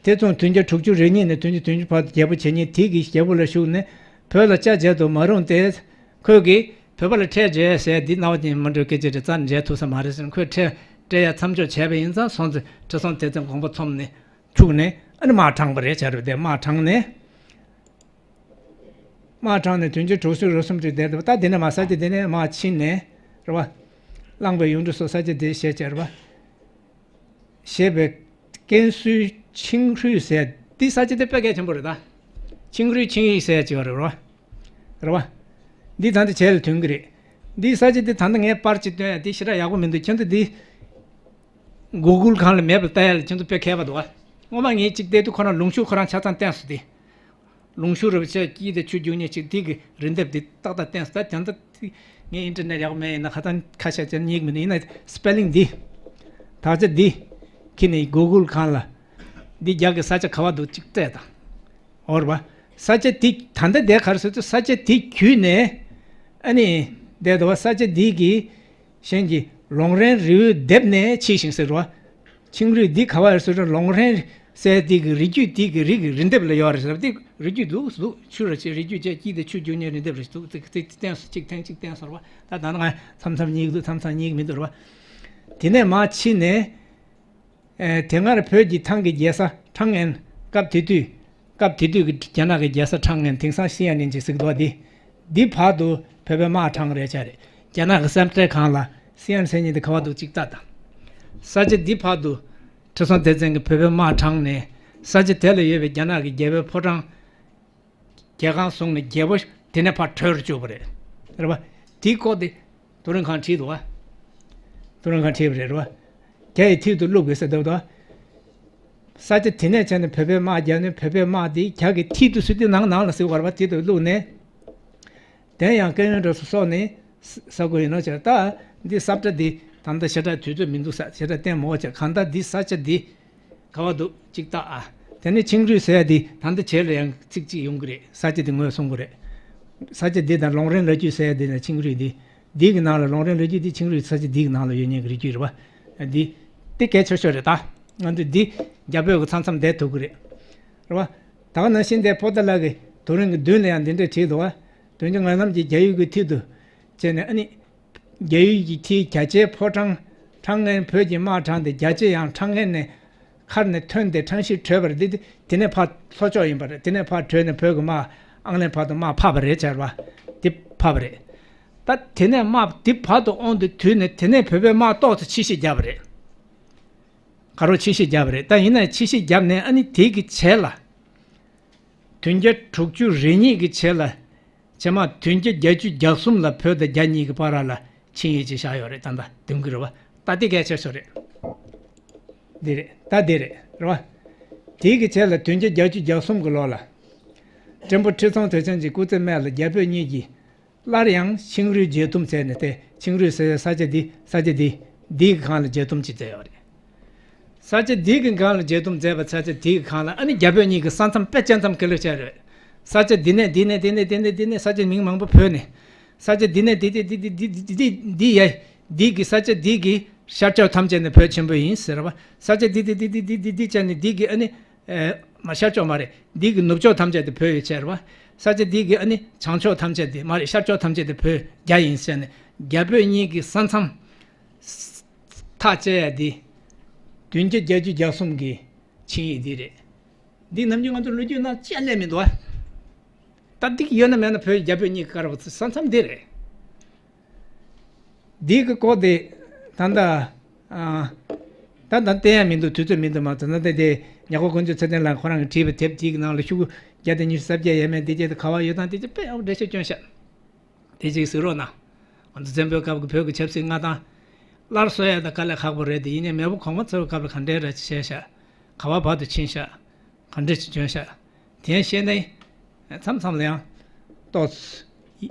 ཏེ་ཙུང་བདུན་བརྒྱ་དྲུག་ཅུ་རེ་གཉིས་ནས་བདུན་བརྒྱ་བདུན་ཅུ་བར་དུ་རྒྱལ་པོ་བྱས་མཁན་དེ་གིས་རྒྱལ་པོ་ལ་ཞུགས་ནས་བོད་ལ་དཔྱ་མཇལ་དུ་མ་རུང་སྟེ། ཁོས་ཀྱིས་བོད་པ་ལ་ཁྲལ་འཇལ་ཟེར་འདི་རྣ་བ་ཅན་མ་འགྲོ་སྐད་ཆ་རེད། རྩ་ནས་མཇལ་ཐུབ་ས་མ་རེད་ཟེར་ནས། ཁོས་ཁྲལ་སྤྲད་ཡ་མཚམས་འཇོག་བྱས་པ་ཡིན་ཙང་། སོང་ཙང་ཁྲི་སྲོང་ལྡེ་བཙན་དགོངས་པ་ཚོམས་ནས་འཁྱུག་ནས། ཨ་ནི་དམག་དྲངས་པ་རེད་བྱས་རེད་པ། དེ་དམག་དྲངས་ནས། དམག་དྲངས་ནས་བདུན་ཅུ་དྲུག་ཅུ་རེ་གསུམ་ཅིག་བསྡད་འདུག་ད་དེ་ནས་མར་ས་སྐྱ་དེ་ནས་མར་ཕྱིན་ནས་རེད་བ། གླང་པོའི་ཡུལ་གྲུ་སོགས་ས་སྐྱ་དེ་བཞེས་བྱས་རེད་བ། བཞེས་པའི་ཀན་སུའུ་ཆིང་ཧྲུའུ་ཟེར་འདི། ས་སྐྱ་དེ་དཔེ་གལ་ཆེན་པོ་རེད་ད། ཆིང་ཧྲུའུ་ཆིང་ཡིག་ཟེར་ཅིག་ཡོད་རེད་བ། རེད་བ། འདི་ད་ལྟ་བྱེས་ལ་ཐོན་གི་རེད། འདི་ས་སྐྱ་དེ་ད་ལྟ་ངས་པར་ཅིག་སྟོན་ཡ་དེ་ཞེ་དྲག་ཡག་པོ་མི་འདུག་ཁྱེད་ཚོ་འདི་གུ་གུལ་སྒང་ལ་མེབ་ལ་ལྟ་ཡ་ལ་ཁྱེད་ཚོ་དཔེ་མཁས་པ་འདུག་བ། སྔོན་མ་ངས་ཅིག་བལྟས་དུས་ཁོ་རང་ལུང་ཤུར་ཁོ་རང་ཆ་ཚང་བསྟན་སོང་སྟེ། ལུང་ཤུར་རེད་པ་བྱས། དཀྱིལ་དེ་ཆུ་རྒྱུག་མཁན་ཅིག་དེ་གི་རི་ལྡེབས་དེ་ཏག་ཏག་བསྟན་སོང་། ད་དེ་འདྲ་ངའི་ཨིན་ཊར་ནེཊ་ཡག་པོ་མེད། ཡིན་ན་ཁ་སང་ཁ་ཤས་ཅིག་རྙེད་མི་འདུག་ཡིན་ན་སི་པེ་ལིང་འདི། དག་ཆ་འདི། ཁྱེར་ནས་གུ་གུལ་སྒང་ལ། འདི་རྒྱ་གི་ས་ཆ་ག་བ་འདུག་ཅིག་བལྟས་དང་། འོ་རེད་པ། ས་ཆ་འདི་ད་ལྟ་བསྡད་ག་རེ་ཟེར་དུས། ས་ཆ་འདི་བརྒྱུད་ནས་ཨ་ནི་བསྡད་འདུག་བ། ས་ཆ་འདི་གི་གཞན་གྱི་ལུང་རིན་རི་བོའི་ལྡེབས་ནས་ཕྱིས་ཤིང་ཟེར་བ། ཆིང་རུས་འདི་ག་བ་ཡོད་ཟེར་ན། ལུང་རིན་ཟེར་དེ་གི་རི་རྒྱུད་དེ་གི་རི་གི་རི་ལྡེབས་ལ་ཡོད་རེད་ཟེར་བ། དེ་རི་རྒྱུད་འདུག་འདུག་ཆུ་ར་ཆེ་རི་རྒྱུད་བཅས་དཀྱིལ་དེ་ཆུ་རྒྱུག་མཁན་རི་ལྡེབས་རེད་འདུག་དེ་དེ་བསྟན་སོང་། གཅིག་ཐེངས་གཅིག་བསྟན་སོང་བ། ད་ད་ནང་མཚམས་མཚམས་རྙེད་ཀྱི་འདུག་མཚམས་མཚམས་རྙེད་ཀྱི་མི་འདུག་རེད་བ། དེ་ནས་མར་ཕྱིན་ནས། ཨེ། དེ་སྔར་བོད་ཀྱི་ཐང་གི་རྒྱལ་ས་ཁྲང་ཨན། སྐབས་དེ་དུས། སྐབས་དེ་དུས་ཀྱི་རྒྱ་ནག་གི་རྒྱལ་ས་ཁྲང་ཨན། དེང་སང་ཤི་ཡན་ནན་ཅིག་ཟེར་གྱི་འདུག་བ། འདི། འདི་བར་དུ་བོད་པའི་དམག་དྲངས་རེད་བྱས་རེད། རྒྱ་ནག་གི་སེམས་ཁྲལ་སྒང་ལ། ཤི་ཡན་ཟེར་མཁན་དེ་ག་བ་འདུག་ཅིག་ལྟ་དང་། ས་ཆ་འདི་བར་དུ་ཁྲི་སྲོང་ལྡེ་བཙན་གྱིས་བོད་པའི་དམག་དྲངས་ནས། ས་ཆ་དེ་ལ་ཡོད་པའི་རྒྱ་ནག་གི་རྒྱལ་པོའི་ཕོ་བྲང་། རྒྱལ་ཁང་བཟུང་ནས་རྒྱལ་པོ་དེ་ནས་ཕར་བྲོས་རུ་བཅུག་པ་རེད། རེད་བ། དེའི་སྐོར་དེ་རྡོ་རིང་སྒང་བྲིས་འདུག་བ། རྡོ་རིང་སྒང་བྲིས་པ་རེད། རེད་བ། རྒྱ་ཡི་མཐིལ་དུ་བླུགས་པའི་ཟེར་འདུག་བ། ས་ཆ་དེ་ནས་བྱས་ནས་བོད་པའི་དམག་བརྒྱབ་ནས། བོད་པའི་དམག་དེ་རྒྱ་གི་མཐིལ་དུ་ཟེར་དུས་ནང་ནང་ལ་ཟེར་བ་རེད་བ། དེ་དུ་བླུགས་ནས། དེ་ཡང་སྐལ་ཡོན་གྲོགས་སུ་སོགས་ནས་ས་གོ་ཡིན་ནོ་བྱས། ད་འདི་ས་བཀྲ་འདི་ད་ལྟ་ཞེ་དྲག་དུས་ཚོད་མི་འདུག་ས། ཞེ་དྲག་བསྟན་མ་འོ་བྱས། གང་ལྟར་འདི་ས་ཆ་འདི་ག་བ་འདུག་ཅིག་ལྟ་ཨ། དེ་ནས་ཆིང་རུས་ཟེར་ཡ་འདི་ད་ལྟ་བྱེས་ལ་ཡང་ཚིག་གཅིག་ཡོང་གི་རེད། ས་ཆ་འདི་ངོས་བཟུང་གི་རེད། ས་ཆ་འདི་དང་ལུང་རིན་ལོ་རྒྱུས་ཟེར་ཡ་འདི་དང་ཆིང་རུས་འདི། འདི་གི་ནང་ལ་ལུང་རིན་ལོ་རྒྱུས་འདི་ཆིང་རུས་ས་ཆ་འདི་གི་ནང་ལ་ཡོད་མཁན་གྱི་རི་རྒྱུད་རེད་བ། འདི། འདི་གལ་ཆེ་ཤོས་རེད་ད། ང་ཚོས་འདི་རྒྱ་བོད་ཀྱི་མཚམས་མཚམས་བསྡད་ཐུབ་ཀྱི་རེད། རེད་བ། ད་ག་ནང་བཞིན་དེ་པོ་ཏཱ་ལ་གི་རྡོ་རིང་གི་མདུན་ལ་ཡང་འདི་འདྲ་བྲིས་འདུག་བ། བདུན་ཅུ་ང་གསུམ་གྱི་རྒྱ་ཡུལ་གྱི་མཐིལ་དུ་བྱས་ནས། ཨ་ནི། རྒྱ་ཡུལ་གྱི་མཐིལ་རྒྱ་ཆེའི་ཕོ་བྲང་། ཁྲང་ངན་བོད་ཀྱི་དམག་དྲངས་ཏེ། རྒྱ་ཆེ་ཡང་ཁྲང་ངན་ནས་མཁར་ནས་ཐོན་ཏེ་ཁྲང་ཞི་བྲོས་པ་རེད། དེ་དེ་ནས་ཕར་ལྷོ་ཕྱོགས་ཡིན་པ་རེད། དེ་ནས་ཕར་བྲོས་ནས་བོད་ཀྱི་དམག་ཨང་ལན་བར་དུ་དམག་ཕབ་པ་རེད་བྱས་པ། དེ་ཕབ་པ་རེད། ད་དེ་ནས་དམག་དེ་བར་དུ་དབང་དུ་དུས་ནས། དེ་ནས་བོད་པའི་དམག་ཏོག་ཙམ་ཕྱི་བཤིག་བརྒྱབ་པ་རེད། ག་རོ་ཕྱི་བཤིག་བརྒྱབ་པ་རེད། ད་ཡིན་ན་ཕྱི་བཤིག་བརྒྱབ་ནས། ཨ་ནི་དེ་གི་རྗེས་ལ། བདུན་བརྒྱ་དྲུག་ཅུ་རེ་གཉིས་ཀྱི་རྗེས་ལ། རྗེས་མ་བདུན་བརྒྱ་བརྒྱད་ཅུ་གྱ་གསུམ་ལ་བོད་དང་རྒྱ་གཉིས་ཀྱི་བར་ལ་ཆིངས་ཡིག་ཅིག་བཞག་ཡོད་རེད། ད་ལྟ་འདོན་གྱི་རེད་བ། ད་འདི་གལ་ཆེ་ཤོས་རེད། འདི་རེད། ད་འདི་རེད། རེད་བ། དེའི་གི་རྗེས་ལ་བདུན་བརྒྱ་བརྒྱད་ཅུ་གྱ་གསུམ་གྱི་ལོ་ལ། བྲན་པོ་ཁྲི་སྲོང་ལྡེ་བཙན་གྱིས་སྐུ་ཚེ་སྨད་ལ་རྒྱ་བོད་གཉིས་ཀྱིས་སླར་ཡང་ཆིང་རུས་མཇལ་འཛོམས་མཛད་ནས། དེ་ཆིང་རུས་ཟེར་ས་ཆ་འདི། ས་ཆ་འདི། འདིའི་གི་སྒང་ལ་མཇལ་འཛོམས་ཅིག་མཛད་ཡོད་རེད། ས་ཆ་འདི་གི་སྒང་ལ་མཇལ་འཛོམས་མཛད་པ། ས་ཆ་འདི་གི་སྒང་ལ་ཨ་ནི་རྒྱ་བོད་གཉིས་ཀྱི་ས་མཚམས་དཔེ་བཅད་མཚམས་ག་ལེར་བྱས་རེད། ས་ཆ་འདི་ནས་འདི་ནས་འདི་ནས་འདི་ནས་འདི་ནས་ས་ཆ་མིང་མང་པོ་བོས་ནས། ས་ཆ་འདི་ནས་འདི་འདི་འདི་འདི་འདི་འདི་འདི་ཡ། འདི་གི་ས་ཆ་འདི་གི་ཤར་ཕྱོགས་ཐམས་ཅད་ནི་བོད་ཆེན་པོ་ཡིན་ཟེར་བ། ས་ཆ་འདི་འདི་འདི་འདི་འདི་འདི་བྱས་ནས་འདི་གི་ཨ་ནི། ཨེ། མ་ཤར་ཕྱོགས་མ་རེད། འདི་གི་ནུབ་ཕྱོགས་ཐམས་ཅད་དེ་བོད་ཡོད་ཟེར་བ། ས་ཆ་འདི་གི་ཨ་ནི་བྱང་ཕྱོགས་ཐམས་ཅད་དེ་མ་རེད། ཤར་ཕྱོགས་ཐམས་ཅད་དེ་བོད་རྒྱ་ཡིན་ཟེར་ནས་རྒྱ་བོད་གཉིས་ཀྱི་ས་མཚམས་ཐག་བཅད་ཡ་འདི་བདུན་བརྒྱ་བརྒྱད་ཅུ་གྱ་གསུམ་གི་ཆིངས་ཡིག་འདི་རེད། འདི་ནམ་རྒྱུན་ང་ཚོ་ལོ་རྒྱུས་ནང་ཅི་ཡང་སླེབས་མི་འདུག་ཨ། ད་འདི་གི་ཡོད་ན་མེད་ན་བོད་རྒྱ་བོད་གཉིས་ཀྱི་བཀའ་རབས་ས་མཚམས་འདི་རེད། འདི་གི་སྐོར་དེ་ད་ལྟ་ཨ། ད་ལྟ་བསྟན་ཡ་མི་འདུག་དུས་ཚོད་མི་འདུག་མ་གཏོགས་ད་ལྟ་དེ་ཉ་གོ་དཀོན་མཆོག་ཚེ་བརྟན་ལགས་ཁོ་རང་གིས་བྲིས་པའི་དེབ་དེའི་ནང་ལ་ཤོག་གུ་བརྒྱ་དང་ཉི་ཤུ་རྩ་བརྒྱད་ཡས་མས་འདི་བརྒྱད་དེ་ག་བ་ཡོད་དང་དེ་ཚོ་དཔེ་ཡག་པོ་འགྲེལ་བཤད་བསྐྱོན་ཤག་དེ་གཅིག་གཟིགས་རོགས་གནང་། ང་ཚོ་བཙན་པོའི་སྐབས་ཀྱི་བོད་ཀྱི་ཆབ་སྲིད་མངའ་ཐང་སླར་གསོ་ཡ་ད་དཀའ་ལས་ཁག་པོ་རེད་དེ། ཡིན་ནའི་མེས་པོ་གོང་མ་ཚོའི་སྐབས་ལ་ག་འདྲའི་ར་བྱས་ཤག་ག་བ་བར་དུ་ཕྱིན་ཤག་ག་འདྲ་ཅིག་བྱོན་ཤག་དེ་ཡང་ཤེས་ནས་མཚམས་མཚམས་ལ་ཡང་ཏོག་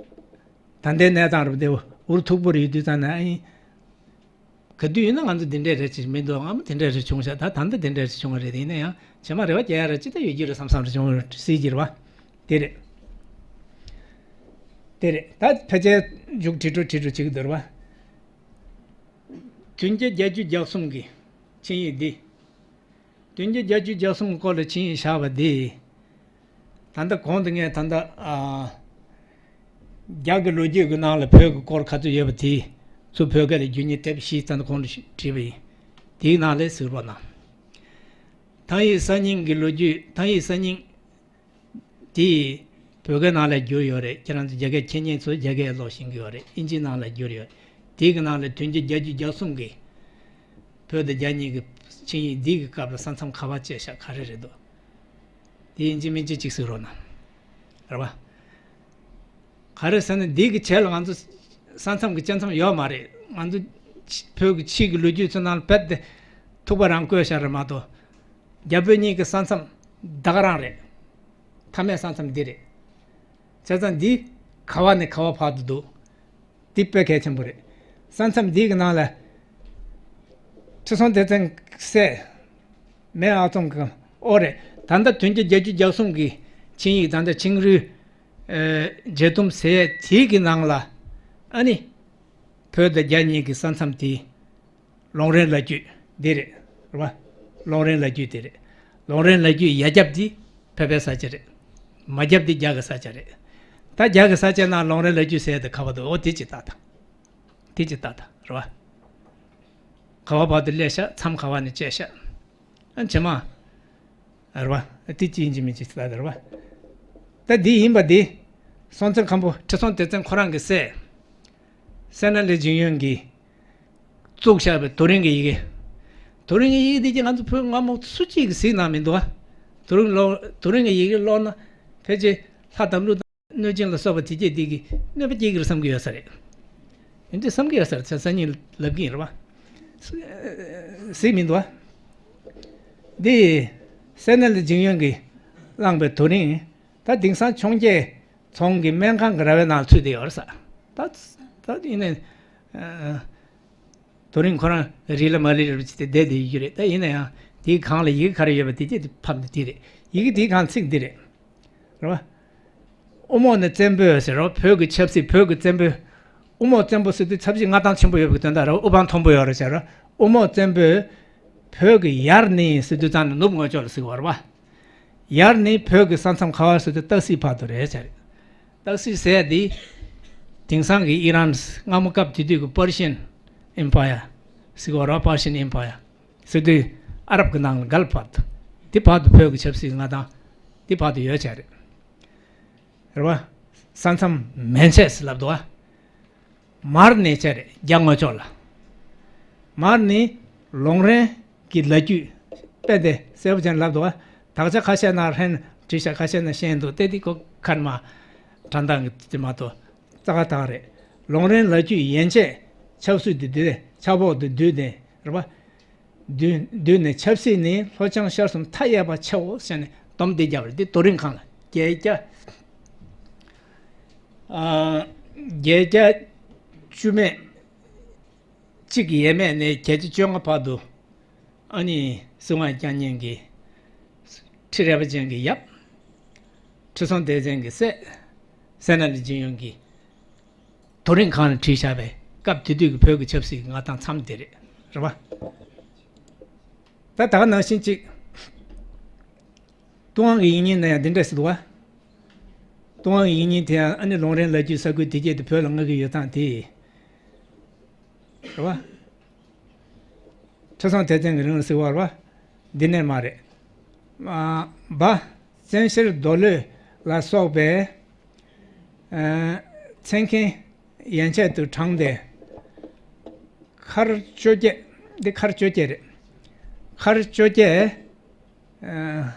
ཙམ་ད་ལྟའི་གནས་སྟངས་རུ་བདེ་བོ་འུར་ཐུག་པོ་རེད་དུས་ཙང་ན་ཨིན། ག་དུས་ཡིན་ན་ང་ཚོ་འདི་འདྲས་རེད་ཅིག་མི་འདུག་སྔ་མོ་དེ་འདྲས་རེད་བྱུང་ཤག་ད་ད་ལྟ་དེ་འདྲས་རེད་བྱུང་བ་རེད། ཡིན་ན་ཡང་ཇེ་མང་རེ་བ་རྒྱག་ཡ་ར་ཅི་ད་ཡོད་རྒྱུ་རེད་བསམ་བསམ་རེ་བྱུང་སྲིད་ཀྱི་རེད་བ། དེ་རེད། དེ་རེད། ད་ཕལ་ཆེར་མཇུག་བྲིས་འགྲོ་བྲིས་འགྲོ་བྱེད་ཀྱི་འདུག་རེད་བ། བདུན་བརྒྱ་བརྒྱད་ཅུ་གྱ་གསུམ་གྱི་ཆིངས་ཡིག་འདི། བདུན་བརྒྱ་བརྒྱད་ཅུ་གྱ་གསུམ་གྱི་སྐོར་ལ་ཆིངས་ཡིག་བཞག་པ་འདི། ད་ལྟ་གོང་དུ་ངས་ད་ལྟ་ཨ། རྒྱ་གི་ལོ་རྒྱུས་ཀྱི་ནང་ལ་བོད་ཀྱི་སྐོར་ག་ཚོད་ཡོད་པ་དེ་ཚུར་བོད་སྐད་ལ་བསྒྱུར་མཁན་དེབ་བཞི་ད་ལྟ་གོང་དུ་བྲིས་པ་ཡིན། དེའི་ནང་ལ་གཟིགས་རོགས་གནང་། ཐང་ཡིག་གསར་རྙིང་གི་ལོ་རྒྱུས། ཐང་ཡིག་གསར་རྙིང་དེ་བོད་སྐད་ནང་ལ་བསྒྱུར་ཡོད་རེད། ཁྱེད་རང་ཚོ་རྒྱ་སྐད་མཁྱེན་མཁན་ཚོས་རྒྱ་སྐད་ཀློག་ཤེས་ཀྱི་ཡོད་རེད། ཨིན་ཇིའི་ནང་ལ་བསྒྱུར་ཡོད་རེད། དེའི་གི་ནང་ལ་བདུན་བརྒྱ་བརྒྱད་ཅུ་གྱ་གསུམ་གི་བོད་དང་རྒྱ་གཉིས་ཀྱི་ཆིངས་ཡིག་འདི་གི་སྐབས་ལ་ས་མཚམས་ག་བ་བཅད་ཤག་ག་རེ་རེད་འདུག་དེ་ཡིན་གཅིག་མིན་གཅིག་གཅིག་གཟིགས་རོགས་གནང་། རེད་བ། ག་རེ་ཟེར་ན་འདི་གི་ཆེད་ལ་ང་ཚོ་ས་མཚམས་ཀྱི་བཅད་མཚམས་ཡོད་མ་རེད། ང་ཚོ་ཕྱི་བོད་ཀྱི་ཕྱི་གི་ལོ་རྒྱུས་ཚོ་ནང་ལ་རྦད་དེ་ཐུག་པ་རང་བཀོད་བཞག་རེད་མ་གཏོགས། རྒྱ་བོད་གཉིས་ཀྱི་ས་མཚམས་ད་ག་རང་རེད། མཐའ་མའི་ས་མཚམས་འདི་རེད། བྱས་ཙང་འདི་ག་བ་ནས་ག་བ་བར་དུ་འདུག་འདི་དཔེ་གལ་ཆེན་པོ་རེད། ས་མཚམས་འདི་གི་ནང་ལ་ཁྲི་སྲོང་ལྡེ་བཙན་སྲས་མེས་ཨག་ཚོམ་སྐབས། ཨོ་རེད། ད་ལྟ་བདུན་བརྒྱ་བརྒྱད་ཅུ་གྱ་གསུམ་གི་ཆིངས་ཡིག་ད་ལྟ་ཆིངས་རུས་ཨེ་བརྒྱད་སྟོང་ཟེར་ཡས་དེའི་གི་ནང་ལ་ཨ་ནི་བོད་དང་རྒྱ་གཉིས་ཀྱི་ས་མཚམས་དེ་ལུང་རིན་ལ་རྒྱུད་འདི་རེད། རེད་བ། ལུང་རིན་ལ་རྒྱུད་དེ་རེད། ལུང་རིན་ལ་རྒྱུད་ཡ་རྒྱབ་འདི་བོད་པའི་ས་ཆ་རེད། མ་རྒྱབ་འདི་རྒྱ་གི་ས་ཆ་རེད། ད་རྒྱ་གི་ས་ཆའི་ནང་ལུང་རིན་ལ་རྒྱུད་ཟེར་ཡས་དེ་ག་བ་འདུག་ཨོ་དེ་ཅིག་ལྟ་དང་། དེ་ཅིག་ལྟ་དང་རེད་བ། ག་བ་བར་དུ་སླེབས་ཤག་མཚམས་ག་བ་ནས་བཅད་ཤག་ཨ་ཇེ་མང་། རེད་བ། དེ་ཅི་ཡིན་གཅིག་མིན་གཅིག་ལྟ་དང་རེད་བ། ད་འདི་ཡིན་པ་འདི། སྲོང་བཙན་སྒམ་པོ་ཁྲི་སྲོང་ལྡེ་བཙན་ཁོ་རང་གི་སྲས། སད་ན་ལི་ཇིང་ཡོན་གྱིས་བཙུགས་བཞག་པའི་དོ་རིང་གི་ཡི་གེ། དོ་རིང་གི་ཡི་གེ་འདི་ཅི་ང་ཚོ་བོད་སྔ་མོ་སུ་གཅིག་གིས་གཟིགས་གནང་མི་འདུག་ཨ། དོ་རིང་ཀློག་དོ་རིང་གི་ཡི་གེ་ཀློག་ན་ཕལ་ཆེར་ལྷ་དང་ཀླུ་དང་གནོད་སྦྱིན་ལ་སོགས་པ་དེ་སྐྱེས་དེ་གི་གནོད་པ་སྐྱེལ་གྱི་རེད་བསམ་གྱི་ཡོད་ས་རེད། ཡིན་དུས་བསམ་གྱི་ཡོད་ས་རེད། ས་སྙིང་ལབ་ཀྱི་ཡིན་རེད་བ། གཟིགས་མི་འདུག་ཨ། འདི་སད་ན་ལི་ཇིང་ཡོན་གྱིས་བླངས་པའི་དོ་རིང་། ད་དེང་སང་འཕྱོངས་རྒྱས་ཚོང་གི་སྨན་ཁང་གི་ར་བའི་ནང་ཚུད་བསྡད་ཡོད་རེད་ས། ད་ད་ཡིན་ནའི་ཨ་དོ་རིང་ཁོ་རང་རིལ་ལ་མ་རིལ་རེ་བྱས་ཏེ་བསྡད་བསྡད་ཡོད་རེད། ད་ཡིན་ན་ཡང་དེའི་སྒང་ལ་ཡི་གེ་ག་རེ་ཡོད་པ་དེ་སྐད་དེ་ཕབ་ནས་དེ་རེད། ཡི་གེ་དེའི་སྒང་ཚིག་འདི་རེད། རེད་བ། དབུ་རྨོག་ནས་བཙན་པོས་ཟེར་རོ། བོད་ཀྱི་ཆབ་སྲིད། བོད་ཀྱི་བཙན་པོས། དབུ་རྨོག་བཙན་པོ་ཟེར་དུས་ཆབ་སྲིད་མངའ་ཐང་ཆེན་པོ་ཡོད་པའི་དོན་དག་རེད། དབུ་འཕང་མཐོན་པོ་ཡོད་རེད་ཟེར་རོ། དབུ་རྨོག་བཙན་པོས་བོད་ཀྱི་ཡར་ནས་ཟེར་དུས་ཙང་ནས་ནུབ་ངོས་ཕྱོགས་ལ་ཟེར་བ་རེད་བ། ཡར་ནས་བོད་ཀྱི་ས་མཚམས་ག་བ་ཟེར་དུས་སྟག་གཟིག་བར་དུ་རེད་ཟེར། སྟག་གཟིག་ཟེར་ཡ་འདི་དེང་སང་གི་ཨི་རན། སྔ་མོ་སྐབས་དེ་དུས་ཀྱི་པར་ཤན་ཨེམ་པ་ཡར་ཟེར་བ་རེད་བ། པར་ཤན་ཨེམ་པ་ཡར་ཟེར་དུས་ཨ་རབ་ཀྱི་ནང་ལ་ག་ལ་བར་དུ། འདི་བར་དུ་བོད་ཀྱི་ཆབ་སྲིད་མངའ་ཐང་འདི་བར་དུ་ཡོད་ཆ་རེད། རེད་བ། ས་མཚམས་མན་ཆད་ཟེར་ལབ་འདུག་བ། མར་ནས་ཆ་རེད། རྒྱ་ངོས་ཕྱོགས་ལ། མར་ནས་ལུང་རིན་གྱི་ལ་རྒྱུད། དཔེ་དེ་གསལ་པོ་བྱས་ནས་ལབ་འདུག་བ། དག་ཆ་ཁ་ཤས་ན་ཧྲན་བྲིས་ཤག་ཁ་ཤས་ན་ཤན་འདུག་དེ་དེ་ཁོ་ཁར་མ་དྲན་སྟངས་ཀྱི་དེ་མ་གཏོགས་རྩ་བ་དག་རེད། ལུང་རིན་ལ་རྒྱུད་ཡན་ཆད་ཆབ་སྲིད་དུ་བསྡུས་ཏེ། ཆབ་འོག་ཏུ་བསྡུས་ཏེ་རེད་བ། བསྡུས་བསྡུས་ནས་ཆབ་སྲིད་ནི་ལྷོ་བྱང་ཤར་གསུམ་མཐའ་ཡས་པ་ཆའོ་ཟེར་ནས་སྡོམ་འདི་བརྒྱབ་པ་རེད། འདི་དོ་རིང་སྒང་ལ་བརྒྱད་བརྒྱ་ཨ་བརྒྱད་བརྒྱ་བཅུ་མེད་གཅིག་ཡས་མས་ནས་བརྒྱད་བརྒྱ་བཅོ་ལྔ་བར་དུ་ཨ་ནི་སྲིད་དབང་བསྐྱངས་མཁན་གྱི་ཁྲི་རལ་པ་ཅན་གྱི་ཡབ། ཁྲི་སྲོང་ལྡེ་བཙན་གྱི་སྲས། སད་ན་ལི་ཇིང་ཡོན་གྱིས་དོ་རིང་སྒང་ལ་བྲིས་བཞག་པའི་ སྐབས་དེ་དུས་ཀྱི་བོད་ཀྱི་ཆབ་སྲིད་ཀྱི་མངའ་ཐང་མཚམས་དེ་རེད། རེད་པ། ད་ད་ག་ནང་བཞིན་གཅིག་ཏུན་ཧོང་གི་ཡིག་རྙིང་ན་ཡང་འདི་འདྲ་ཞིག་འདུག་པ། ཏུན་ཧོང་གི་ཡིག་རྙིང་དེ་ཡང་ཨ་ནི་ལུང་རིན་ལ་རྒྱུད་ས་ཁུལ་དེ་སྐད་དུ་བོད་ལ་མངའ་གི་ཡོད་སྟངས་དེ། རེད་པ། ཁྲི་སྲོང་ལྡེ་བཙན་གྱི་རིང་ལ་ཟེར་བ་རེད་པ། འདི་ནས་མ་རེད། ཨ། སྦ། བཙན་བཤེར་མདོ་ལྷོད་ལ་སོགས་པའི། ཨ། མཚན་མཁན་ཡན་ཆད་དུ་དྲངས་ཏེ། མཁར་བཅོ་བརྒྱད། འདི་མཁར་བཅོ་བརྒྱད་རེད། མཁར་བཅོ་བརྒྱད། ཨ།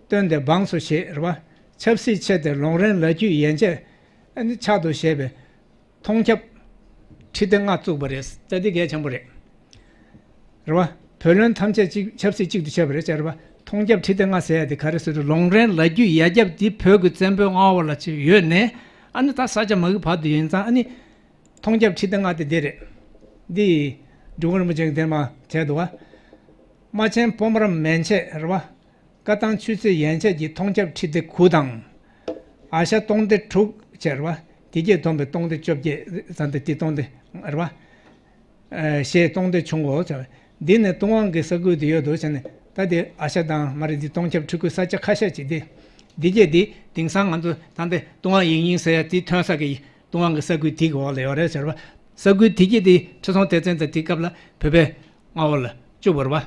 བཏོན་ཏེ་འབངས་སུ་བཞེས་རེད་པ། ཆབ་སྲིད་ཆེད་དུ་ལུང་རིན་ལ་རྒྱུད་ཡན་ཆད་ཨ་ནི་ཕྱག་ཏུ་བཞེས་པའི་མཐོང་ཁྱབ་ཁྲི་སྡེ་ལྔ་བཙུགས་པ་རེད། ད་འདི་གལ་ཆེན་པོ་རེད། རེད་པ། བོད་བློན་ཐམས་ཅད་གཅིག་ཆབ་སྲིད་གཅིག་ཏུ་བྱས་པ་རེད་ཟེར་བ། མཐོང་ཁྱབ་ཁྲི་སྡེ་ལྔ་ཟེར་ཡ་དེ་ག་རེ་ཟེར་དུས་ལུང་རིན་ལ་རྒྱུད་ཡ་རྒྱབ་འདི་བོད་ཀྱི་བཙན་པོའི་མངའ་འོག་ལ་ཅིག་ཡོད་ནས། ཨ་ནི་ད་ས་ཆ་མ་གི་བར་དུ་ཡིན་ཙང་ཨ་ནི་མཐོང་ཁྱབ་ཁྲི་སྡེ་ལྔ་དེ་འདི་རེད། འདི་འབྲི་གུང་རིན་པོ་ཆེ་གིས་དེ་མ་བྱས་འདུག་པ། རྨ་ཆེན་སྤོམ་རམ་མན་ཆད་རེད་པ། བཀའ་ཐང་ཆོས་ཚུལ་ཡན་ཆད་ཀྱི་མཐོང་ཁྱབ་ཁྲི་སྡེ་དགུ་དང་། ཨ་ཤ་སྟོང་སྡེ་དྲུག་བྱས་རེད་པ། དེ་རྗེས་བསྡོམས་པའི་སྟོང་སྡེ་བཅོ་བརྒྱད་ཙམ་དེ་དེ་སྟོང་སྡེ་རེད་པ། ཨ། ཞེས་སྟོང་སྡེ་བྱུང་ངོ་། འདི་ནི་ཏུན་ཧོང་གི་ས་ཁུལ་དུ་ཡོད་འདུག་བྱས་ནས། ད་དེ་ཨ་ཤ་དང་མ་རེད། འདི་སྟོང་ཁྱབ་ཁྲི་ཁུལ་ས་ཆ་ཁ་ཤས་ཅིག་དེ། འདི་རྗེས་འདི་དེང་སང་ང་ཚོ་ད་ལྟ་ཏུན་ཧོང་ཡིག་རྙིང་ཟེར་ཡ་དེ་ཐོན་ས་གི་ཏུན་ཧོང་གི་ས་ཁུལ་དེ་གི་འོག་ལ་ཡོད་རེད་ཟེར་བ། ས་ཁུལ་དེ་གྱད་དེ་ཁྲི་སྲོང་ལྡེ་བཙན་དང་དེ་སྐབས་ལ་བོད་པའི་མངའ་འོག་ལ་བཅུག་པ་རེད་པ།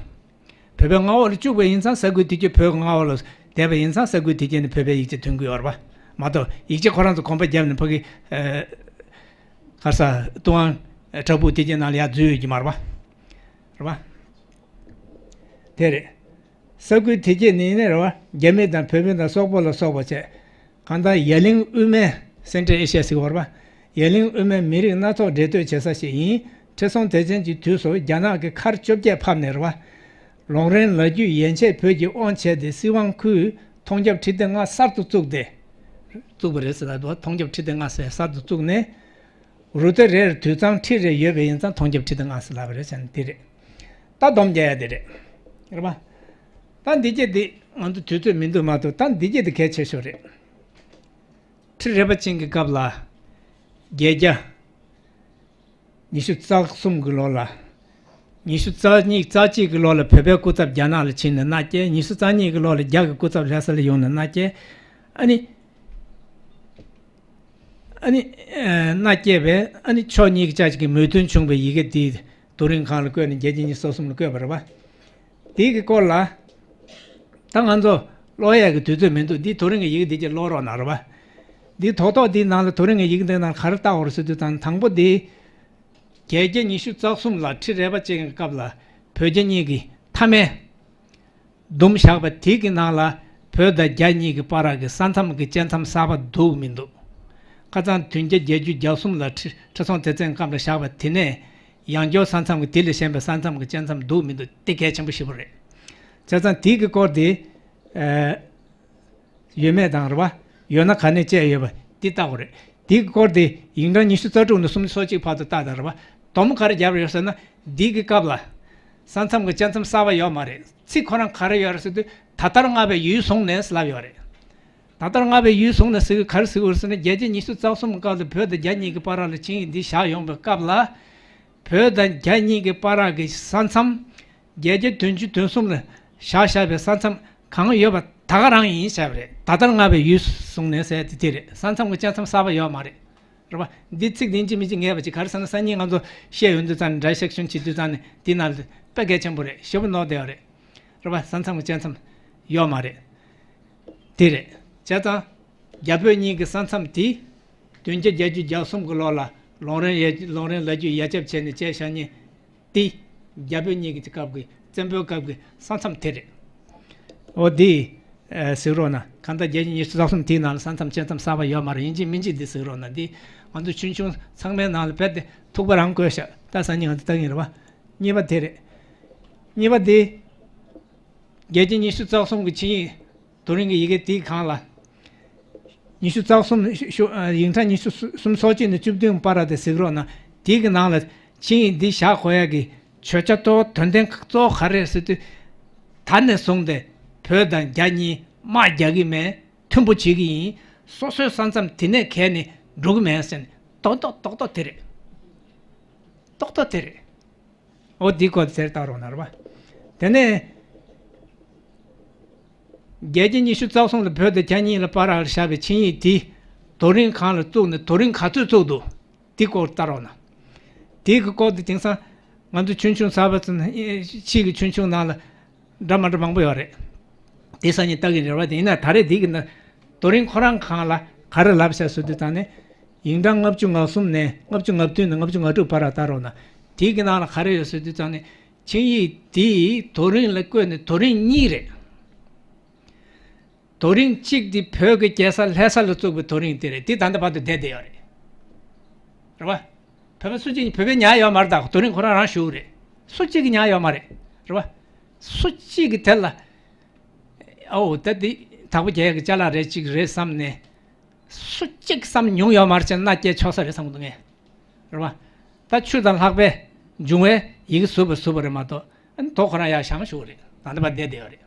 བོད་པའི་མངའ་འོག་ལ་བཅུག་པ་ཡིན་ཙང་ས་ཁུལ་དེ་གྱད་བོད་ཀྱི་མངའ་འོག་ལ་བསྡད་པ་ཡིན་ཙང་ས་ཁུལ་དེ་གྱད་ནས་བོད་པའི་ཡིག་ཆ་ཐོན་གྱི་ཡོད་རེད་པ། མ་གཏོགས་ཡིག་ཆ་ཁོ་རང་ཚོ་གོམ་པ་བརྒྱབ་ནས་ཕ་གི། ཨ། ག་རེ་ཟ། ཏུན་ཧོང་བྲག་ཕུག་དེ་གྱད་ནང་ལ་ཡར་འཛུལ་ཡོད་ཀྱི་མ་རེད་པ། རེད་པ། དེ་རེད། ས་ཁུལ་དེ་གྱད་ནི་ནི་རེད་པ། རྒྱ་མི་དང་བོད་མི་དང་སོག་པོ་ལ་སོགས་པ་བྱས། གང་ལྟར་ཡ་གླིང་དབུས་མའི་སེན་ཊྲལ་ཨེ་ཤི་ཡ་ཟེར་བ་རེད་པ། ཡ་གླིང་དབུས་མའི་མི་རིགས་སྣ་ཚོགས་འདྲེས་སྡོད་བྱེད་ས་ཞིག་ཡིན། ཁྲི་སྲོང་ལྡེ་བཙན་གྱི་དུས་སུ་རྒྱ་ནག་གི་མཁར་བཅོ་བརྒྱད་ཕབ་ནས་རེད་པ། ལུང་རིན་ལ་རྒྱུད་ཡན་ཆད་བོད་ཀྱི་དབང་བྱས་ཏེ་སྲིད་དབང་ཁུལ་མཐོང་ཁྱབ་ཁྲི་སྡེ་ལྔ་གསར་དུ་བཙུགས་ཏེ། བཙུགས་པ་རེད་ཟེར་ལབ་འདུག་མཐོང་ཁྱབ་ཁྲི་སྡེ་ལྔ་ཟེར་གསར་དུ་བཙུགས་ནས། རུ་སྡེ་རེར་དུད་ཚང་ཁྲི་རེ་ཡོད་པ་ཡིན་ཙང་མཐོང་ཁྱབ་ཁྲི་སྡེ་ལྔ་ཟེར་ལབ་པ་རེད་ཟེར་ནས་འདི་རེད། ད་སྡོམ་རྒྱག་ཡ་དེ་རེད། རེད་པ། ད་འདི་གྱད་འདི་ང་ཚོ་དུས་ཚོད་མི་འདུག་མ་གཏོགས། ད་འདི་གྱད་འདི་གལ་ཆེ་ཤོས་རེད། ཁྲི་རལ་པ་ཅན་གྱི་སྐབས་ལ་བརྒྱད་བརྒྱ། ཉི་ཤུ་རྩ་གསུམ་གྱི་ལོ་ལ། ཉི་ཤུ་རྩ་གཉིས་རྩ་གཅིག་གི་ལོ་ལ་བོད་པའི་སྐུ་ཚབ་རྒྱ་ནག་ལ་ཕྱིན་ནས་མནའ་སྐྱེལ། ཉི་ཤུ་རྩ་གཉིས་ཀྱི་ལོ་ལ་རྒྱ་གི་སྐུ་ཚབ་ལྷ་ས་ལ་ཡོང་ནས་མནའ་སྐྱེལ། ཨ་ནི། ཨ་ནི། ཨ། མནའ་སྐྱེལ་བས། ཨ་ནི་ཕྱོགས་གཉིས་ཀྱི་ཅག་ཅིག་གི་མོས་མཐུན་བྱུང་བའི་ཡི་གེ་འདི་དུ་རིང་ཁང་ལ་བཀོད་ནས་བརྒྱད་བརྒྱ་ཉི་ཤུ་རྩ་གསུམ་ལ་བཀོད་པ་རེད་པ། དེའི་གི་སྐོར་ལ། ད་ང་ཚོ་ཀློག་ཡས་ཀྱི་དུས་ཚོད་མི་འདུག་འདི་དུ་རིང་གི་ཡི་གེ་འདི་གྱད་ཀློག་རོགས་གནང་རོགས་པ། འདི་ཐོག་ཐོག་འདིའི་ནང་ལ་དུ་རིང་གི་ཡི་གེ་འདིའི་ནང་ག་རེ་བལྟ་དགོས་རེད་ཟེར་དུས་ཙང་། དང་པོ་འདི། བརྒྱད་བརྒྱ་ཉི་ཤུ་རྩ་གསུམ་ལ་ཁྲི་རལ་པ་ཅན་གྱི་སྐབས་ལ་བོད་རྒྱ་གཉིས་ཀྱི་མཐའ་མའི་འདུམ་བཞག་པ་དེ་གི་ནང་ལ་བོད་དང་རྒྱ་གཉིས་ཀྱི་བར་གྱི་ས་མཚམས་ཀྱི་བཅད་མཚམས་གསར་པ་འདུག་མི་འདུག་ཁ་སང་བདུན་བརྒྱ་བརྒྱད་ཅུ་གྱ་གསུམ་ལ་ཁྲི་ཁྲི་སྲོང་ལྡེ་བཙན་སྐབས་ལ་བཞག་པ་དེ་ནས་ཡང་བསྐྱར་ས་མཚམས་ཀྱི་དེ་ལས་གཞན་པའི་ས་མཚམས་ཀྱི་བཅད་མཚམས་འདུག་མི་འདུག་དེ་གལ་ཆེན་པོ་ཞེ་པོ་རེད། བྱས་ཙང་དེ་གི་སྐོར་དེ། ཨ། ཡོད་མེད་དང་རེད་པ། ཡོད་ན་ག་ནས་བཅད་ཡོད་པ་འདི་བལྟ་དགོས་རེད། དེ་གི་སྐོར་དེ་ཡིག་ཕྲེང་ཉི་ཤུ་རྩ་དྲུག་ནས་སུམ་ཅུ་སོ་གཅིག་བར་དུ་བལྟ་དང་རེད་པ། སྡོམ་ག་རེ་བརྒྱབ་ཡོད་ཟེར་ན། འདི་གི་སྐབས་ལ་ས་མཚམས་ཀྱི་བཅད་མཚམས་གསར་པ་ཡོད་མ་རེད། ཚིག་ཁོ་རང་ག་རེ་ཡོད་རེད་ཟེར་དུས། ད་ལྟར་མངའ་བའི་ཡུལ་བཟུང་ནས་ལབ་ཡོད་རེད། ད་ལྟར་མངའ་བའི་ཡུལ་བཟུང་ནས་ཟེར་དུས་ག་རེ་ཟེར་དགོས་རེད་ཟེར་ན། བརྒྱད་བརྒྱ་ཉི་ཤུ་རྩ་གསུམ་སྐབས་ལ་བོད་དང་རྒྱ་གཉིས་ཀྱི་བར་ལ་ཆིངས་ཡིག་འདི་བཞག་ཡོང་བའི་སྐབས་ལ། བོད་དང་རྒྱ་གཉིས་ཀྱི་བར་གྱི་ས་མཚམས་བརྒྱད་བརྒྱ་བདུན་ཅུ་དོན་གསུམ་ལ་བཞག་བཞག་པའི་ས་མཚམས་གང་ཡོད་པ་ད་ག་རང་ཡིན་བྱས་པ་རེད། ད་ལྟར་མངའ་བའི་ཡུལ་བཟུང་ནས་ཟེར་དེ་དེ་རེད། ས་མཚམས་ཀྱི་བཅད་མཚམས་གསར་པ་ཡོད་མ་རེད། རེད་པ། འདི་ཚིག་འདི་ཡིན་གཅིག་མིན་གཅིག་ངེས་པ་ཅིག་ག་རེ་ཟེར་ན། སང་ཉིན་ང་ཚོ་བཤད་ཡོང་དུས་ཙང་ནས། འདྲ་བཤད་ཤོད་བྱེད་དུས་ཙང་ནས་འདི་ནང་ལ་དཔེ་གལ་ཆེན་པོ་རེད། ཞེ་པོ་ནོར་བསྡད་ཡོད་རེད། རེད་པ། ས་མཚམས་ཀྱི་བཅད་མཚམས་ཡོད་མ་རེད། དེ་རེད། བྱས་ཙང་རྒྱ་བོད་གཉིས་ཀྱི་ས་མཚམས་དེ་བདུན་བརྒྱ་བརྒྱད་ཅུ་གྱ་གསུམ་གྱི་ལོ་ལ་ལུང་རིན་ཡ་ལུང་རིན་ལ་རྒྱུ་ཡ་ཁྱབ་བྱས་ནས་བཅད་བཞག་མཁན་དེ། རྒྱ་བོད་གཉིས་ཀྱི་སྐབས་ཀྱི་བཙན་པོའི་སྐབས་ཀྱི་ས་མཚམས་དེ་རེད། འོ་འདི། ཨ། གཟིགས་རོགས་གནང་། གང་ལྟར་བརྒྱད་བརྒྱ་ཉི་ཤུ་རྩ་གསུམ་དེའི་ནང་ལ་ས་མཚམས་བཅད་མཚམས་གསར་པ་ཡོད་མ་རེད། ཡིན་གཅིག་མིན་གཅིག་འདི་གཟིགས་རོགས་གནང་། འདི་ང་ཚོ་ཆུང་ཆུང་ཚང་མའི་ནང་ལ་རྦད་དེ་ཐུག་པ་རང་བཀོད་ཤག་ད་སང་ཉིན་ང་ཚོ་ལྟ་གི་ཡིན། རེད་པ། གཉིས་པ་དེ་རེད། གཉིས་པ་འདི། བརྒྱད་བརྒྱ་ཉི་ཤུ་རྩ་གསུམ་གྱི་ཆིངས་ཡིག་དུ་རིང་གི་ཡི་གེ་དེའི་སྒང་ལ། ཉི་ཤུ་རྩ་གསུམ་ཤོ། ཨ། ཡིག་ཕྲེང་ཉི་ཤུ་གསུམ་སོ་གཅིག་ནས་བཅུ་བདུན་བར་དེ་གཟིགས་རོགས་གནང་། དེའི་གི་ནང་ལ་ཆིངས་ཡིག་འདི་བཞག་དགོས་ཡ་གི་བརྗོད་བྱ་གཙོ་བོ་དོན་ཚན་གཙོ་བོ་ག་རེ་རེད་ཟེར་དུས། ད་ནས་བཟུང་སྟེ་བོད་དང་རྒྱ་གཉིས་དམག་རྒྱག་གི་མེད། མཐུན་པོ་བྱེད་ཀྱི་ཡིན། སོ་སོའི་ས་མཚམས་དེ་ནས་གས་ནས་འགྲོ་གི་མེད་ཟེར་ནས་རྡོག་རྡོག་རྡོག་རྡོག་དེ་རེད། རྟོགས་ཐབས་དེ་རེད། འོ་འདི་སྐོར་དེར་བལྟ་རོགས་གནང་རོགས། དེ་ནས་བརྒྱད་བརྒྱ་ཉི་ཤུ་རྩ་གསུམ་ལ་བོད་དང་རྒྱ་གཉིས་ལ་བར་ལ་བཞག་པའི་ཆིངས་ཡིག་འདི་རྡོ་རིང་གང་ལ་བཙུགས་ནས་རྡོ་རིང་ག་ཚོད་བཙུགས་འདུག་འདི་སྐོར་བལྟ་རོགས་གནང་། དེའི་གི་སྐོར་དེ་དེང་སང་ང་ཚོ་ཆུང་ཆུང་གསར་པ་ཚོ་ཕྱིའི་གི་ཆུང་ཆུང་ནང་ལ་འདྲ་མ་འདྲ་མང་པོ་ཡོད་རེད། དེ་སང་ཉིན་ལྟ་གི་རེད་བ། དེ་ཡིན་ན་ད་རེས་འདི་གི་ན་རྡོ་རིང་ཁོ་རང་གང་ལ་ག་རེ་ལབ་བཞག་ཟེར་དུས་ཙང་ནས། ཡིག་ཕྲེང་ལྔ་བཅུ་ང་གསུམ་ནས་ལྔ་བཅུ་ང་བདུན་ནས་ལྔ་བཅུ་ང་དྲུག་བར་ལ་བལྟ་རོགས་གནང་། དེའི་གི་ནང་ལ་ག་རེ་ཡོད་ཟེར་དུས་ཙང་ནས། ཆིངས་ཡིག་འདི་རྡོ་རིང་ལ་བཀོད་ནས་རྡོ་རིང་གཉིས་རེད། རྡོ་རིང་གཅིག་འདི་བོད་ཀྱི་རྒྱལ་ས་ལྷ་ས་ལ་བཙུགས་པའི་རྡོ་རིང་དེ་རེད། འདི་ད་ལྟ་བར་དུ་བསྡད་བསྡད་ཡོད་རེད། རེད་བ། བོད་པ་སུ་གཅིག་བོད་པས་ཉར་ཡོད་མ་རེད། ད་རྡོ་རིང་ཁོ་རང་རང་ཞུགས་རེད། སུ་གཅིག་གིས་ཉར་ཡོད་མ་རེད། རེད་བ། སུ་གཅིག་གིས་དེ་ལ། ཨའོ་ད་འདི་དྭགས་པོ་རྒྱལ་ཡག་གི་ཅ་ལག་རེད་ཅིག་རེད་བསམ་ནས། སུ་གཅིག་བསམ་མྱོང་ཡོད་མ་རེད་ཅེ་ན་སྐྱེ་ཆོག་ས་རེད་བསམ་གི་འདུག་ངས། རེད་བ། ད་ཆུ་དང་ལྷགས་པས་འབྱུང་བའི་ཡི་གེ་ཟུར་པ་ཟུར་པ་རེད་མ་གཏོགས། ཨ་ནི་རྡོ་ཁོ་རང་ཡར་བཞེངས་བཞུགས་རེད། ད་ལྟ་བར་བསྡད་བསྡད་ཡོད་རེད།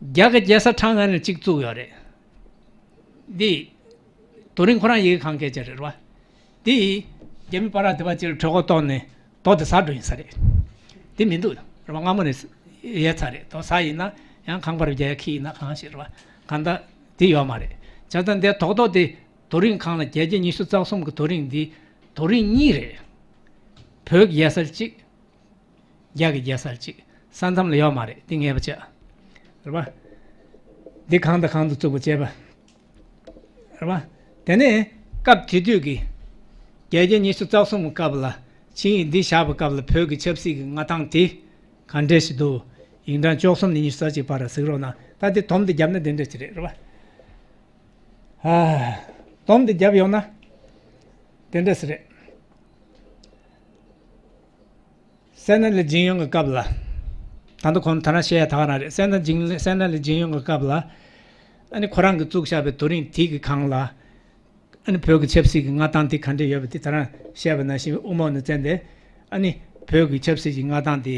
རྒྱ་གི་རྒྱལ་ས་ཁྲང་ཨན་ལ་གཅིག་བཙུགས་ཡོད་རེད། འདི་རྡོ་རིང་ཁོ་རང་ཡི་གེ་གང་སྐད་ཆ་རེད། རེད་བ། འདི་རྒྱ་མི་པ་ར་དེ་བ་ཅིར་གྲོད་ཁོག་ལྟོགས་ནས་རྡོ་དེ་ཟ་འགྲོ་ཡིན་ས་རེད། འདི་མི་འདུག་རེད་བ། སྔ་མོ་ནས་ཡོད་ཚར་རེད། རྡོ་ཟ་ཡིན་ན་ཡང་ཁང་པར་རྒྱག་ཡ་ཁྱི་ཡིན་ན་གང་ཞིག་རེད་བ། གང་ལྟར་འདི་ཡོད་མ་རེད། བྱས་ཙང་འདི་རྡོག་རྡོག་དེ་རྡོ་རིང་གང་ལ་བརྒྱད་བརྒྱ་ཉི་ཤུ་རྩ་གསུམ་གྱི་རྡོ་རིང་འདི་རྡོ་རིང་གཉིས་རེད། བོད་ཀྱི་རྒྱལ་ས་གཅིག་རྒྱ་གི་རྒྱལ་ས་གཅིག་ས་མཚམས་ལ་ཡོད་མ་རེད། འདི་ངེས་པ་བྱས། རེད་པ། འདི་གང་དང་གང་དུ་བཙུགས་པ་བྱས་པ། རེད་པ། དེ་ནས་སྐབས་དེ་དུས་ཀྱི་བརྒྱད་བརྒྱ་ཉི་ཤུ་རྩ་གསུམ་གྱི་སྐབས་ལ་ཆིངས་ཡིག་འདི་བཞག་པའི་སྐབས་ལ་བོད་ཀྱི་ཆབ་སྲིད་ཀྱི་མངའ་ཐང་དེ་ག་འདྲས་ཞིག་འདུག་ཡིག་ཕྲེང་བཅུ་གསུམ་ནས་ཉི་ཤུ་རྩ་གཅིག་བར་ལ་གཟིགས་རོགས་གནང་། ད་འདི་སྡོམ་འདི་བརྒྱབ་ན་འདི་འདྲས་ཅིག་རེད། རེད་པ། ཨ། སྡོམ་འདི་བརྒྱབ་ཡོང་ན་འདི་འདྲས་ཞིག་རེད། སད་ན་ལི་ཇིན་ཡོང་གི་སྐབས་ལ། ད་ལྟ་ཁོང་ད་རང་བཤད་ཡ་ད་ག་རང་རེད། སད་ན་ཇིན་སད་ན་ལི་ཇིན་ཡོང་གི་སྐབས་ལ། ཨ་ནི་ཁོ་རང་གིས་བཙུགས་བཞག་པའི་རྡོ་རིང་དེ་གི་སྒང་ལ། ཨ་ནི་བོད་ཀྱི་ཆབ་སྲིད་ཀྱི་མངའ་ཐང་དེ་ག་འདྲ་ཡོད་པ་དེ་ད་རང་བཤད་པ་ནང་བཞིན་དབུ་མ་ནས་བཙན་ཏེ། ཨ་ནི་བོད་ཀྱི་ཆབ་སྲིད་ཀྱི་མངའ་ཐང་དེ་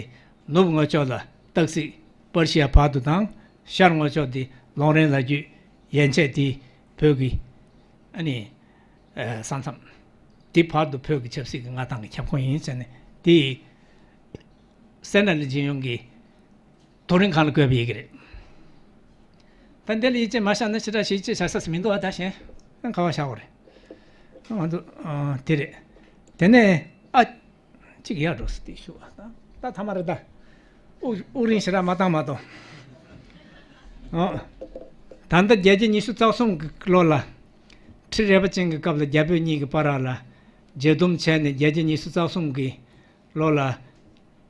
ནུབ་ངོས་ཕྱོགས་ལ་སྟག་གཟིག་པར་ཤི་ཡ་བར་དུ་དང་། ཤར་ངོས་ཕྱོགས་དེ་ལུང་རིང་ལ་རྒྱུད་ཡན་ཆད་དེ་བོད་ཀྱི་ཨ་ནི། ཨ། ས་མཚམས། དེ་བར་དུ་བོད་ཀྱི་ཆབ་སྲིད་ཀྱི་མངའ་ཐང་གི་ཁྱབ་ཁོངས་ཡིན་ཟེར་ནས་དེ། སད་ན་ལི་ཇིན་ཡོང་གི་རྡོ་རིང་སྒང་ལ་བཀོད་པའི་ཡི་གེ་རེད། ད་འདི་ལ་ཡིད་ཆེས་མ་བཞག་ན་ཞེ་དྲག་ཞིག་ཡིད་ཆེས་བྱ་ས་མི་འདུག་ཨ། ད་གཞན་ཁ་བ་བཞག་དགོས་རེད། ང་ཚོ་ཨ་དེ་རེད། དེ་ནས་ཨ། གཅིག་ཡར་འགྲོ་སྲིད་དེ་ཞུ་བ་ད་ད་ཐ་མ་རེད་ད། དབུགས་དབུགས་རིང་ཞེ་དྲག་མ་བཏང་མ་གཏོགས། ཨོ། ད་ལྟ་བརྒྱད་བརྒྱ་ཉི་ཤུ་རྩ་གསུམ་གྱི་ལོ་ལ། ཁྲི་རལ་པ་ཅན་གྱི་སྐབས་ལ་རྒྱ་བོད་གཉིས་ཀྱི་བར་ལ་མཇལ་འདུམ་བྱས་ནས་བརྒྱད་བརྒྱ་ཉི་ཤུ་རྩ་གསུམ་གྱི་ལོ་ལ།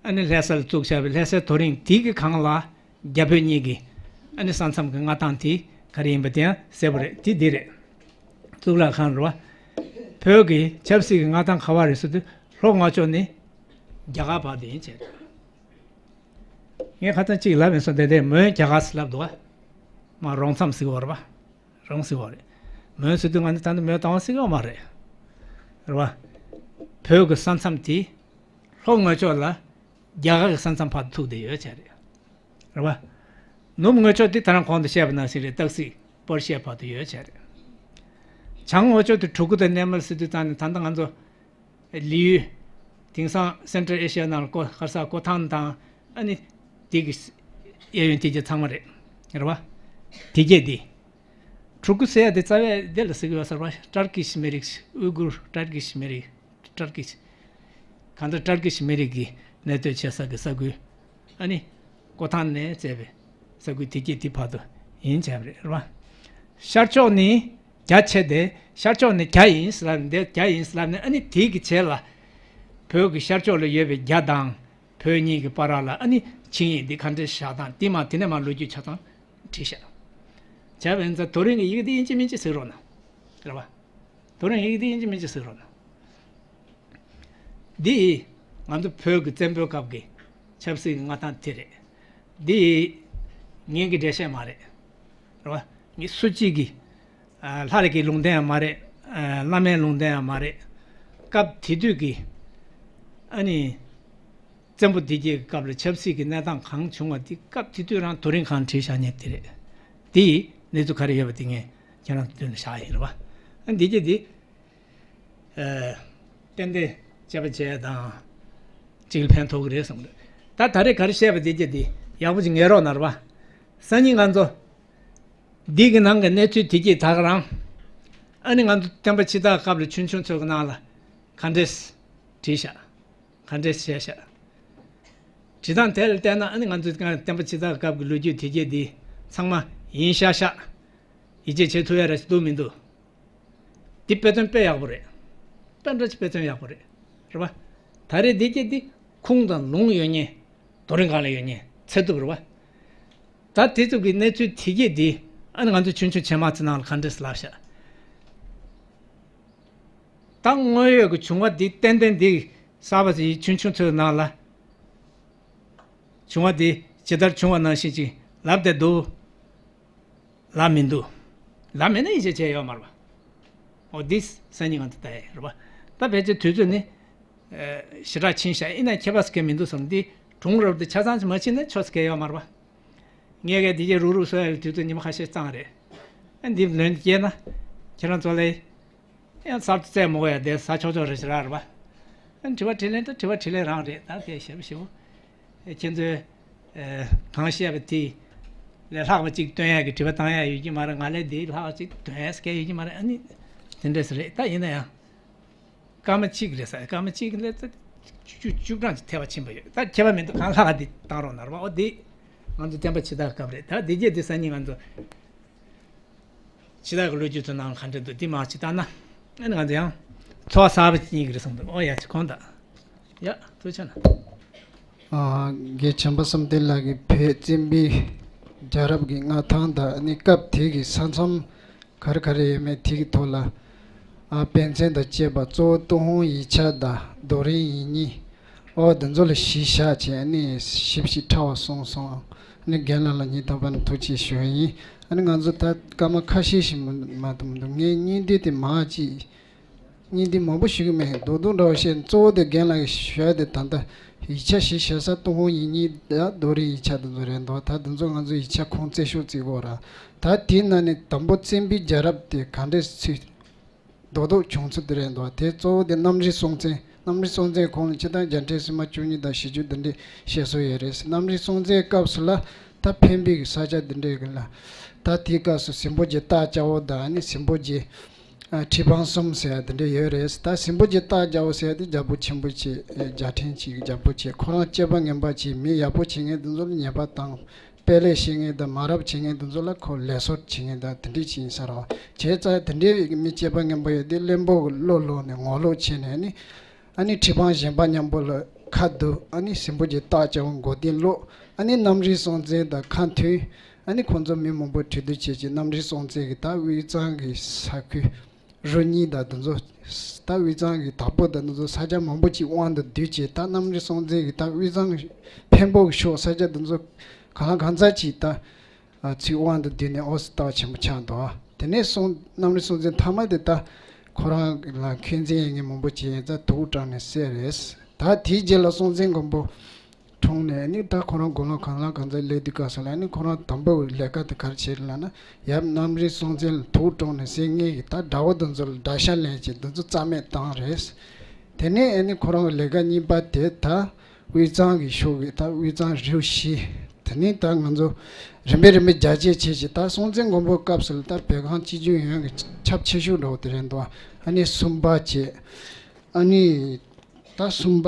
ཨ་ནི་ལྷ་ས་ལ་བཙུགས་བཞག་པའི་ལྷ་སའི་རྡོ་རིང་དེ་གི་སྒང་ལ་རྒྱ་བོད་གཉིས་ཀྱི་ཨ་ནི་ས་མཚམས་ཀྱི་མངའ་ཐང་དེ་ག་རེ་ཡིན་པ་དེ་ཡང་གསལ་པོ་རེད། དེ་འདི་རེད། གཙུག་ལག་ཁང་རེད་བ། བོད་ཀྱི་ཆབ་སྲིད་ཀྱི་མངའ་ཐང་ག་བ་རེད་ཟེར་དུས་ལྷོ་ངོས་ཕྱོགས་ནས་རྒྱ་གར་བར་དུ་ཡིན་བྱས། ངས་ཁ་སང་གཅིག་ལབ་མེད་སོང་། དེ་དེ་མོན་རྒྱ་གར་ཟེར་ལབ་འདུག་བ། མ་རོང་མཚམས་ཟེར་གི་ཡོད་རེད་བ། རོང་ཟེར་གི་ཡོད་རེད། མོན་ཟེར་དུས་ང་ཚོ་ད་ནི་མོན་རྡ་རམ་ཟེར་གི་ཡོད་མ་རེད། རེད་བ། བོད་ཀྱི་ས་མཚམས་དེ་ལྷོ་ངོས་ཕྱོགས་ལ་རྒྱ་གར་གྱི་ས་མཚམས་བར་དུ་ཐུག་བསྡད་ཡོད་བྱས་རེད། རེད་བ། ནུབ་ངོས་ཕྱོགས་དེ་ད་རང་གོང་དུ་བཤད་པ་ནང་བཞིན་རེད། སྟག་གཟིག་པར་ཤི་ཡ་བར་དུ་ཡོད་བྱས་རེད། བྱང་ངོས་ཕྱོགས་དེ་གྲུ་གུ་དང་གནས་མལ་ཟེར་དུས་ད་ནི་ད་ལྟ་ང་ཚོ་ལི་ཡུལ། དེང་སང་སེན་ཊལ་ཨེ་ཤི་ཡ་ནང་ལ་ཀོ་ག་རེ་ཟེར་ཀོ་ཐང་དང་ཨ་ནི་དེ་གི་གཡས་གཡོན་དེ་རྒྱ་ཚང་མ་རེད། རེད་བ། དེ་རྒྱ་དེ། གྲུ་གུ་ཟེར་ཡ་དེ་རྩ་བའི་དེ་ལ་ཟེར་གི་ཡོད་ས་རེད་བ། ཏར་ཀིཤ་མི་རིགས། ཨུ་གུར་ཏར་ཀིཤ་མི་རིགས། ཏར་ཀིཤ། གང་ལྟར་ཏར་ཀིཤ་མི་རིགས་ཀྱི་གནས་སྡོད་བྱེད་ས་གི་ས་ཁུལ། ཨ་ནི་ཀོ་ཐང་ནས་བཙལ་བའི་ས་ཁུལ་དེ་སྐད་དེ་བར་དུ་ཡིན་བྱས་པ་རེད། རེད་བ། ཤར་ཕྱོགས་ནི་རྒྱ་ཆེ་སྟེ། ཤར་ཕྱོགས་ནི་རྒྱ་ཡིན་ཟེར་ལབ་ནས། འདི་རྒྱ་ཡིན་ཟེར་ལབ་ནས། ཨ་ནི་དེ་གི་རྗེས་ལ་བོད་ཀྱི་ཤར་ཕྱོགས་ལ་ཡོད་པའི་རྒྱ་དང་བོད་གཉིས་ཀྱི་བར་ལ་ཨ་ནི་ཆིངས་ཡིག་འདི་ག་འདྲ་བཞག་སྟངས་འདི་མ་དེ་ནས་མར་ལོ་རྒྱུས་ཆ་ཚང་བྲིས་བཞག་བྱས་པ་ཡིན་ཙང་རྡོ་རིང་གི་ཡི་གེ་འདི་ཡིན་གཅིག་མིན་གཅིག་གཟིགས་རོགས་གནང་། རེད་བ། རྡོ་རིང་ཡི་གེ་འདི་ཡིན་གཅིག་མིན་གཅིག་གཟིགས་རོགས་གནང་། འདི་ང་ཚོ་བོད་ཀྱི་བཙན་པོའི་སྐབས་ཀྱི་ཆབ་སྲིད་ཀྱི་མངའ་ཐང་དེ་རེད། འདི་ངེད་ཀྱི་འགྲེལ་བཤད་མ་རེད། རེད་བ། ངས་སུ་གཅིག་གིས་ཨ་ལྷ་ལ་གི་ལུང་བསྟན་ཡང་མ་རེད། ཨ་བླ་མའི་ལུང་བསྟན་ཡང་མ་རེད། སྐབས་དེ་དུས་ཀྱི་ཨ་ནི་བཙན་པོ་སྡེ་བརྒྱད་ཀྱི་སྐབས་ལ་ཆབ་སྲིད་ཀྱི་གནས་སྟངས་གང་བྱུང་བ་དེ་སྐབས་དེ་དུས་རང་རྡོ་རིང་སྒང་བྲིས་བཞག་མཁན་དེ་རེད། དེ་ཡི་གནས་ཚུལ་ག་རེ་ཡོད་པ་དེ་ངས་ཁྱེད་རང་ཚོ་མདུན་ལ་བཞག་ཡིན། རེད་བ། ཨ་འདི་གྱད་དེ། ཨ་ཏན་ཏན་ དཔྱད་པ་བྱས་དང་། གཅིག་ལ་ཕན་ཐོགས་ཀྱི་རེད་བསམ་གི་འདུག་ད་ད་རེས་ག་རེ་བཤད་པ་དེ་གྱད་དེ་ཡག་པོ་ཅིག་ངེས་རོགས་གནང་རོགས། སང་ཉིན་ང་ཚོ་འདི་གི་ནང་གི་གནས་ཚུལ་དེ་གྱད་ད་ག་རང་། ཨ་ནི་ང་ཚོ་བསྟན་པ་སྤྱི་དར་སྐབས་ལ་ཆུང་ཆུང་ཚོའི་གི་ནང་ལ་ག་འདྲས་བྲིས་ཤག་ག་འདྲས་བཤད་ཤག་བྲིས་སྟངས་དེ་ལ་བལྟས་ན། ཨ་ནི་ང་ཚོའི་སྒང་བསྟན་པ་སྤྱི་དར་སྐབས་ཀྱི་ལོ་རྒྱུས་དེ་གྱད་འདི་ཚང་མ་ཡིན་ཤག་ཤག་ཡིད་ཆེས་བྱེད་ཐུབ་ཡ་ར་ཞིག་འདུག་མི་འདུག་འདི་དཔེ་མཚོན་དཔེ་ཡག་པོ་རེད། དཔེ་འདྲ་ཅིག་དཔེ་མཚོན་ཡག་པོ་རེད། རེད་པ། ད་རེས་འདི་གྱད་འདི་ཁུངས་དང་ལུང་ཡོད་མཁན། རྡོ་རིང་སྒང་ལ་ཡོད་མཁན་འཚོལ་ཐུབ་རེད་པ། ད་དེ་ཚོ་གི་གནས་ཚུལ་དེ་གྱད་འདི་ཨ་ནི་ང་ཚོ་ཆུང་ཆུང་བྱེ་མ་ཚོའི་ནང་ལ་ག་འདྲས་ལབ་ཤག་ད་དངོས་ཡོད་ཀྱི་བྱུང་བ་འདི་ཏན་ཏན་འདི་གསར་པ་ཞིག་ཆུང་ཆུང་ཚོའི་ནང་ལ་བྱུང་བ་འདི་ཇི་ལྟར་བྱུང་བ་ནང་བཞིན་ཅིག་ལབ་བསྡད་འདུག་ལབ་མི་འདུག་ལབ་མེད་ན་ཡིད་ཆེས་བྱས་ཡོད་མ་རེད་པ། འོ་འདི་སང་ཉིན་ང་ཚོ་ལྟ་ཡ་རེད་པ། ད་ཕལ་ཆེར་དུས་ཚོད་ནི་ཨ་ཞེ་དྲག་ཕྱིན་ཤག་ཡིན་ན་ཁྱད་པར་ཟེར་མཁན་མི་འདུག་བསམ། འདི་གྲུང་རབ་ཏུ་ཆ་ཚང་ཅིག་མ་ཕྱིན་ན་ཆོག་ཟེར་མཁན་ཡོད་མ་རེད་པ། ངས་གས་འདི་གྱད་རུག་རུག་བཟོ་ཡ་ལ་དུས་ཚོད་ཉི་མ་ཁ་ཤས་ཙམ་རེད། ཨ་འདི་ལོན་སྐྱེས་ན་ཁྱེད་རང་ཚོ་ལ་ཡང་གསར་དུ་བཙལ་མི་དགོས་ཡ། དེ་ཟ་ཆོག་ཆོག་རེད་ཟེར་ར་རེད་པ། ཨ་དྲི་བ་དྲིས་ལན་ད་དྲི་བ་དྲིས་ལན་རང་རེད། ད་དེ་ཞེ་པོ་ཞེ་པོ་ཨ་ཁྱེད་ཚོས་ཨ་གང་བཤད་པ་དེ་ལས་ལྷག་པ་ཅིག་སྟོན་ཡ་གི་དྲི་བ་བཏང་ཡ་ཡོད་ཀྱི་མ་རེད། ང་ལས་དེ་ལྷག་པ་ཅིག་སྟོན་ཡ་སྐད་ཡོད་ཀྱི་མ་རེད། ཨ་ནི་དེ་འདྲས་རེད། ད་ཡིན་ན་ཡང་སྐར་མ་གཅིག་རེད་ཟེར། སྐར་མ་གཅིག་ལས་ད་བཅུ་བཅུ་གྲངས་ཅིག་ཐེབས་པ་ཕྱིན་པ་ཡོད། ད་ཁྱད་པར་མི་འདུག་གང་ལྷག་ག་དེ་བཏང་རོགས་གནང་རོགས། འོ་དེ་ང་ཚོ་བསྟན་པ་སྤྱི་དར་སྐབས་རེད། ད་དེ་གྱད་དེ་སང་ཉིན་ང་ཚོ་ཕྱི་དར་གྱི་ལོ་རྒྱུས་ཚོ་ནང་ག་འདྲ་འདུག་འདི་མར་ཅིག་བལྟས་ན། ཨ་ནི་ང་ཚོ་ཡང་ཚོར་བ་གསར་པ་ཅིག་རྙེད་ཀྱི་རེད་བསམ་འདུག་འོ་ཡ་ཅིག་གོང་དང་། ཡ་ཐུགས་རྗེ་གནང་། ཨ་རྒན་བྱམས་པ་བསམ་གཏན་ལགས་ཀྱིས་བོད་བཙན་པོའི་རྒྱལ་རབས་ཀྱི་མངའ་ཐང་དང་། ཨ་ནི་སྐབས་དེ་གི་ས་མཚམས་ག་རེ་ག་རེ་ཡོད་མེད་དེ་གི་ཐོག་ལ། ཨ་དཔེ་མཚོན་དང་བཅས་པ། གཙོ་བོ་ཏུན་ཧོང་ཡིག་ཆ་དང་རྡོ་རིང་ཡིག་རྙིང་། ཨོ་འདི་ཚོ་ལ་གཞི་བཞག་བྱས་ནས་ཞིབ་ཞིབ་ཕྲ་བ་གསུངས་སོང་། ཨ་ནི་རྒན་ལགས་ལ་སྙིང་ཐག་པ་ནས་ཐུགས་རྗེ་ཞུ་ཡ་ཡིན། ཨ་ནི་ང་ཚོ་ད་སྐར་མ་ཁ་ཤས་ཤིག་མ་མ་གཏོགས་མི་འདུག་ངས་སྙིང་བསྡུས་དེ་མང་ཅིག་སྙིང་བསྡུས་མང་པོ་ཞུ་གི་མེད། རྡོག་རྡོག་འདྲ་བོ་བཤད། གཙོ་བོ་དེ་རྒན་ལགས་ཀྱིས་ཞུ་ཡ་དེ་ད་ལྟ་ཡིག་ཆ་གཞི་བཞག་ས་ཏུན་ཧོང་ཡིག་རྙིང་དང་རྡོ་རིང་ཡིག་ཆ་དེ་ཚོ་རེད་འདུག་ད་དེ་ཚོ་ང་ཚོ་ཡིག་ཆ་ཁུངས་བཙན་ཤོག་བརྩི་དགོས་ར། ད་དེའི་ནང་ནས་དང་པོ་བཙན་པོའི་རྒྱལ་རབས་དེ་ག་འདྲས་ཚུལ་རྡོག་རྡོག་བྱུང་ཚུལ་དེ་རེད་འདུག་དེ་གཙོ་བོ་དེ་གནམ་རི་སྲོང་བཙན། གནམ་རི་སྲོང་བཙན་གོང་ལ་སྤྱིར་བཏང་རྒྱལ་ཕྲན་སིལ་མ་བཅུ་གཉིས་དང་བཞི་བཅུ་འདི་འདྲའི་བཤད་སྲོལ་ཡོད་རེད། གནམ་རི་སྲོང་བཙན་སྐབས་སུ་ལ་ད་འཕན་པོའི་གི་ས་ཆ་འདི་འདྲའི་གི་ལ། ད་དེའི་སྐབས་སུ་ཟིང་པོ་རྗེ་སྟག་སྐྱ་བོ་དང་། ཨ་ནི་ཟིང་པོ་རྗེ་ཨ་ཁྲི་འཕང་གསུམ་ཟེར་ཡ་འདི་འདྲ་ཡོད་རེད། ད་ཟིང་པོ་རྗེ་སྟག་སྐྱ་བོ་ཟེར་ཡ་དེ་རྒྱལ་པོ་ཆེན་པོ་བྱས། རྒྱལ་ཕྲན་གཅིག་གི་རྒྱལ་པོ་བྱས། ཁོ་རང་སྤྱོད་པ་ངན་པ་བྱས། མི་ཡག་པོ་བྱེད་མཁན་དེ་ཚོ་ལ་ཉེས་པ་བཏང་། དཔེ་ལེགས་ཤེས་མཁན་དང་མ་རབས་བྱེད་མཁན་དེ་ཚོ་ལ་ཁོ་ལས་བསོད་བྱེད་མཁན་དང་དེ་འདྲས་ཅིག་ཡིན་ས་རེད་བ། བྱས་ཙང་དེ་འདྲའི་མི་སྤྱོད་པ་ངན་པ་ཡོད་དེ་བློན་པོ་གི་བློ་ལོག་ནས་ངོ་ལོག་བྱས་ནས་ནི། ཨ་ནི་ཁྲི་འཕང་གཞན་པ་མཉམ་པོ་ལ་ཁ་བསྡུ། ཨ་ནི་ཟིང་པོ་རྗེ་སྟག་སྐྱ་བོ་མགོ་རྟིང་སློག་ཨ་ནི་གནམ་རི་སྲོང་བཙན་དང་ཁ་མཐུན། ཨ་ནི་ཁོང་ཚོ་མི་མང་པོ་གྲོས་བསྡུར་བྱས་བྱས་གནམ་རི་སྲོང་བཙན་གྱིས་ད་དབུས་གཙང་གི་ས་ཁུལ་རུ་གཉིས་དང་དེ་ཚོ། ད་དབུས་གཙང་གི་དྭགས་པོ་དང་དེ་ཚོ་ས་ཆ་མང་པོ་ཅིག་དབང་དུ་བསྡུས་བྱས། ད་གནམ་རི་སྲོང་བཙན་གྱིས་ད་དབུས་གཙང་འཕན་པོ་གི་ཕྱོགས་ས་ཆ་དེ་ཚོ་གང་ལ་གང་འཚམ་ཅིག་ད་ཨ་ཚུར་དབང་དུ་བསྡུས་ནས་ཨོ་སི་སྟག་ཆེན་པོ་ཆགས་འདུག་དེ་ནས་སྲོང་གནམ་རི་སྲོང་བཙན་མཐའ་མ་དེ་ད་ཁོ་རང་ལ་འཁོན་འཛིན་ཡེད་མཁན་མང་པོ་ཅིག་ཡོད་ཙང་དུག་དྲངས་ནས་བསད་རེད། ད་དེའི་རྗེས་ལ་སྲོང་བཙན་སྒམ་པོ་གྲོངས་ནས་ནི་ད་ཁོ་རང་དགུང་ལོ་གང་ལ་གང་འཚམ་སླེབས་དུས་སྐབས་སུ་ལ་ནི་ཁོ་རང་དང་པོ་ལས་ཀ་དེ་ག་རེ་བྱས་རེད་ལབ་ན། ཡབ་གནམ་རི་སྲོང་བཙན་ལ་དུག་དྲངས་ནས་བསད་མཁན་གྱི་ད་དགྲ་བོ་དེ་ཚོ་ལ་དགྲ་ཤ་ལེན་བྱས་དེ་ཚོ་རྩ་མེད་བཏང་རེད། དེ་ནས་ཨ་ནི་ཁོ་རང་གི་ལས་ཀ་གཉིས་པ་དེ་ད་དབུས་གཙང་གི་ཕྱོགས་ཀྱི་ད་དབུས་གཙང་རུ་བཞི། དེ་ནས་ད་ང་ཚོ་རིམ་པས་རིམ་པས་རྒྱ་སྐྱེད་བྱས་བྱས། ད་སྲོང་བཙན་སྒམ་པོའི་སྐབས་སུ་ལ་ད་བོད་ཁམས་སྤྱི་སྤྱོད་ཡོངས་ཀྱི་ཁྱབ་ཆེ་ཤོས་འདྲ་བོ་དེ་རེད་འདུག་ཨ་ནི་སུམ་པ་བྱས། ཨ་ནི་ད་སུམ་པ།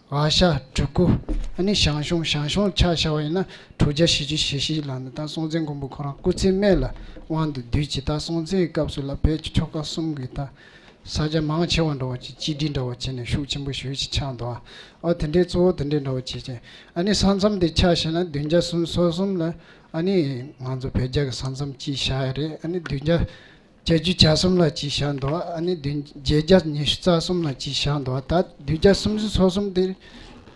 འོ་ཤ། གྲུ་གུ། ཨ་ནི་ཞང་ཞུང་། ཞང་ཞུང་ཆ་བཞག་པ་ཡིན་ན་དྲུག་བརྒྱ་བཞི་བཅུ་ཞེ་བཞི་ལ་ནི་ད་སྲོང་བཙན་སྒམ་པོ་ཁོ་རང་སྐུ་ཚེ་སྨད་ལ་དབང་དུ་བསྡུས་ཀྱི། ད་སྲོང་བཙན་གྱི་སྐབས་སུ་ལ་བོད་ཀྱི་ཆོལ་ཁ་གསུམ་གྱི་ད་ས་ཆ་མང་ཆེ་བ་འདྲ་བོ་ཅིག་གཅིག་སྒྲིལ་འདྲ་བོ་བྱས་ནས་ཤུགས་ཆེན་པོ་ཞེ་པོ་ཅིག་ཆགས་འདུག་ཨ་དེ་འདྲའི་གཙོ་བོ་དེ་འདྲའི་འདྲ་བོ་བྱས་བྱས། ཨ་ནི་ས་མཚམས་དེ་ཆ་བཞག་ན་བདུན་བརྒྱ་སུམ་ཅུ་སོ་གསུམ་ལ་ཨ་ནི་ང་ཚོ་བོད་རྒྱ་གི་ས་མཚམས་གཅིག་བཞག་ཡ་རེད། ཨ་ནི་བདུན་བརྒྱ་བརྒྱད་ཅུ་གྱ་གསུམ་ལ་གཅིག་བཞག་འདུག་ཨ་ནི་བདུན་བརྒྱད་བརྒྱ་ཉི་ཤུ་རྩ་གསུམ་ལ་གཅིག་བཞག་འདུག་ད་བདུན་བརྒྱ་སུམ་ཅུ་སོ་གསུམ་དེ་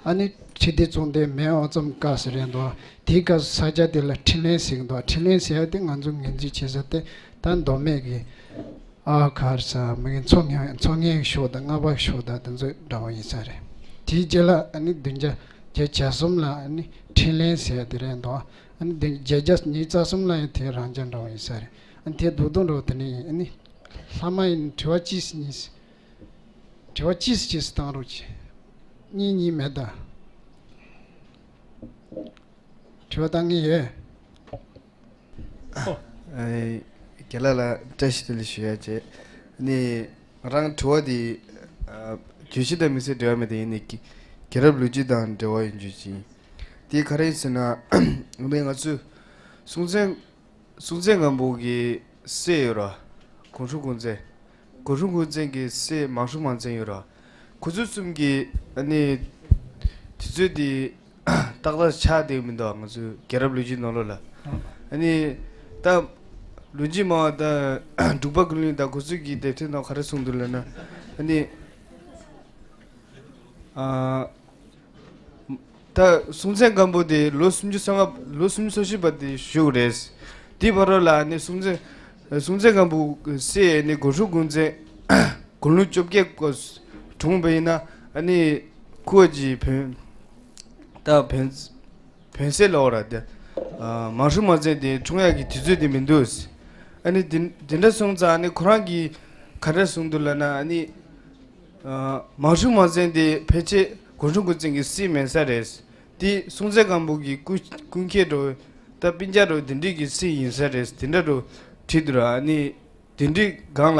ཨ་ནི་ཁྲི་ལྡེ་ཙོང་ཏེ་མེས་དབང་བཙུན་སྐབས་སུ་རེད་འདུག་དེའི་སྐབས་སུ་ས་ཆ་དེ་ལ་འཕྲིན་ལས་ཟེར་གི་འདུག་འཕྲིན་ལས་ཟེར་ཡ་དེ་ང་ཚོ་ངོས་འཛིན་བྱེད་ས་དེ་ད་མདོ་སྨད་ཀྱི་ཨ་ག་རེ་ཟེར་མི་གི་མཚོ་སྔོན། མཚོ་སྔོན་གྱི་ཕྱོགས་དང་རྔ་བ་ཕྱོགས་དང་དེ་ཚོ་འདྲ་བོ་ཡིན་ས་རེད། དེའི་རྗེས་ལ་ཨ་ནི་བདུན་བརྒྱ་བརྒྱད་བརྒྱ་གསུམ་ལ་ཨ་ནི་འཕྲིན་ལས་ཟེར་ཡ་དེ་རེད་འདུག་ཨ་ནི་བདུན་བརྒྱད་བརྒྱ་ཉི་ཤུ་རྩ་གསུམ་ལ་ཡང་དེ་རང་འཇགས་འདྲ་བོ་ཡིན་ས་རེད། ཨ་ནི་དེ་རྡོག་རྡོག་འདྲ་བོ་དེ་ནས་ཡིན། ཨ་ནི་ལྷག་མ་ཡིན་དྲི་བ་གཅིག་གཉིས། དྲི་བ་ཅིས་ཅིས་བཏང་རོགས་གྱིས། གཉིས་གཉིས་མེད་ད། དྲི་བ་བཏང་མཁན་ཡོད། ཨོ། ཨེ། རྒན་ལགས་ལ་བཀྲ་ཤིས་བདེ་ལེགས་ཞུ་ཡ་བྱས། ནི། ང་རང་དྲི་བ་དེ། ཨ། བརྗོད་གཞི་དང་དམིགས་བསལ་འབྲེལ་བ་མེད་དེ་ཡིན་ནི། རྒྱལ་རབས་ལོ་རྒྱུས་དང་འབྲེལ་བ་ཡོད་རྒྱུ་ཅིག་ཡིན། དེ་ག་རེ་ཡིན་ཟེར་ན། ངས་ང་ཚོས་སྲོང་བཙན། སྲོང་བཙན་སྒམ་པོ་གི་སྲས་ཡོད་ར། གུང་ཧྲུང་གུང་བཙན། གུང་ཧྲུང་གུང་བཙན་གྱི་སྲས་མང་ཧྲུང་མང་བཙན་ཡོད་ར། ཁོ་ཚོ་གསུམ་གྱི་ཨ་ནི་དུས་ཚོད་དེ་ཏག་ཏག་ཆགས་བསྡད་མི་འདུག་ང་ཚོའི་རྒྱལ་རབས་ལོ་རྒྱུས་ནང་ལོགས་ལ། ཨ་ནི་ད་ལུང་རྒྱུན་མང་བ་དང་འབྲུག་པ་ཀུན་གླེང་དང་ཁོ་ཚོ་གི་དེབ་ཐེར་ནང་ག་རེ་གསུངས་འདུག་ལབ་ན། ཨ་ནི། ཨ། ད་སྲོང་བཙན་སྒམ་པོ་དེ་ལོ་སུམ་ཅུ་སོ་ལྔ། ལོ་སུམ་ཅུ་སོ་བཞི་བར་དེ་བཞུགས་རེད། དེའི་བར་ལ་ནི་སྲོང་བཙན། སྲོང་བཙན་སྒམ་པོ་སྲས་ནི་གུང་ཧྲུང་གུང་བཙན། དགུང་ལོ་བཅོ་བརྒྱད་སྐོར་གྲོངས་པ་ཡིན་ན། ཨ་ནི་ཁུ་བ་ཅི་བོན། ད་བོན། བོན་སྲས་ལ་འོ་ར་དེ། ཨ། མང་ཧྲུང་མང་བཙན་དེ་འཁྲུངས་ཡག་གི་དུས་ཚོད་དེ་མི་འདུག་ཨ་ནི་དེ་དེ་འདྲ་སོང་ཙང་ཨ་ནི་ཁོ་རང་གིས་ག་འདྲ་གསུངས་འདུག་ལབ་ན། ཨ་ནི། ཨ། མང་ཧྲུང་མང་བཙན་དེ་ཕལ་ཆེར་གུང་ཧྲུང་གུང་བཙན་གྱི་སྲས་མེད་ས་རེད། དེ་སྲོང་བཙན་སྒམ་པོ་གི་སྐུ་སྐུ་མཁྱེན་འགྲོ། ད་སྤུན་ཀྱག་འགྲོ་དེ་འདྲས་ཀྱི་སྲས་ཡིན་ས་རེད། དེ་འདྲ་འགྲོ་བྲིས་འདུག་ར། ཨ་ནི་དེ་འདྲས་སྒང་ལ།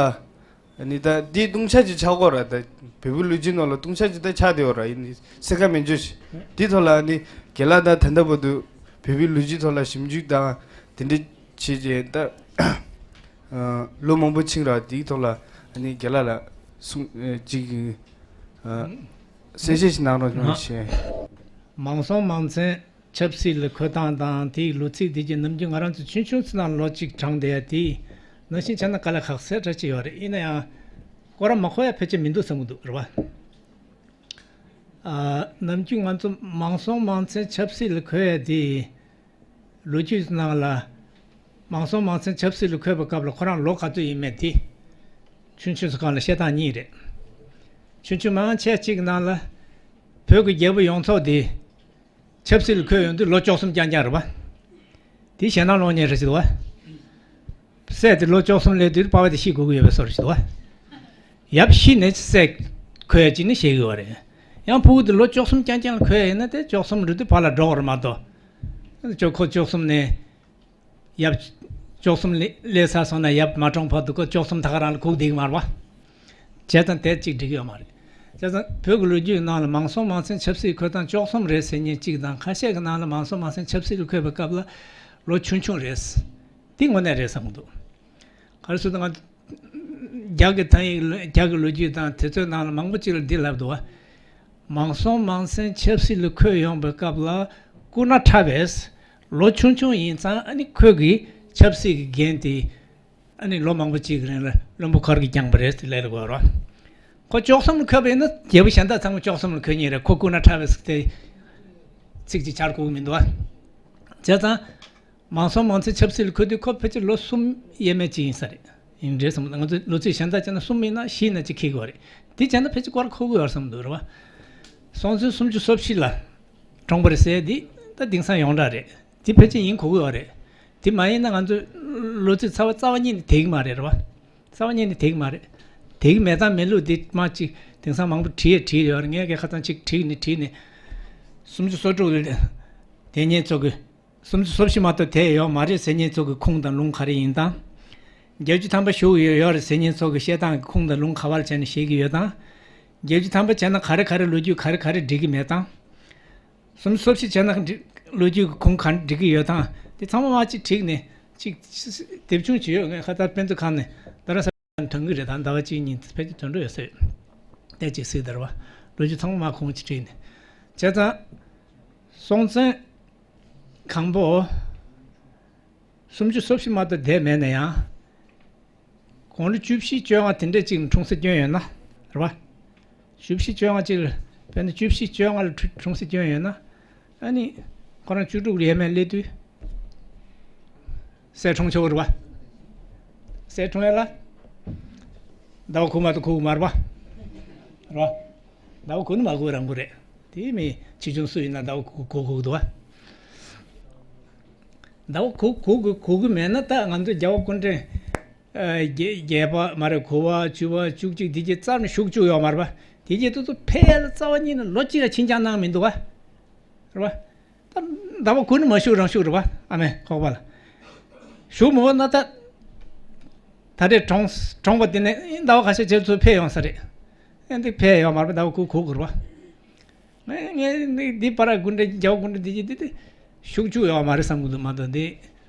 ཨ་ནི་ད་འདི་ལྟུང་བཤགས་ཅིག་ཆགས་ཀྱི་ཡོད་ར། ད་བོད་པའི་ལོ་རྒྱུས་ནང་ལ་ལྟུང་བཤགས་ཅིག་ད་ཆགས་བསྡད་ཡོད་ར། ཡིན་ནི་གསལ་ཁ་མེད་འཇོག་ཞིག་འདི་ཐོག་ལ་ཨ་ནི་རྒན་ལགས་ད་ད་ལྟ་བར་དུ་བོད་པའི་ལོ་རྒྱུས་ཐོག་ལ་ཞིབ་འཇུག་དང་དེ་འདྲས་བྱེད་ཅིག་ད། ཨ། ལོ་མང་པོ་ཕྱིན་ར། དེའི་ཐོག་ལ་ཨ་ནི་རྒན་ལགས་ལ་གསུང་། ཨ། ཅིག་ཨ། གསལ་བཤད་ཞིག་གནང་རོགས་གནང་ཞེས། མང་སྲོང་མང་བཙན་ཆབ་སྲིད་ལ་འཁོད་སྟངས་དང་དེའི་ལོ་ཚིགས་དེ་གྱི་ནམ་རྒྱུན་ང་རང་ཚོ་ཆུང་ཆུང་ཚེ་ནང་ལོ་གཅིག་གྲངས་བསྡད་ཡ་དེ་ནང་བཞིན་བྱས་ན་དཀའ་ལས་ཁག་སེ་འདྲ་ཅིག་ཡོད་རེད། ཡིན་ན་ཡང་ཁོ་རང་མ་གོ་ཡ་ཕལ་ཆེར་མི་འདུག་བསམ་གྱི་འདུག་རེད་བ། ཨ། ནམ་རྒྱུན་ང་ཚོ་མང་སྲོང་མང་བཙན་ཆབ་སྲིད་ལ་འཁོད་ཡ་དེ། ལོ་རྒྱུས་ནང་ལ་མང་སྲོང་མང་བཙན་ཆབ་སྲིད་ལ་འཁོད་པའི་སྐབས་ལ་ཁོ་རང་ལོ་ག་ཚོད་ཡིན་མེད་དེ། ཆུང་ཆུང་ཚོ་སྒང་ལ་བཤད་སྟངས་གཉིས་རེད། ཆུང་ཆུང་མང་ཆེ་གཅིག་ནང་ལ་བོད་ཀྱི་རྒྱལ་པོ་ཡོངས་རྫོགས་དེ་ཆབ་སྲིད་ལ་འཁོད་ཡོང་དུས་ལོ་བཅུ་གསུམ་རྐྱང་རྐྱང་རེད་བ། དེ་ཞེད་སྣང་སློང་མཁན་རེད་ཟེར་བ། སྲས་དེ་ལོ་བཅུ་གསུམ་སླེབས་དུས་པ་ཕ་དེ་ཤི་དགོས་ཀྱི་ཡོད་པའི་བཟོ་འདྲ་ཞིག་འདུག་བ། ཡབ་ཤི་ནས་སྲས་འཁོད་ཡ་ཅིག་ནི་བཤད་ཀྱི་ཡོད་རེད། ཡང་ཕྲུ་གུ་དེ་ལོ་བཅུ་གསུམ་རྐྱང་རྐྱང་ལ་འཁོད་ཡ་ཡིན་ན་དེ་བཅུ་གསུམ་རེད་དུས་ཕར་ལ་འགྲོ་བར་མ་གཏོགས། ཅོ་ཁོ་བཅུ་གསུམ་ནས་ཡབ་བཅུ་གསུམ་ལས་སླེབས་ཚར་སོང་ན་ཡབ་མ་གྲོངས་བར་དུ་ཁོ་བཅུ་གསུམ་ད་ག་རང་ལ་སྒུག་བསྡད་ཀྱི་མ་རེད་བ། བྱས་ཙང་དེ་གཅིག་འགྲིག་གི་ཡོད་མ་རེད། བྱས་ཙང་བོད་ཀྱི་ལོ་རྒྱུས་ནང་ལ་མང་སྲོང་མང་བཙན་ཆབ་སྲིད་འཁོད་སྟངས་བཅུ་གསུམ་རེད་ཟེར་མཁན་གཅིག་དང་། ཁ་ཤས་ཀྱི་ནང་ལ་མང་སྲོང་མང་བཙན་ཆབ་སྲིད་ལ་འཁོད་པའི་སྐབས་ལ་ལོ་ཆུང་ཆུང་རེད། དེ་དངོས་གནས་རེད་བསམ་གྱི་འདུག་ག་རེ་ཟེར་ན་ང་རྒྱ་གི་ཐང་ཡིག་ལ། རྒྱ་གི་ལོ་རྒྱུས་དང་དེ་ཚོའི་ནང་ལ་མང་པོ་ཅིག་ལ་འདི་ལབ་འདུག་བ། མང་སྲོང་མང་བཙན་ཆབ་སྲིད་ལ་འཁོད་ཡོང་པའི་སྐབས་ལ་སྐུ་ན་ཕྲ་བས། ལོ་ཆུང་ཆུང་ཡིན་ཙང་ཨ་ནི་ཁོས་ཀྱི་ཆབ་སྲིད་ཀྱི་འགན་དེ་ཨ་ནི་ལོ་མང་པོ་ཅིག་གི་རིང་ལ་བློན་པོ་ཁོ་རང་གིས་བསྐྱངས་པ་རེད་ཟེར་ལབ་དགོས་རེད། ཁོ་བཅུ་གསུམ་ལ་འཁོད་པ་ཡིན་ན་རྒྱལ་པོ་གཞན་དག་ཚང་མ་བཅུ་གསུམ་ལ་འཁོད་ངེས་རེད། ཁོ་སྐུ་ན་ཕྲ་བས་ཟེར་ཏེ་ཚིག་ཅིག་འཆར་དགོས་ཀྱི་མི་འདུག་བ། བྱས་ཙང་། མང་སྲོང་མང་བཙན་ཆབ་སྲིད་ལ་འཁོད་དུས་ཁོ་ཕལ་ཆེར་ལོ་གསུམ་ཡས་མས་ཅིག་ཡིན་ས་རེད། ཡིན་རེད་བསམ། ང་ཚོ་ལོ་ཚིགས་གཞན་དག་བྱས་ན་གསུམ་ཡིན་ན་བཞི་ཡིན་ན་ཅིག་འཁེལ་གྱི་ཡོད་རེད། དེ་བྱས་ན་ཕལ་ཆེར་སྐོར་འཁོར་གྱི་ཡོད་རེད་བསམ་འདུག་རེད་བ། སྲོང་བཙན་སུམ་ཅུ་སོ་བཞི་ལ་གྲོངས་པ་རེད་ཟེར་དེ་ད་དེང་སང་ཡོངས་གྲགས་རེད། དེ་ཕལ་ཆེར་ཡིན་དགོས་ཀྱི་ཡོད་རེད། དེ་མ་ཡིན་ན་ང་ཚོ་ལོ་ཚིགས་རྩ་བ་རྩ་བ་ཉིད་ནས་དེད་ཀྱི་མ་རེད་རེད་བ། རྩ་བ་ཉིད་ནས་དེད་ཀྱི་མ་རེད། དེད་ཀྱི་མེད་དང་མེད་ལུགས་དེ་མ་ཅིག་དེང་སང་མང་པོ་བྲིས་ཡས་བྲིས་ཡོད་རེད། ངས་ཀྱང་ཁ་སང་ཅིག་བྲིས་ནས་བྲིས་ནས། སུམ་ཅུ་སོ་དྲུག་ལ་དེ་ཉན་ཚོ་གི་སུམ་ཅུ་སོ་བཞི་མ་གཏོགས་དེ་ཡོད་མ་རེད་ཟེར་མཁན་ཚོ་གི་ཁུངས་དང་ལུང་ག་རེ་ཡིན་དང་། བརྒྱད་ཅུ་ཐམ་པ་བཞུགས་ཡོད་ཡོད་རེད་ཟེར་མཁན་ཚོ་གི་བཤད་སྟངས་ཀྱི་ཁུངས་དང་ལུང་ག་པར་བྱས་ནས་བཤད་ཀྱི་ཡོད་དང་། བརྒྱད་ཅུ་ཐམ་པ་བྱས་ན་ག་རེ་ག་རེ་ལོ་རྒྱུས་ག་རེ་ག་རེ་འགྲིག་གི་མེད་དང་། སུམ་ཅུ་སོ་བཞི་བྱས་ན་འགྲིག་ལོ་རྒྱུས་ཀྱི་ཁུངས་ག་འགྲིག་གི་ཡོད་དང་། དེ་ཚང་མ་མ་གཅིག་བྲིས་ནས་གཅིག་དེབ་ཆུང་ཅིག་ཡོད། ངས་ཁ་ད་དཔེ་མཛོད་ཁང་ནས་རྡ་རམ་ས་ལ་ཐོན་གི་རེད། ད་ཟླ་བ་གཅིག་གཉིས་ཕལ་ཆེར་ཐོན་འགྲོ་ཡོད་ས་རེད། དེ་གཅིག་གཟིགས་དར་བ་ལོ་རྒྱུས་ཚང་མ་མ་ཁུངས་གཅིག་བྲིས་ནས། བྱས་ཙང་། སྲོང་བཙན་སྒམ་པོ་སུམ་ཅུ་སོ་བཞི་མ་གཏོགས་འདས་མེད་ན་ཡང་། དགུང་ལོ་བཅུ་བཞི་བཅོ་ལྔ་དེ་འདྲས་ཅིག་འཁྲུངས་ས་སྐྱོན་ཡོད་ན་རེད་བ། བཅུ་བཞི་བཅོ་ལྔ་ཅིག་ལ། དཔེར་ན་བཅུ་བཞི་བཅོ་ལྔ་ལ་འཁྲུ- འཁྲུངས་ས་སྐྱོན་ཡོད་ན། ཨ་ནི་ཁོ་རང་བཅུ་དྲུག་ལ་ཡས་མས་སླེབས་དུས་སྲས་འཁྲུངས་ཆོག་གི་རེད་བ། སྲས་འཁྲུངས་ཡ་ལ་ཟླ་བ་དགུ་མ་གཏོགས་དགོས་ཀྱི་མ་རེད་བ། རེད་བ། ཟླ་བ་དགུ་ནི་མ་དགོས་རང་དགོས་རེད། དེ་མི་ཆེ་ཆུང་སུ་ཡིན་ན་ཟླ་བ་དགུ་དགོས་དགོས་འདུག་བ། ཟླ་བ་དགུ་དགོས་དགོས་དགོས་ཀྱི་མེད་ན་ད་ང་ཚོ་རྒྱལ་བ་སྐུ་ཕྲེང་ ཨ་བརྒྱད་བརྒྱད་པ་མ་རེད། དགུ་པ་བཅུ་པ་བཅུ་གཅིག་དེ་གྱད་རྩ་ནས་ཞུགས་བཅུག་ཡོད་མ་རེད་པ། དེ་གྱད་དེ་ཚོ་ཕལ་ཆེར་རྩ་བ་ཉིད་ནས་ལོ་གཅིག་ལ་ཕྱིན་རྐྱང་གནང་མི་འདུག་པ། རེད་པ། ད་ཟླ་བ་དགུ་ནས་མ་ཞུགས་རང་ཞུགས་རེད་པ། ཨ་མའི་ཁོག་པ་ལ་ཞུགས་མི་འོང་ན། ད་ད་རེས་གྲོངས་གྲོངས་པ་དེ་ནས་ཟླ་བ་ཁ་ཤས་རྗེས་ཚུར་ཕེབས་ཡོང་ས་རེད། ཨ་འདི་ཕེབས་ཡོད་མ་རེད་པ། ཟླ་བ་དགུ་གོ་དགོས་རེད་པ། ངས་ངས་ནི་འདི་པར་དགུ་འདྲ་རྒྱ་དགུ་འདྲ་འདི་གྱད་འདི་དེ་ཞུགས་བཅུག་ཡོད་མ་རེད་བསམ་གྱི་འདུག་མ་གཏོགས་འདི།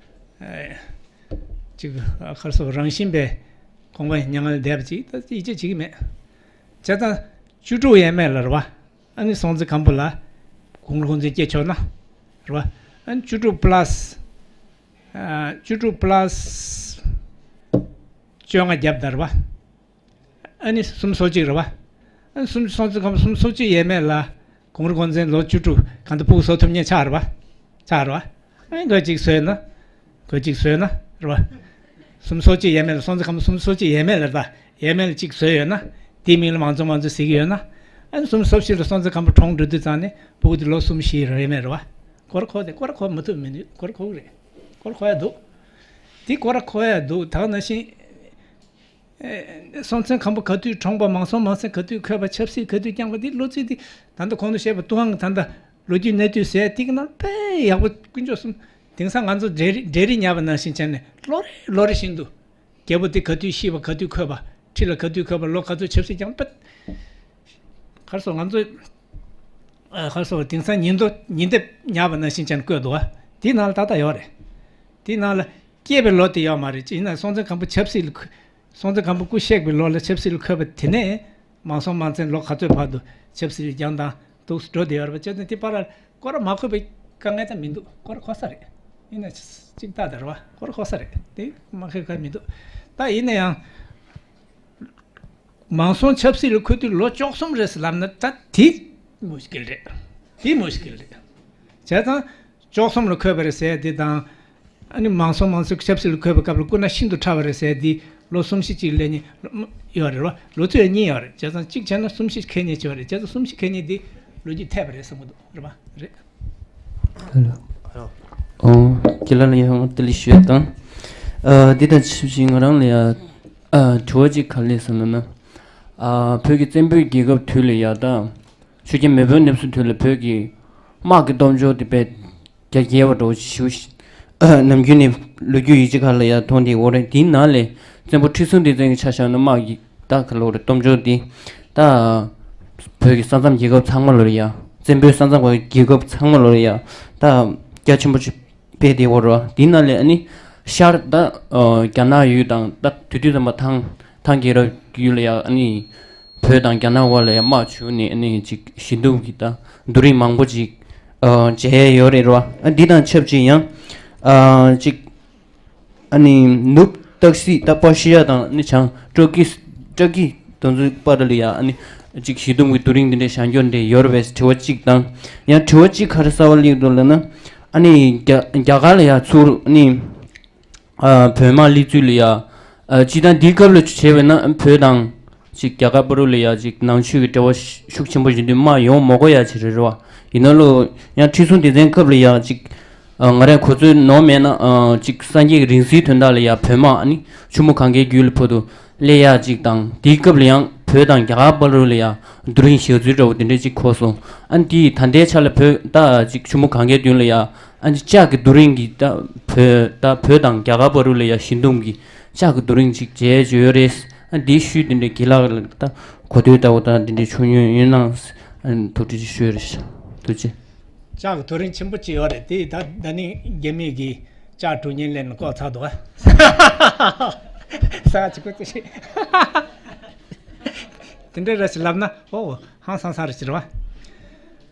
ཨེ། ཅིག་ཨ་ཁར་སོ་རང་བཞིན་པའི་དགོངས་པ་མྱ་ངན་ལས་འདས་པ་ཅིག་ད་ཡིད་ཆེས་བྱེད་ཀྱི་མེད། བྱས་ཙང་བཅུ་དྲུག་ཡས་མས་ལ་རེད་པ། ཨ་ནི་སྲོང་བཙན་སྒམ་པོ་ལ་གུང་རུ་གུང་བཙན་སྐྱེས་ཆོག་ན་རེད་པ། ཨ་ནི་བཅུ་དྲུག་པ་ལ་སི་ཨ་བཅུ་དྲུག་པ་ལ་སི་བཅོ་ལྔ་བརྒྱབ་ད་རེད་པ། ཨ་ནི་སུམ་ཅུ་སོ་གཅིག་རེད་པ། ཨ་ནི་སུམ་ཅུ་སོ་གཅིག་སྒམ་པོ་སུམ་ཅུ་སོ་གཅིག་ཡས་མས་ལ་གུང་རུ་གུང་བཙན་ལོ་བཅུ་དྲུག་གང་ལྟར་ཕྲུ་གུ་བཟོ་ཐུབ་མཁན་ཆགས་རེད་པ། ཆགས་རེད་པ། ཨ་ནི་གོ་གཅིག་བཟོས་ན། གོ་གཅིག་བཟོས་ན་རེད་པ། སུམ་ཅུ་སོ་གཅིག་ཡས་མས་ལ་སྲོང་བཙན་སྒམ་པོ་སུམ་ཅུ་སོ་གཅིག་ཡས་མས་ལ་ད་ཡས་མས་ལ་གཅིག་བཟོས་ཡོད་ན། དེའི་མིང་ལ་མང་རྫོང་མང་རྫོང་ཟེར་གྱི་ཡོད་ན། ཨ་ནི་སུམ་ཅུ་སོ་བཞི་ལ་སྲོང་བཙན་སྒམ་པོ་གྲོངས་འགྲོ་དུས་ཙང་ནས་ཕྲུ་གུ་དེ་ལོ་སུམ་ཅུ་སོ་བཞི་རེད་ཡས་མས་རེད་པ། སྐོར་གོ་དེ་སྐོར་གོ་མི་ཐུབ་མི་འདུག་སྐོར་གོ་གི་རེད། སྐོར་གོ་ཡ་འདུག་དེ་སྐོར་གོ་ཡ་འདུག་ད་ག་ནང་བཞིན། ཨེ། སྲོང་བཙན་སྒམ་པོ་ག་དུས་གྲོངས་པ། མང་སྲོང་མང་བཙན་ག་དུས་འཁོད་པ། ཆབ་སྲིད་ག་དུས་བསྐྱངས་པ། འདི་ལོ་ཚིགས་འདི་ད་ལྟ་གོང་དུ་བཤད་པ་ཏུའུ་ཧན་གྱིས་ད་ལྟ་ལོ་རྒྱུས་གནས་ཚུལ་ཟེར་དེ་གི་ནང་དཔེ་ཡག་པོ་དཀོན་མཆོག་གསུམ། དེང་སང་ང་ཚོ་འབྲེལ་རིགས་འབྲེལ་རིགས་ཉར་བ་ནང་བཞིན་བྱས་ནས་ལོ་རེ་ལོ་རེ་བཞིན་དུ་རྒྱལ་པོ་དེ་ག་དུས་ཤི་བ། ག་དུས་འཁོད་པ། ཁྲི་ལ་ག་དུས་འཁོད་པ། ལོ་ག་ཚོད་ཆབ་སྲིད་བསྐྱངས་པ། ག་རེ་ཟེར། ང་ཚོ་ཨ་ག་རེ་ཟེར། དེང་སང་ཉིན་ཐོ་ཉིན་དེབ་ཉར་བ་ནང་བཞིན་བྱས་ནས་བཀོད་འདུག་པ། དེའི་ནང་ལ་ཏག་ཏག་ཡོད་རེད། དེའི་ནང་ལ་སྐྱེས་པའི་ལོ་དེ་ཡོད་མ་རེད། ཅི་ཡིན་ན་སྲོང་བཙན་སྒམ་པོ་ཆབ་སྲིད་ལ་འཁོད། སྲོང་བཙན་སྒམ་པོ་སྐུ་གཤེགས་པའི་ལོ་ལ་ཆབ་སྲིད་ལ་འཁོད་པ་དེ་ནས་མང་སྲོང་མང་བཙན་ལོ་ག་ཚོད་བར་དུ་ཆབ་སྲིད་ལ་བསྐྱངས་དང་འདུག་འགྲོ་བསྡད་ཡོད་རེད་པ། བྱས་ཙང་དེ་པར་སྐོར་མ་གོ་བའི་དཀའ་ངལ་ད་མི་འདུག་སྐོར་གོ་ས་རེད། ཡིན་ན་ཅིག་ཏག་ཏག་རེད་པ། སྐོར་གོ་ས་རེད། དེ་མ་གོ་ག་མི་འདུག་ད་ཡིན་ན་ཡང་། མང་སྲོང་ཆབ་སྲིད་ལ་འཁོད་དུས་ལོ་བཅུ་གསུམ་རེད་ཟེར་ལབ་ན་ད་དེ་མུ་ཤི་ཀིལ་རེད། དེ་མུ་ཤི་ཀིལ་རེད། བྱས་ཙང་བཅུ་གསུམ་ལ་འཁོད་པ་རེད་ཟེར་དེ་དང་། ཨ་ནི་མང་སྲོང་མང་སྲོང་ཆབ་སྲིད་ལ་འཁོད་པའི་སྐབས་ལ་སྐུ་ན་ཤིན་ཏུ་ཕྲ་བ་རེད་ཟེར་དེ་ལོ་གསུམ་བཞི་གཅིག་སླེབས་མཁན་ཡོད་རེད་པ། ལོ་ཚོད་གཉིས་ཡོད་རེད། བྱས་ཙང་གཅིག་བྱས་ན་གསུམ་བཞི་འཁེལ་མཁན་ཅིག་ཡོད་རེད། བྱས་ཙང་གསུམ་བཞི་འཁེལ་མཁན་དེ་ལོ་རྒྱུས་འཐད་པ་རེད་བསམ་གྱི་འདུག་རེད་པ། རེད། ཨོ། ཁྱེད་རང་ལ་ཡང་བསྟན་ལ་ཞུ་དང་། ཨ་འདི་དང་ཆབས་ཅིག་ང་རང་ལ་ཡང་ཨ་དྲི་བ་ཅིག་ག་རེ་སླེབས་སོང་ལབ་ན། ཨ་བོད་ཀྱི་བཙན་པོའི་རྒྱལ་ཁབ་དུས་ལ་ཡ་ད་ཆོས་རྒྱལ་མེས་དབོན་གནམ་མཚོ་དུས་ལ་བོད་ཀྱི་དམག་གི་སྟོབས་འབྱོར་དེ་དཔེ་རྒྱ་རྒྱས་པ་འདྲ་བོ་ཞིག་ཨ་ནམ་རྒྱུན་ནས་ལོ་རྒྱུས་ཡིག་ཆ་ཁག་ལ་ཡ་མཐོང་བསྡད་ཡོད་རེད། དེའི་ནང་ལས་བཙན་པོ་ཁྲི་སྲོང་ལྡེ་བཙན་གྱི་ཆ་བཞག་ན་དམག་གི་ད་ག་ལབ་དགོས་རེད། སྟོབས་འབྱོར་འདི་ད་བོད་ཀྱི་ས་མཚམས་རྒྱལ་ཁབ་ཚང་མ་ལོ་རེ་ཡ། བཙན་པོའི་ས་མཚམས་ཀྱི་རྒྱལ་ཁབ་ཚང་མ་ལོ་རེ་ཡ་ད་རྒྱ་ཆེན་པོ་ཅིག་སྤེལ་བསྡད་ཡོད་རེད་པ། དེའི་ནང་ལས་ཨ་ནི་ཤར་ད་ཨ་རྒྱ་ནག་ཡུལ་དང་། ད་དེ་དུས་ཙམ་པ་ཐང་ཐང་རྒྱལ་རབས་ཡུལ་ལ་ཡ་ཨ་ནི་བོད་དང་རྒྱ་ནག་བར་ལ་ཡ་དམག་བྱུང་ནས་ཨ་ནི་ཅིག་ཞི་འདུམ་གྱི་ད་རྡོ་རིང་མང་པོ་ཅིག་ཨ་མཇལ་ཡ་ཡོད་རེད་པ། ཨ་འདི་དང་ཆབས་ཅིག་ཡང་ཨ་ཅིག་ཨ་ནི་ནུབ་སྟག་གཟིག་ད་པ་ཤི་ཡ་དང་ཨ་ནི་བྱང་སྤྲོ་སྐྱིད། སྤྲོ་སྐྱིད་དེ་ཚོའི་བར་ལ་ཡ་ཨ་ནི་ཅིག་ཞི་འདུམ་གྱི་རྡོ་རིང་འདི་འདྲའི་བཞེངས་རྒྱུ་འདི་འདྲ་ཡོད་རེད་པས་དྲི་བ་གཅིག་དང་། ཡང་དྲི་བ་གཅིག་ག་རེ་གསར་པ་སླེབས་འདུག་ལབ་ན། ཨ་ནི་རྒྱ་རྒྱ་གར་ལ་ཡ་ཚུར་ཨ་ནི་ཨ་བོད་དམག་སླེབས་ཚུལ་ལ་ཡ། ཨ་སྤྱིར་བཏང་འདིའི་སྐབས་ལ་བྱས་པས་ན་བོད་དང་ཅིག་རྒྱ་གར་བར་ལ་ཡ་ཅིག་ནང་ཆོས་ཀྱི་འབྲེལ་བ་ཤུགས་ཆེན་པོ་ཡིན་དུས་དམག་ཡོང་མ་དགོས་ཡ་ཅིག་རེད་རེད་པ། ཡིན་ན་ལོ་ཡང་ཁྲི་སྲོང་ལྡེ་བཙན་སྐབས་ལ་ཡ་ཅིག་ཨ་ང་རས་གོ་ཚོད་ནོར་མེད་ན་ཨ་ཅིག་སངས་རྒྱས་ཀྱི་རིང་བསྲེལ་དོན་དག་ལ་ཡ་བོད་དམག་ཨ་ནི་ཆུ་མོ་གངྒཱའི་རྒྱུད་ལ་བར་དུ་སླེབས་ཡ་ཅིག་དང་། དེའི་སྐབས་ལ་ཡང་བོད་དང་རྒྱ་གར་བར་ལ་ཡ་རྡོ་རིང་བཞག་ཚུལ་འདྲ་བོ་དེ་འདྲ་ཅིག་གོ་སོང་། ཨ་ནི་དེ་ད་ལྟའི་ཆ་ལ་བོད་ད་ཅིག་ཆུ་མོ་གངྒཱའི་མདུན་ལ་ཡ་ཨ་ནི་ལྕགས་ཀྱི་རྡོ་རིང་གི་ད་བོད་ད་བོད་དང་རྒྱ་གར་བར་ལ་ཡ་ཞི་འདུམ་གྱི་ལྕགས་ཀྱི་རྡོ་རིང་ཅིག་མཇལ་ཡོད་རེད། ཨ་ནི་དེའི་ཤུལ་དེ་འདྲ་དགེ་ལགས་ལ་ད་གོ་ཐོས་ལྟ་བུ་ད་དེ་འདྲ་བྱུང་མྱོང་ཡོད་ན་ཨ་ནི་ཐུགས་རྗེ་ཆེ་ཞུ་ཡ་རེད། ཐུགས་རྗེ་ཆེ། ལྕགས་ཀྱི་རྡོ་རིང་ཆེན་པོ་གཅིག་ཡོད་རེད། དེ་ད་ད་ནི་རྒྱ་མི་གིས་ལྕགས་གྲུ་བརྙན་ལེན་ནས་བཀོག་ཚར་འདུག་ཨ། ས་གཅིག་པོ་ཅིག་དེ་འདྲ་རེད་ཟེར་ལབ་ན་ཨོ་ཧང་སང་ས་རེད་ཟེར་བ།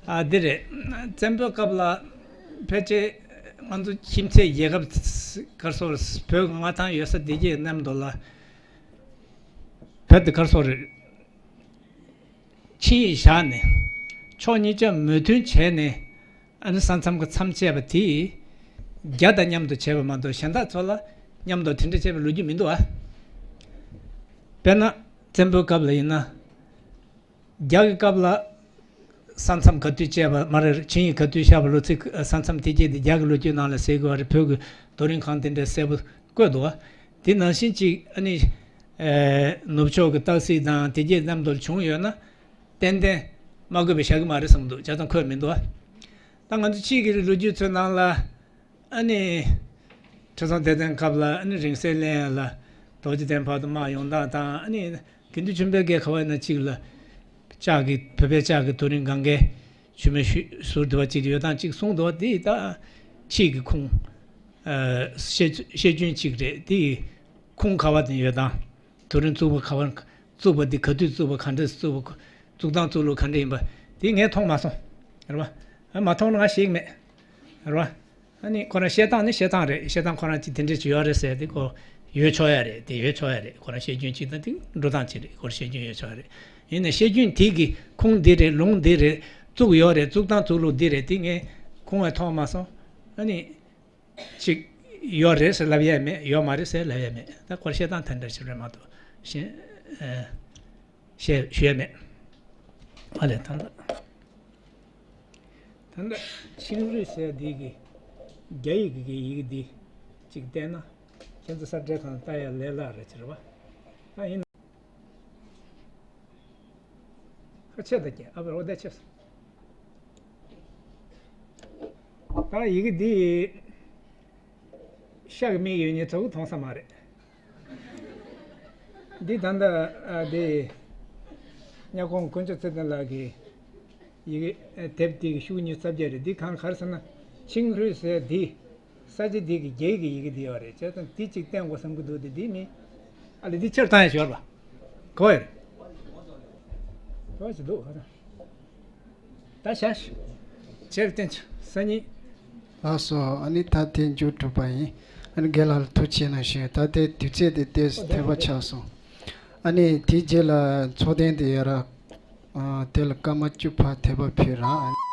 ཨ་འདི་རེད། བཙན་པོའི་སྐབས་ལ་ཕལ་ཆེར་ང་ཚོ་ཁྱིམ་མཚེས་རྒྱལ་ཁབ་ག་རེ་ཟེར་བོད་ཀྱི་མངའ་ཐང་ཡོད་ས་དེ་གྱད་མཉམ་དུ་ལ་བོད་དེ་ག་རེ་ཟེར་རེད། ཆིངས་ཡིག་བཞག་ནས་ཕྱོགས་གཉིས་ཆ་མོས་མཐུན་བྱས་ནས་ཨ་ནི་ས་མཚམས་ཀྱི་མཚམས་བཅད་པ་དེ་རྒྱ་དང་མཉམ་དུ་བྱས་པ་མ་གཏོགས་གཞན་དག་ཚོ་ལ་མཉམ་དུ་དེ་འདྲ་བྱས་པའི་ལོ་རྒྱུས་མི་འདུག་ཨ། དཔེར་ན་བཙན་པོའི་སྐབས་ལ་ཡིན་ན་རྒྱ་གི་སྐབས་ལ་ས་མཚམས་ག་དུས་བཅད་པ་མ་རེད། ཆིངས་ཡིག་ག་དུས་བཞག་པ་ལོ་ཚིགས་ས་མཚམས་དེ་གྱད་དེ་རྒྱ་གི་ལོ་རྒྱུས་ནང་ལ་གསལ་གི་ཡོད་རེད། བོད་ཀྱི་རྡོ་རིང་གང་དེ་འདྲ་གསལ་པོ་བཀོད་འདུག་ཨ། དེ་ནང་བཞིན་ཅིག་ཨ་ནི་ཨེ་ནུབ་ཕྱོགས་ཀྱི་རྟགས་གཟིགས་དང་དེ་རྗེས་མཉམ་དུ་བྱུང་ཡོད་ན་ཏན་ཏན་མ་དགོས་པའི་བཞག་གི་མ་རེད་བསམ་འདུག་བྱས་ཙང་འཁོད་མི་འདུག་ད་ང་ཚོ་ཕྱིས་ཀྱི་ལོ་རྒྱུས་ཚོའི་ནང་ལ་ཨ་ནི་ཁྲི་སྲོང་ལྡེ་བཙན་སྐབས་ལ་ཨ་ནི་རིང་བསྲེལ་ལེན་ཡ་ལ་རྡོ་རྗེ་གདན་བར་དུ་དམག་ཡོང་སྟངས་དང་། ཨ་ནི་དགེ་འདུན་ཆོས་འཕེལ་གྱིས་ག་བ་ཡིན་ན་གཅིག་ལ་ལྕགས་ཀྱི་བོད་པའི་ལྕགས་ཀྱི་དུ་རིང་གང་གའི་ཆུ་མེ་ཞུ་ཟུར་དུ་བ་གཅིག་ཡོད་སྟངས་གཅིག་གསུངས་འདུག་བ། དེ་ད་ཕྱིས་ཀྱི་ཁུངས་ཨ་བཤད་བཤད་རྒྱུན་གཅིག་རེད། དེ་ཁུངས་ག་བ་དེ་ཡོད་དང་། དུ་རིང་བཙུགས་པ་ག་བ་བཙུགས་པ་འདི་ག་དུས་བཙུགས་པ། ག་འདྲས་བཙུགས་པ། བཙུགས་སྟངས་བཙུགས་ལུགས་ག་འདྲ་ཡིན་པ་དེ་ངས་མཐོང་མ་སོང་། རེད་བ། ཨ་མ་མཐོང་ན་ང་ཤེས་ཀྱི་མེད། རེད་བ། ཨ་ནི་ཁོ་རང་བཤད་སྟངས་ནི་བཤད་སྟངས་རེད། བཤད་སྟངས་ཁོ་རང་གཅིག་དེ་འདྲས་ཅིག་ཡོད་རེད་ཟེར་དེ་ཁོ་ཡོད་ཆོག་ཡ་རེད། དེ་ཡོད་ཆོག་ཡ་རེད། ཁོ་རང་བཤད་རྒྱུན་གཅིག་དང་དེ་འགྲོ་སྟངས་གཅིག་རེད། ཁོ་རང་བཤད་རྒྱུན་ཡོད་ཆོག་ཡ་རེད། ཡིན་ནའི་བཤད་རྒྱུན་དེ་གི་ཁུངས་འདི་རེད། ལུང་འདི་རེད། བཙུགས་ཡོད་རེད། བཙུགས་སྟངས་བཙུགས་ལུགས་འདི་རེད། དེ་ངས་ཁུངས་བས་མཐོང་མ་སོང་། ཨ་ནི་ཅིག་ཡོད་རེད་ཟེར་ལབ་ཡ་མེད། ཡོད་མ་རེད་ཟེར་ལབ་ཡ་མེད། ད་ཁོ་བཤད་སྟངས་དེ་འདྲ་ཞིག་རེད་མ་གཏོགས་གཞན་ཨ་བཤད་ཞུ་ཡ་མེད། ཨ་ལས་ད་ལྟ། ད་ལྟ་ཆིང་རུས་ཟེར་འདི་གི་རྒྱ་ཡིག་གི་ཡི་གེ་འདི་གཅིག་བལྟས་ན་ཁྱེད་ཚོ་ས་འབྲེལ་ཁང་ལྟ་ཡ་ལས་སླ་རེད་ཟེར་བ། ད་ཡིན་ཁ་ཆེ་ད་ཀྱེ་ཨ་བར་འོ་ད་ཆེ་སོང་། ད་ཡི་གེ་འདི་ཤ་གི་མིག་ཡོད་ཉེ་ཚོ་གི་མཐོང་ས་མ་རེད། འདི་ད་ལྟ་ཨ་འདི་གཉའ་གོང་དཀོན་མཆོག་ཚེ་བརྟན་ལགས་ཀྱི་ཡི་གེ་ཨ་དེབ་དེ་གི་ཤོག་ཉིས་རྩ་བརྒྱད་རེད། འདི་གང་ག་རེ་ཟེར་ན་ཆིང་ཧྲུའེ་ཟེར་འདི་ས་ཆ་འདི་གི་རྒྱའི་གི་ཡི་གེ་འདི་ཡོད་རེད། བྱས་ཙང་འདི་གཅིག་བསྟན་དགོས་བསམ་གི་འདུག་འདི་འདི་མིན་ཨ་ལས་འདི་ཕྱིར་བཏང་ཡ་ཞོར་བ་གོ་ཡ་རེད། གོ་ཡ་ཞིག་འདུག་ག་ད། ད་བྱ་ཞིག་ཕྱིར་བསྟན་ཆ་སང་ཉིན། ལགས་སོ། ཨ་ནི་ད་དེ་མཇུག་གྲུབ་པ་ཡིན། ཨ་ནི་རྒན་ལགས་ལ་ཐུགས་རྗེ་གནང་ཞུ། ད་ལྟའི་དུས་ཚོད་དེ་ཏོག་ཙམ་འཐད་པ་ཆགས་སོང་། ཨ་ནི་དེའི་རྗེས་ལ་ཚོགས་ཐེངས་དེ་ཡོད་ར། ཨ་དེ་ལ་སྐར་མ་བཅུ་ཕར་འཐད་པ་ཕུལ་ར།